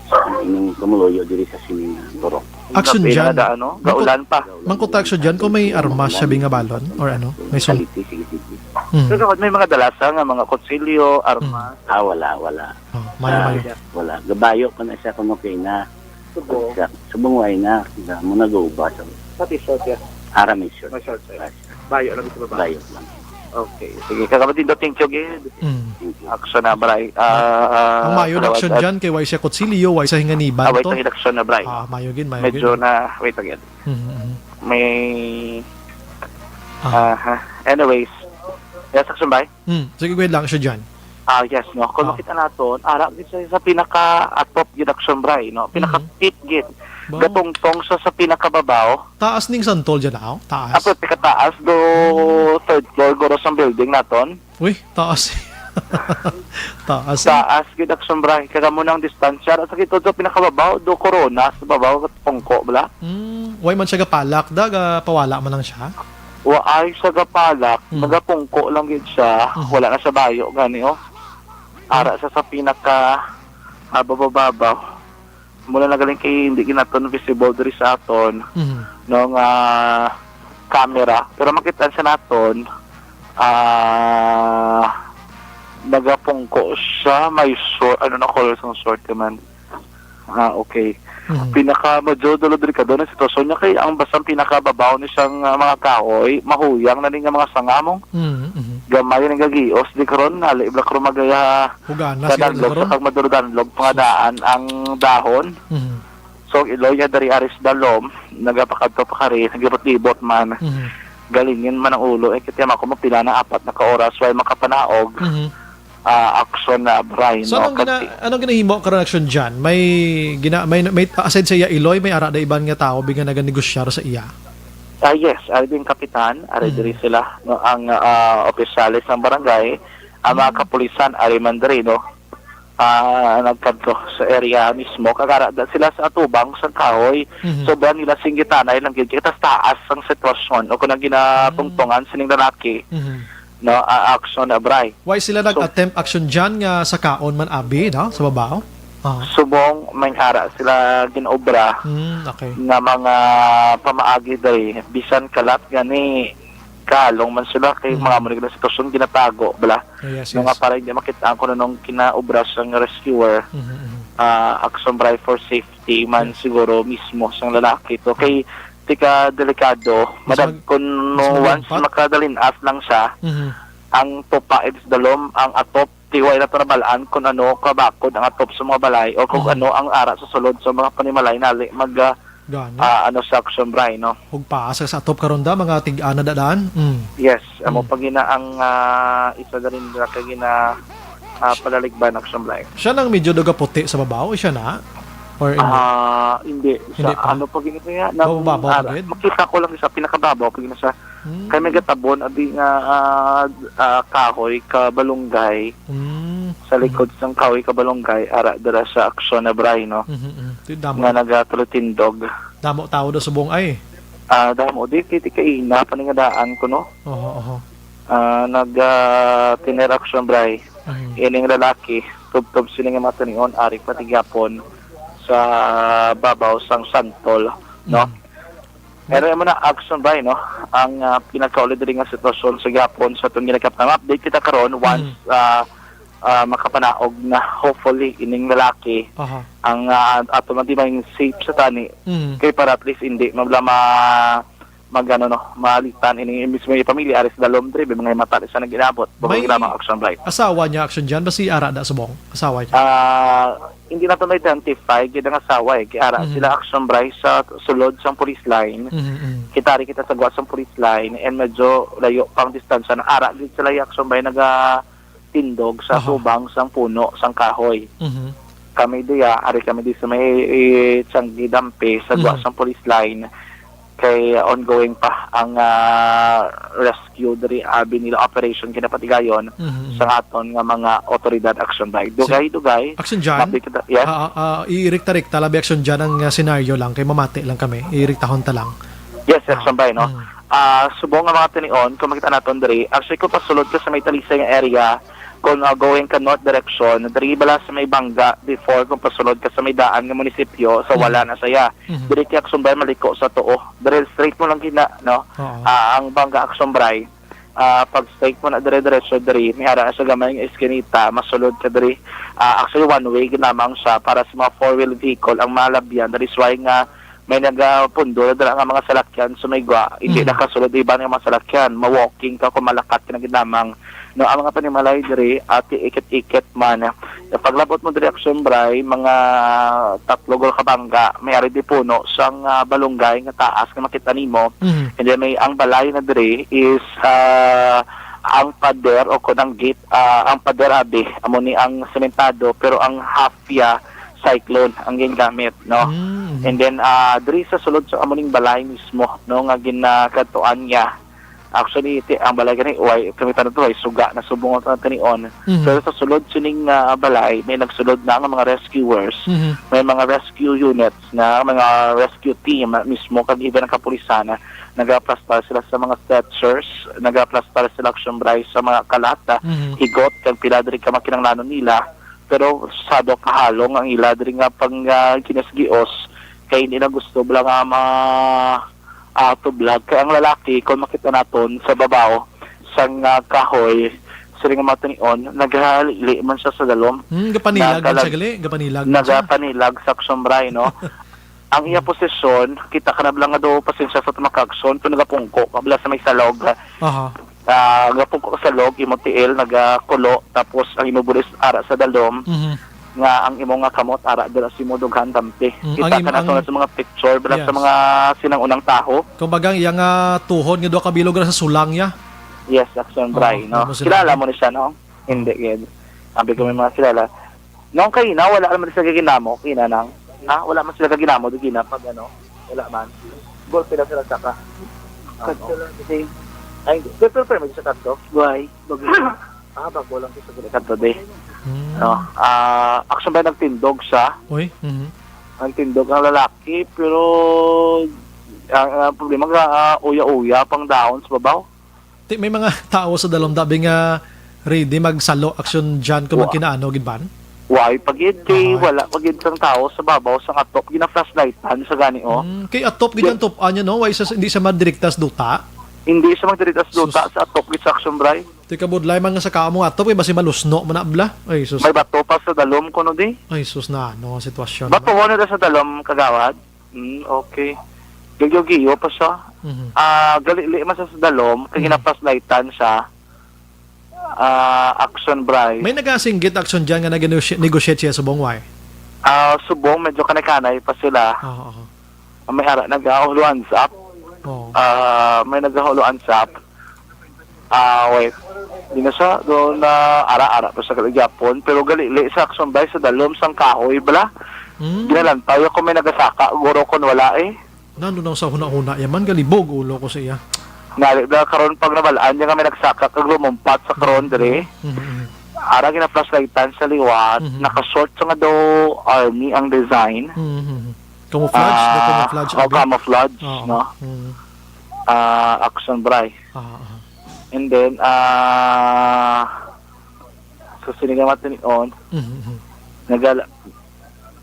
ang ining pumuluyo diri sa sining, ah, burok. Action Kape na dyan. Daan, no? Mangkot-, Gaulan pa. Mangkot action dyan kung may armas siya bingabalon or ano, may sul- Kaliti, sige, sige. Hmm. Pero may mga dalasa nga mga kutsilyo, armas. Hmm. Ah, wala, wala. Oh, mayo, Ah, mayo. Wala. Gabayo pa na siya kung okay na. Subo. Siya, subong way na. Ga-, mo nag-uubas. Pati short, yeah. Ara may short. May short, yeah. Bayo lang ito, babae. Bayo lang. Okay. Sige, kakapatid, thank you again. Mm. Thank you. Action na, Bray. Ah, Ang mayo na salamat action at dyan, kay way siya kutsilyo, way sa hinganiban Ah, wait, to. Ang action na, Bray. Ah, mayo gid, mayo Medyo gid. Na, wait again. Mm, mm. May Ah. Aha. Anyways. Yes, action, Bray. Mm. Sige, wait lang, action dyan. Ah, yes, no. Kung Ah. Makita naton, ara gid sa, sa pinaka-atop gid, action, Bray, no? Mm. Pinaka-tip gid. Wow. Gatungtong sa, sa pinakababaw. Taas ning santol dyan, aw? Taas? Apo, pinakataas do Hmm. Third floor, guro, sang building naton. Uy, taas. Taas, eh. Taas gid, action, Bray. Kaya mo nang distansya. Sa kito do pinakababaw, do Corona, sa babaw, pungko, bala. Hmm, way man siya gapalak, da, gapawala man lang siya? Wa ay siya gapalak, Hmm. nagapungko lang gid siya. Mhm. Wala na siya bayo, gani, oh. Ara sa, sa pinaka, ah, babababaw. Mula na galing kay hindi gid naton visible diri sa aton, Mhm. no, nga camera. Pero makita siya naton, ah, nagapungko siya, may short, ano na color sang short ka man? Ah, okay. Mhm. Pinaka medyo dalo delikado na sitwasyon niya kay ang basta ang pinakababaw ni siyang, ah, mga kahoy, mahuyang na ni nga mga sanga mo. Mhm, mhm. Gamay ni nga gios di karon, nali bala karon magaya Huganas ka gid na danlog karon. Sa kag maduro danlog, pangadaan ang dahon. Mhm. So, ang iloy niya dari aris dalom, nagapakadto pa kari, naglibot-libot man. Mhm. Galingin man ang ulo, eh, kaya ako mo pila na apat na ka oras, way makapanaog. Mhm. Ah, action na, Bray, So, no? Anong gina-, Kasi anong ginahimo karon action dyan? May gina-, may, may, aside sa iya iloy, may ara da iban nga tao, bi nga naganegosyar sa iya? Ah, yes, ari din kapitan, ari Mhm. diri sila, no, ang, ah, opisyales ng barangay, ang mga Mhm. kapulisan, ari man diri, no? Ah, nagkadto sa area mismo, kag ara da sila sa atubang sang kahoy. Mhm. Sobra nila singgitanay lang gid, kay taas-taas ang sitwasyon, o kung ang ginatungtungan Mhm. sining lalaki, Mhm. no, ah, action na, Bray. Why sila So, nag-attempt action dyan nga sa kaon man abi, no? Sa babaw? Ah. Subong may ara sila ginaobra Hmm, okay. nga mga pamaagi diri, bisan kalat gani, kalong man sila kay Hmm. mga mo nila sitwasyon ginatago, bala. Yes, Nga yes. Para hindi makita ang kung anong kinaobra sa rescuer, Mhm, mhm. ah, action, Bray, for safety man Yes. siguro mismo sang lalaki. So, kay tika delikado, Mas madad-, mag-, kung mas no, once malampat. Makadalinas lang siya, Mhm. Ang tupa is dalom, ang atop, di way na to nabalaan kung ano kabakod ang atop sa mga balay o kung Mhm. ano ang ara sa sulod sa mga panimalay, nali mag, ah, Gani. Ah, ano sa action, Bray, no? Ug paas sa atop karon da, mga tig-ana da daan? Mm. Yes, amo Mm. pa gina ang, ah, isa na rin na ka gina, ah, palaligban, action, Bray. Siya nang medyo duga puti sa babaw, siya na? Or hindi? Ah, hindi. Hindi Sa pa? Ano pa gina siya? Nang, Babaw-babaw ah, pa gid? Makita ko lang sa pinakababaw pa gina sa Hmm. Kay may gatabon, abi nga, ah, ah, kahoy, kabalunggay. Hmm. Sa likod Hmm. sang kahoy, kabalunggay, ara dira sa aksyon na, Bray, no? Mhm, mhm. Ti-, damo. Nga nagatulotindog. Damo tao do subong ay. Ah, damo. Di, kay, di kaina, paningadaan ko, no? Oho, oho. Ah, nag, ah, tineraksyon, Bray. Mhm. Ining lalaki, tubtob sila nga mga tanion, ari pa tigyapon. sa babaw sang santol, no? Mm. Pero amo na, Action Bray, no? Ang, ah, pinakauli diri nga sitwasyon sa gihapon sa atong ginakaptang update kita karon, once, Mm. ah, ah, makapanaog na, hopefully, ining lalaki, Aha. ang, ah, ato man di ba yung safe sa tani, Mm. kay para at least hindi mabla ma-, mag-, ano, no, maalitan ini mismo yung pamilya, ari sa dalom diri, may mga mata sa nag-inabot, May programa Action Bray. asawa niya, Action Jan, basi ara na subong? Asawa niya? Ah, hindi nato na-identify gyud ang asawa, eh. Kay ara Mhm. sila, Action Bray, sa sulod sang police line. Mhm, mhm. Kita rin kita sa gwa sang police line, and medyo layo pang distansya. Na ara gid sila, Action Bray, nagatindog sa Aha. tubang sang puno sang kahoy. Mhm. Kami diya, ari kami di sa may, eh, Tiangge Dampi, sa gwa Mhm. sang police line. Kay ongoing pa ang, ah, rescue diri, abi nila, operation kinapatigayon Mhm. sa aton nga mga otoridad, Action Bray. Dugay, dugay. Action Jan? Mapit kita, yes? Ah, ah, ah, iirikta-rikta, labi, Action Jan, ang, ah, senaryo lang, kay mamati lang kami. Iiriktahon ta lang. Yes, Ah, Action Bray, no? mm. Ah, subong nga mga tinion, kung makita naton diri, actually, kung pasulod ka sa may Talisay nga area, kung, ah, going ka north direction, diri bala sa may Banga before, kung pasulod ka sa may daan nga munisipyo, sa Mm. wala na saya. Mhm. Diri kay Action Bray maliko sa tuo. Diri straight mo lang gina, no? Oo. Ah, ang Banga Action Bray, ah, pag straight mo na dire-diretso diri, may ara sa gamay nga eskinita, masulod ka diri. Ah, actually, one way gid lamang siya para sa mga four-wheel vehicle ang malabyan. That is why nga may nagapundol dira nga mga salakyan sa may gwa. Hindi Mhm. nakasulod iban nga mga salakyan. Ma-walking ka kung malakat ka na gid lamang. No, ang mga panimalay diri, ati ikit-ikit man. Paglabot mo diri, Action Bray, mga tatlo guro ka bangga, may ari di puno sang, ah, balunggay nga taas nga makita nimo. Mhm. And then may, ang balay na diri is, ah, ang pader o kun ang gate, ah, ang pader abi, amo ni ang sementado, pero ang hapya cyclone ang gingamit, no? Mm. And then, ah, diri sa sulod sa amo ning balay mismo, no, nga ginakadtuan niya. Actually, ti-, ang balay gani, way, kami tanong to, ay suga na subong ang tanion. Mhm. Pero sa sulod sining, ah, balay, may nagsulod na nga mga rescuers, Mhm. may mga rescue units na, mga rescue team mismo, kag even ang kapulisan na nagaplastar sila sa mga stretchers, nagaplastar sila, Action Bray, sa mga kalat, ah, Mhm. higot, kag pila diri ka makinanglanon nila. Pero sado kahalong ang ila diri nga pang, ah, ginisgios, kay hindi na gusto bala nga ma-, ah, tublag. Kay ang lalaki, kung makita naton sa babaw sang, ah, kahoy, siling nga mga tinion, naghalili man siya sa dalom. Hmm, gapanilag man Nagkalag-, siya gali? Gapanilag man siya? nagapanilag sa Action Bray, no? Ang iya Hmm. posisyon, kita ka na bala nga daw, pasensya sa tumakagson, pero nagapungko ka bala sa may salog. Aha. Ah, nagapungko ka sa log, imo tiil, nagakulo, tapos ang imo bulis ara sa dalom, Mhm. nga ang imo nga kamot ara dira sa imo dughan, dampi. Mm, Kita ang im-, ka na ang sa mga picture, bala sa Yes. mga sinang unang taho. Kumbaga, ang iya nga tuhod nga duha ka bilog ra sa sulang niya. Yes, Action Oo, Bray, no? tapos sila Kilala mo ni siya, no? Hindi, gid. Sabi ko, may mga kilala. Noong kaina, wala naman sila gaginamo, kaina nang, ha? Wala man sila gaginamo, di gina, pag ano, wala man. Golpe lang sila saka. Ano? Kadto lang kasi. Ay, hindi. Pero, pero, pero, may sa kadto? Why? Bago. Ah, bago lang sa gulay kadto, di. Hmm. No? Ah, Action Bray, nagtindog sa, Uy, mhm. nagtindog ang lalaki, pero ang, ang problema nga, ah, uya-uya pang daon sa babaw. Ti, may mga tao sa dalom dabi nga ready magsalo, Action Jan, kung Wa-, magkinaano, gid ban? Why? Pag yun, kay Aha. wala pag yun sang tao sa babaw, sang atop, gina-flashlightan sa gani, oh. Mm, kay atop, gid Kay ang top-an niya, no? Why sa, hindi sa madirektas duta? Hindi sa madirektas duta, Sus. sa atop, gid sa Action Bray. Ti kabudlay man nga sa kamo atop, kay basi malusno man na, bla. Ay, sus. May bato pa sa dalom, kuno di? Ay, sus na, no, sitwasyon Bato naman. Kuno na sa dalom, kagawad? Mm, okay. Giyo-giyo pa siya. Mhm. Ah, galili man sa, sa dalom, kay Mhm. gina-flashlightan siya. Ah, Action Bray. May nagasinggit, Action Jan, nga nag-negosy-, negotiate siya subong, why? Ah, subong, medyo kanay-kanay pa sila. Oo, oo. May ara, nag-, ah, huluan sa up. Oo. Ah, may nagahuluan sa up. Ah, wait. Di na siya, doon na ara-ara pa sa kaligyapon. Pero galili sa Action Bray, sa dalom sang kahoy, bala. Hmm. Ginalantaw ako may nagasaka, guro kon wala eh. Nano na sa huna-huna, yaman galibog ulo ko sa iya. Nali, bala, karon pag nabalaan niya nga may nagsaka, kag lumumpat sa karon, Mm, dire. mm, mm. Ara, gina-flashlightan sa liwat, Mhm. naka-short sa nga daw army ang design. Mhm. Camouflage, the Ah, camouflage, oh, abi? camouflage, Oo. no? Mm. Ah, Action Bray. Ah, ah. And then, ah, sa sinigamat ni on, Mhm, mhm. nagala-,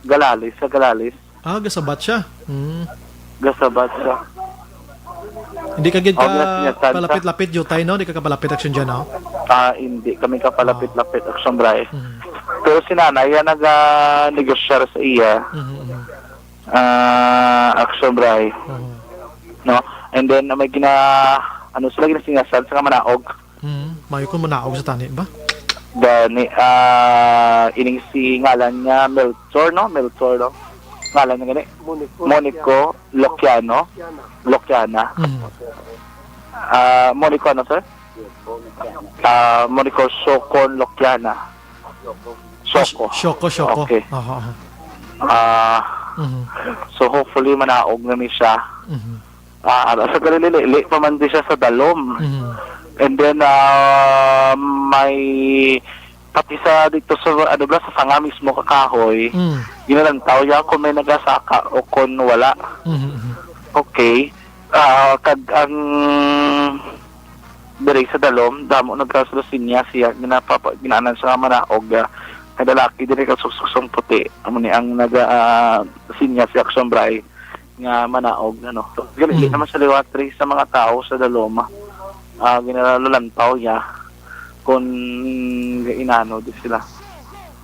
Galalis, sa Galalis. Ah, gasabat siya. Hmm. Gasabat siya. Hindi ka gid Oh, ka yes, yes, saan siya? palapit-lapit, Jutay, no? Di ka kapalapit, Action Jan, no? Ah, hindi kami kapalapit-lapit, Action Bray. Mhm. Pero si nanay, yan nag-negosyar sa iya. Mhm, mhm. Ah, Action Bray. Oo. No? And then, may gina-, ano sila, ginasingasan sa manaog. Hmm, mayo kung manaog sa tani ba? Gani, ah, ining si ngalan niya Melchor, no? Melchor, no? Ngalan niya gani? Monico Monico Lociano. Lociana. Hmm. Ah, Monico, ano, sir? Ah, Monico Socon Lociana. Ah, Soko. Soko, Soko. Okay. Aha, aha. Ah, Mhm. So hopefully manaog na ni siya. Mhm. Ah, ara sa galili, lili pa man di siya sa dalom. Mhm. And then, ah, may pati sa dito sa, ano ba, sa sanga mismo ka kahoy, Mm. ginalantaw niya kung may nagasaka o kung wala. Mhm, mhm. Okay. Ah, kag ang diri sa dalom, damo nagkasusinya siya, ginapapa-, ginaanan sa manaog, ah, nga lalaki diri ka suksok sang puti. Amo ni ang naga, ah, sinya si Action Bray. nga manaog, ano. So, gali, di Mm. naman siya liwat diri sa mga tao sa dalom. Ah, ginalalantaw niya kung gainano di sila.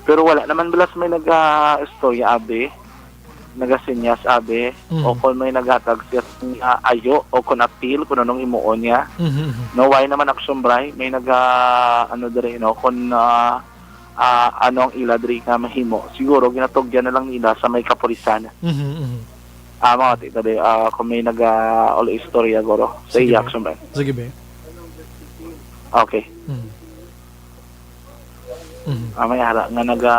Pero wala naman balas may naga-istorya, abi. Nagasinyas, abi. Mm. O kung may naghatag siya nga ayo o kung appeal kung anong himuon niya. Mhm, mhm. No, why naman Action Bray? May naga, ano diri, no? Kung, ah, ah, ano ang ila diri nga mahimo. Siguro ginatugyan na lang nila sa may kapulisan. Mhm, mhm. Ah, mga ti-, tabi, ah, kung may naga-, uli istorya, guro, sa Sige, iya, be. Action Bray. Sige, be. Okay. Mhm. Mhm. Ah, may ara nga naga,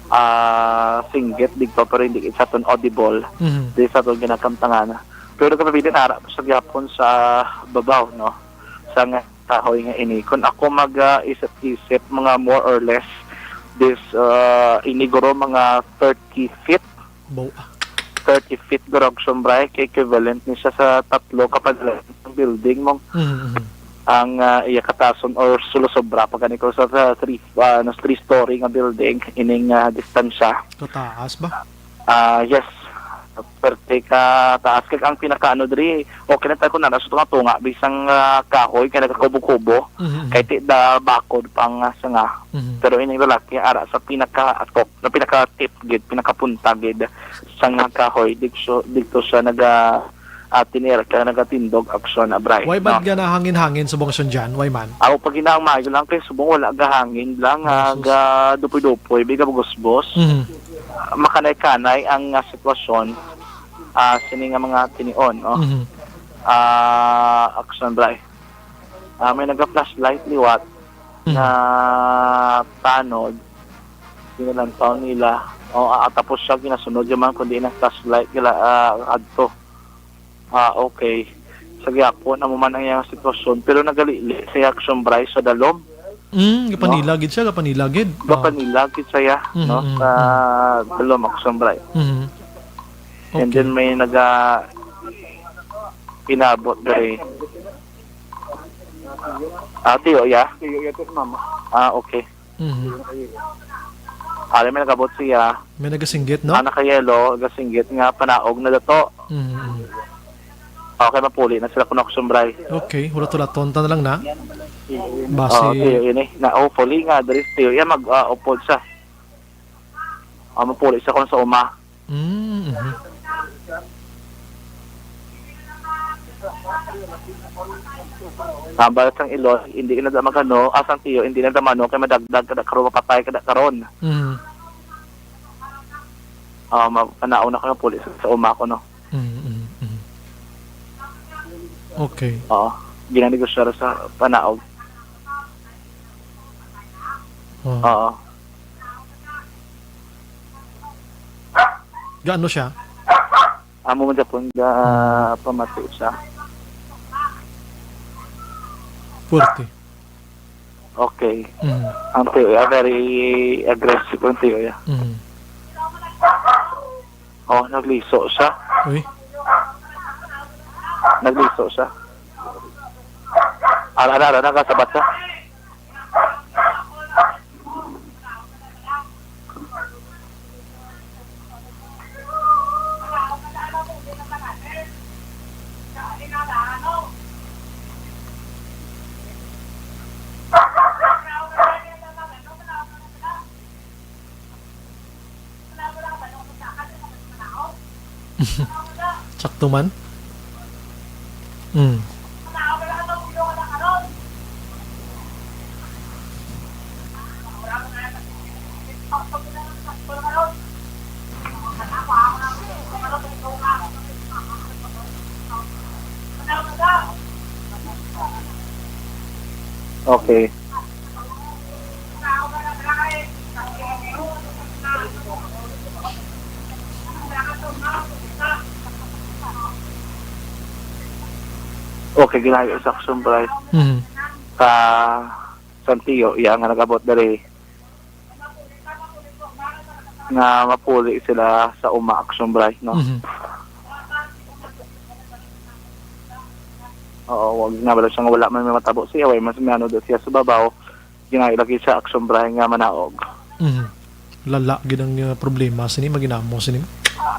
ah, singgit, digpa, pero hindi sa aton audible. Mhm. Di sa aton ginakamtangan. Pero kapabilin, ara po sa gyapon sa babaw, no? Sa nga kahoy nga ini. Kung ako mag, ah, isip-isip, mga more or less, this, ah, ini guro mga thirty feet. Bo-, ah. Thirty feet guro, Action Bray, kay equivalent ni siya sa tatlo ka padala ng building mo. Mhm, mhm. Ang, ah, iya katason or sulosobra pa gani ko sa, sa three, ah, ano, three story nga building, ining, ah, distansya. Kataas ba? Ah, yes. Perte ka taas. Kag ang pinakaano diri, okay na tayo kung nara sa tunga-tunga, bisang, ah, kahoy, kay nagkakubo-kubo. Mhm. Kay ti da bakod pang, ah, sanga. Mhm. Pero ining lalaki, ara sa pinaka-atok, sa pinaka-tip gid, pinakapunta gid, sanga kahoy, dito, dito siya naga-, ah, tinir, kaya nagatindog aksyon, Abray, Why bad no? Nga nahangin-hangin subong Action Jan? Why man? Aw, pag hinang maayo lang kay subong wala gahangin lang, Ah, ah, sus. Ga dupoy-dupoy, biga bugos-bos. Mhm. Makanay-kanay ang, ah, sitwasyon, ah, sini nga mga tinion, no? Mhm. Ah, aksyon, Bray. Ah, may naga-flashlight liwat Mhm. na tanod, ginalantaw nila. O, ah, tapos siya ginasunod yung mga kundi ng flashlight gila, ah, adto. Ah, okay. Sa gyapon, amo man ang iyang sitwasyon, pero nagalili si Action Bryce sa dalom. Mm, no? Gapanila gid siya, gapanila gid. Oh. Gapanila gid siya, Mhm, no? Mhm, Sa mhm. Dalom, Action Bryce. Mhm. And Okay. Then may naga inabot diri. Ah, tiyo, ya? Tiyo, ya, to, mama. Ah, okay. Mhm. Ari may nagabot siya. May nagasinggit, no? Ah, naka-yellow, nagasinggit nga panaog na dato. Mhm, mhm. Okay, mapuli na sila kuno, Action Bryce. Okay, hulat-hulaton ta na lang na. Basi Oh, tiyo, ini. Na, hopefully nga, diri tiyo. Yan, mag, ah, upod sa. Ah, mapuli siya kuno sa uma. Mm, mhm. Tambal sang ilon, hindi na da magano, ah, sang tiyo, hindi na da mano, kay madagdag, kada karon mapatay, kada karon. Mm. Ah, ma-, panaon na ko na puli sa, sa uma ko, no? Mm, mm, mm. Okay. Oo. Ginanegosyo ra sa panaog. Oh. Oo. Gaano siya? Amo man Japon ga Hmm. pamati siya. Forty. Okay. Mm. Ang tiyo, ah, very aggressive ang tiyo, ah. Mm. Oh, nagliso siya. Uy. Nagliso siya. Ara, ara, ara, nagasabat siya. Sakto man. Mm. Okay. Okay, ginayo sa action, Bryce. Mhm. Sa Santiyo, iya nga nag-abot diri nga mapuli sila sa uma, action, Bryce, no? Mhm. Oo, wag na bala siya nga wala man may matabo siya, way mas may ano daw siya sa babaw, ginayo lagi sa action, Bryce, nga manaog. Mhm. Lala gid ang uh, problema sini, maginamo sini.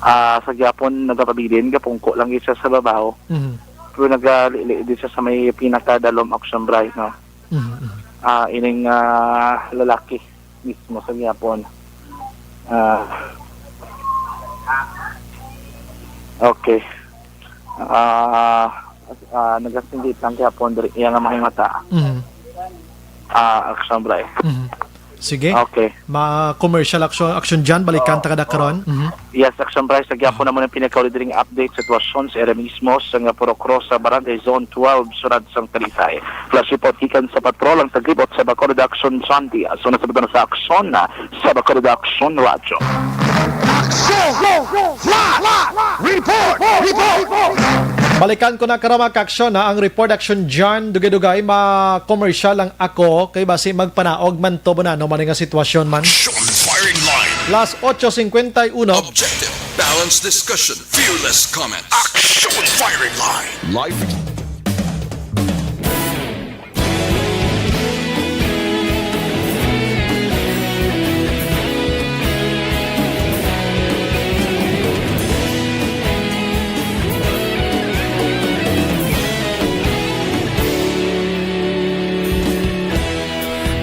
Ah, sa gyapon nagapabilin, gapungko lang gid siya sa babaw. Mhm. Pero nagalili din siya sa may pinakadalom, action, Bryce, no? Mhm, mhm. Ah, ining ah, lalaki mismo sa gyapon. Ah, okay. Ah, ah, nagasindit lang gyapon diri iya nga mga mata. Mhm. Ah, action, Bryce. Mhm. Sige. Okay. Ma commercial action action dyan, balikan ta kada karon. Mhm. Yes, action, Bryce. Sa gyapon naman ang pinakauli diri nga update sitwasyon sa area mismo sa nga Purok Rosa, Barangay Zone twelve, Surad sang Talisay. Flash report gikan sa patrol ang taglibot sa Bacolod Action John Diaz. Una sa butang sa aksyon na sa Bacolod Action Radyo. Action! Flash! Report! Report! Balikan ko na karon, mga ka-aksyon, ha, ang report, Action John. Dugay-dugay ma-commercial lang ako kay basi magpanaog man to, bunano man nga sitwasyon man. Action firing line. Las ocho cincuenta y uno. Objective, balanced discussion, fearless comment. Action firing line. Live.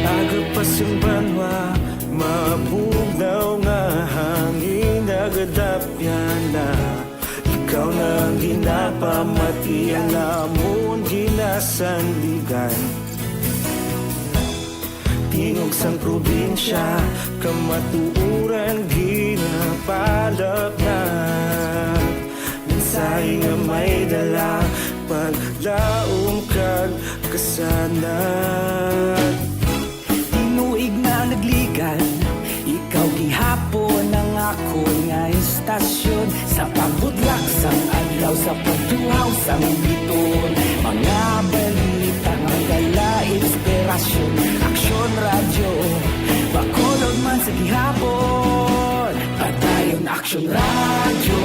Aga pa sing banwa, mabugnaw nga hangin nagadapyan na. Ikaw na ang ginapamati, ang amon ginasandigan. Tingog sang probinsya, kamatuoran ginapalapnat. Mensahe nga may dala, paglaom kag kasanag. Tinuig na nagligan, ikaw gihapon ang akon nga istasyon. Sa pagbutlak sang adlaw, sa pagtuhaw sang biton, mga balita nga dala inspirasyon. Aksyon Radyo, Bacolod man sa gihapon. Padayon Aksyon Radyo,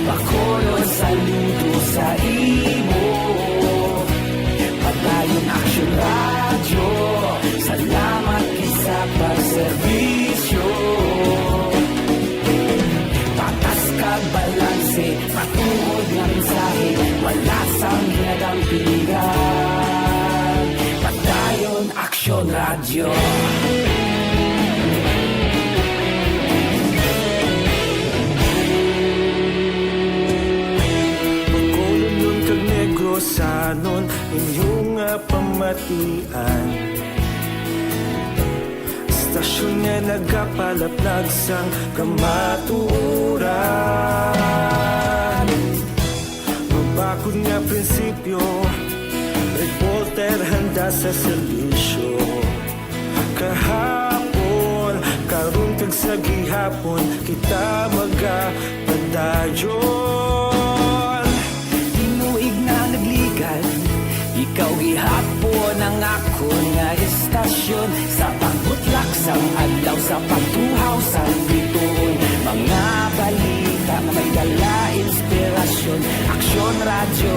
Bacolod, saludo sa imo. Padayon Aksyon Radyo, salamat gid sa pagserbisyo. Patas kag balanse, matuod nga mensahe, wala sang ginadampigan. Padayon Aksyon Radyo. Bacolodnon kag Negrosanon, inyo nga pamatian. Istasyon nga nagapalaplag sang kamatuoran. Mabakod nga prinsipyo, reporter handa sa serbisyo. Kahapon, karon kag sa gihapon, kita magapadayon. Tinuig na nagligan, ikaw gihapon ang akon nga istasyon. Sa pagbutlak sang adlaw, sa pagtuhaw sang biton, mga balita nga may dala inspirasyon. Aksyon Radyo,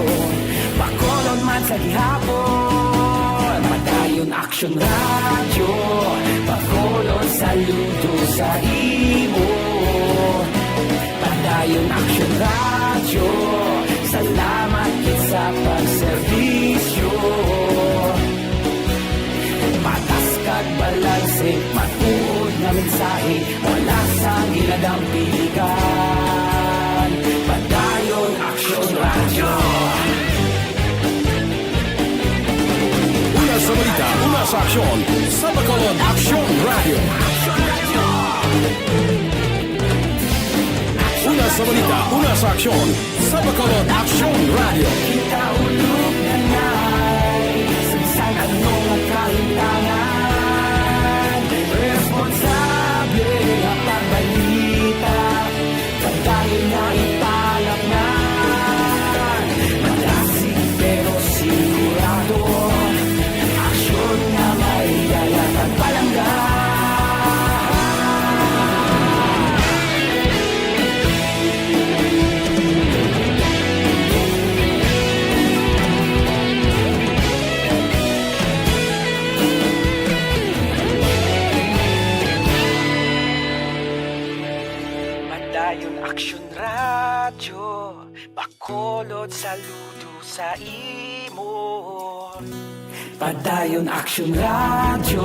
Bacolod man sa gihapon. Padayon Aksyon Radyo, Bacolod, saludo sa imo. Padayon Aksyon Radyo, salamat gid sa pagserbisyo. Patas kag balanse, matuod nga mensahe, wala sang ginadampigan. Aksyon sa Bacolod, Aksyon Radio. Una sa balita, una sa aksyon sa Bacolod, Aksyon Radio. Kita ulog na ngay, sa bisan ano nga kalimtangan, responsable nga pagbalita. Padayon nga ipalamnan, malasig pero sigurado. Aksyon nga may dala kag palangga. Padayon Aksyon Radyo, Bacolod, saludo sa imo. Padayon Aksyon Radyo,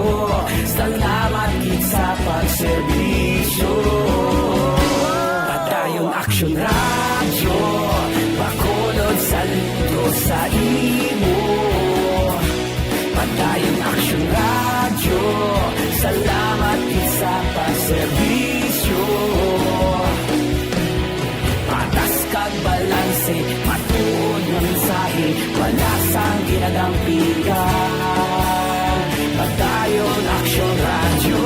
salamat gid sa pagserbisyo. Padayon Aksyon Radyo, Bacolod, saludo sa imo. Padayon Aksyon Radyo, salamat gid sa pagserbisyo. Patas kag balanse, matuod nga mensahe, wala sang ginadampigan. Padayon Aksyon Radyo.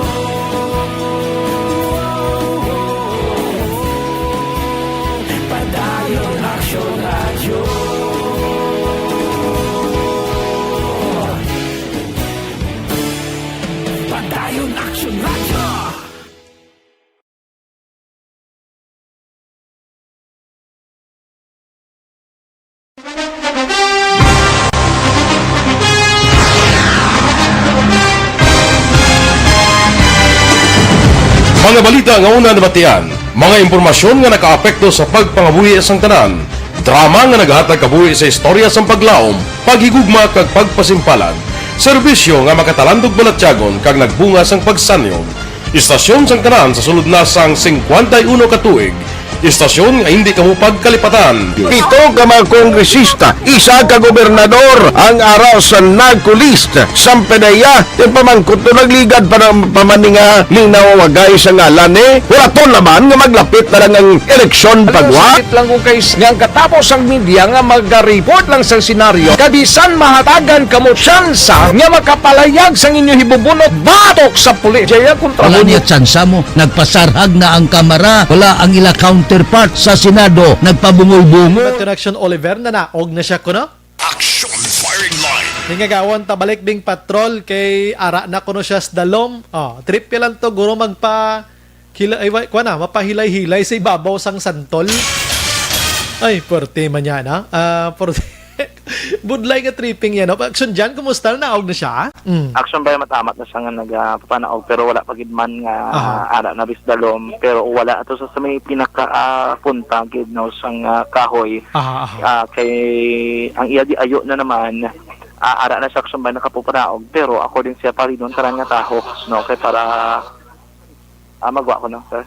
Padayon Aksyon Radyo. Padayon Aksyon Radyo. Mga balita nga una nabatian, mga impormasyon nga nakaapekto sa pagpangabuhi sang tanan, drama nga naghatag kabuhi sa istorya sang paglaom, paghigugma kag pagpasimpalan, serbisyo nga makatalandog balatyagon kag nagbunga sang pagsanyon. Istasyon sang tanan sa sulod na sang singkwenta y uno ka tuig. Istasyon nga hindi kamo pagkalipatan. Pito ka mga kongresista, isa ka gobernador ang ara sa narco list sang PDEA. Ti pamangkot to, nagligad pa na, pa man ni nga linaw wagay sa ngalan, eh. Huraton naman nga maglapit na lang ang eleksyon, pagwa. Sakit lang kung kay s-, nga ang katapos ang media nga mag-report lang sa senaryo, kabisan mahatagan kamo tsansa nga makapalayag sang inyo hibubunot batok sa pulis. Jaya kontra Wala mo niya tsansa mo. Nagpasarhag na ang kamara. Wala ang ila counterpart sa Senado. Nagpabungoy-bungoy. Bato na action, Oliver, nanaog na siya kuno. Action firing line. Ning agawon ta balik ding patrol kay ara na kuno siya sa dalom. Oh, trip ya lang to, guro magpa kila-, ay, wa-, kuwan na, mapahilay-hilay sa ibabaw sang santol. Ay, puwerte man yan, ha? Ah, puwerte. Budlay nga tripping yan, no? Action Jan, kumusta? Naog na siya? Mm. Action ba yung matamat na siya nga nagapapanaog, pero wala pa gid man nga Aha. ara na bis dalom, pero wala ato sa, sa may pinaka, ah, punta gid, no, sang, ah, kahoy. Aha, aha. Ah, kay ang iya di ayo na naman, ah, ara na siya, Action ba, nakapupanaog, pero according siya pa rin tanan nga taho, no, kay para, ah, magwa ko, no, sir?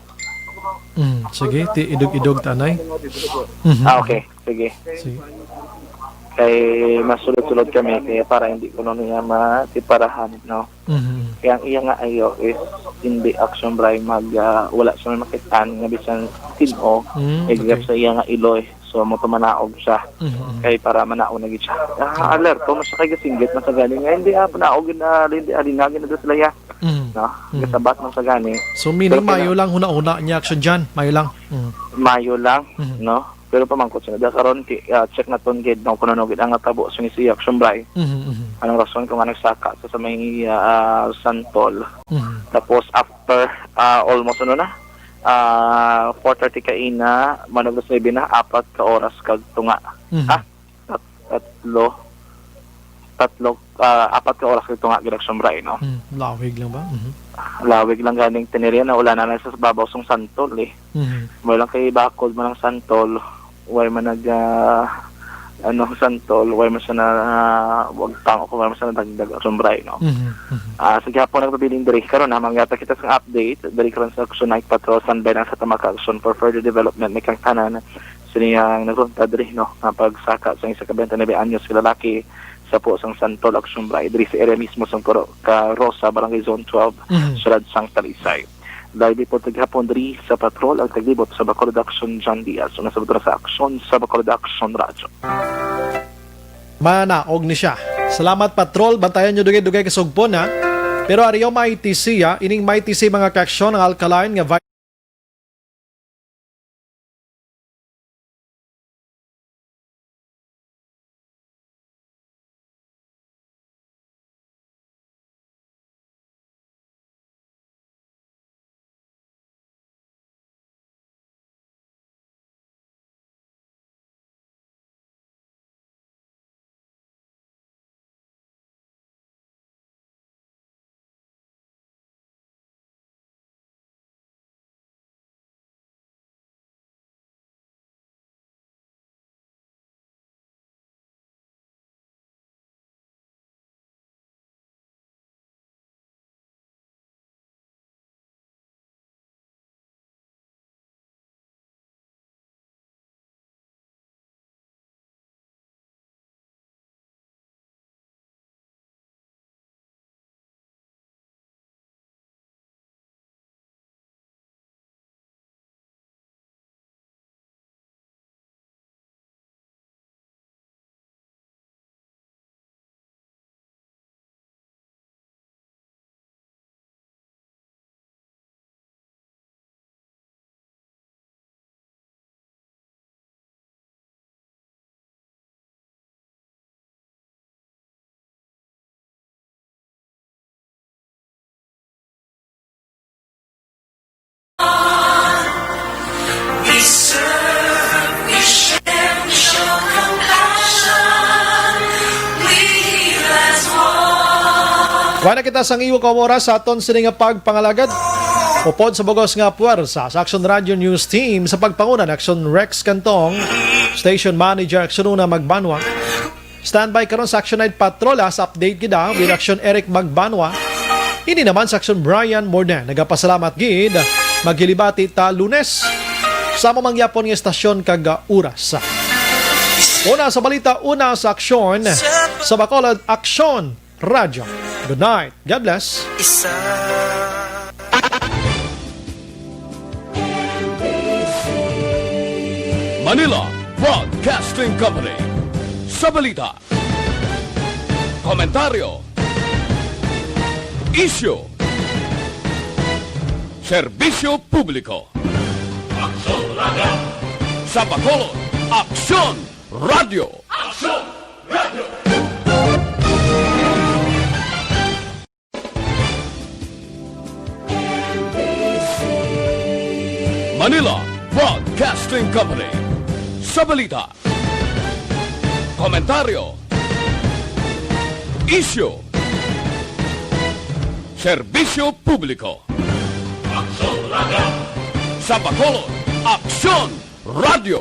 Mm, sige, ti idog-idog tanay. Mhm. Ah, okay. Sige. Sige. Kay masulod-sulod kami, kaya para hindi ko nun niya matiparahan, no? Mhm. Kaya ang iya nga ayo is hindi, Action Bray, mag, ah, wala siya may makitaan nga bisan sin-o, Mm, except okay. sa iya nga iloy. So, mo tumanaog siya. Mhm, mhm. Kay para manaog na gid siya. Ah, alerto mo siya kay gasinggit man sa gani nga hindi, ah, panaog na, hindi, ah, linagin na doon sila ya. Mhm. No? Mhm. Gasabat man sa gani. So, meaning Pero kaya mayo lang huna-huna niya, Action Jan? Mayo lang? Mhm. Mayo lang, Mhm. no? Pero pamangkot siya na. Karon, ki-, ah, check naton gid, no, kung ano gid ang natabo sa ni siya, Action Bray. Mhm, mhm. Anong rason kung nga nagsaka sa, sa may, ah, santol. Mhm. Tapos, after, ah, almost, ano na, ah, four thirty kaina, manog alas nuebe na, apat ka oras kag tunga. Mhm. Ah, tat-, tatlo. Tatlo, ah, apat ka oras kag tunga, gid, Action Bray, no? Hmm, lawig lang ba? Mhm. Lawig lang ganing tinirian na ulan na lang sa babaw sang santol, eh. Mhm. Mo lang kay bakod man ang santol, way man nag, ah, ano, santol, way man siya na, ah, wag tang-, kung way man siya nadagdag, Action Bray, no? Mhm, mhm. Ah, sa gihapon nagpabiling diri karon, ha, mangyata kita sa update, diri karon sa Action Night Patrol, standby lang sa Tamaka Action for further development, may kang tanan. Niyang nagkonta diri, no, nga pagsaka sang isa ka twenty-nine anyos ka lalaki sa po sang Santol Action Bride diri sa area mismo sang Coro-, Carosa, Barangay Zone twelve, Mhm. Syudad sang Talisay. Live report gihapon diri sa patrol ang taglibot sa Bacolod Action, John Diaz. Una sa buto sa aksyon sa Bacolod Action Radyo. Manaog ni siya. Salamat, Patrol. Bantayan nyo dugay-dugay kasugpon, ha? Pero ariyo may tisiya, ining may tisi mga kaaksyon ang Alkaline nga vi- Wala kita sang iwo ka oras sa aton sini nga pagpangalagad. Upod sa bugos nga puwersa sa Action Radio News Team sa pagpanguna ni Action Rex Cantong, Station Manager Action Una Magbanwa. Standby karon sa Action Night Patrol, ah, sa update gid, ah, with Action Eric Magbanwa. Ini naman sa Action Brian Morden. Nagapasalamat gid. Maghilibati ta Lunes. Sa amo mangyapon nga estasyon kag, ah, oras. Una sa balita, una sa aksyon. Sa Bacolod, Aksyon Radyo. Good night. God bless. Isa. Manila Broadcasting Company. Sa balita, komentaryo, isyu, serbisyo publiko. Aksyon Radyo. Sa Bacolod, Aksyon Radyo. Aksyon Radyo. Manila Broadcasting Company. Sa balita, komentaryo, isyu, serbisyo publiko. Aksyon Radyo. Sa Bacolod, Aksyon Radyo.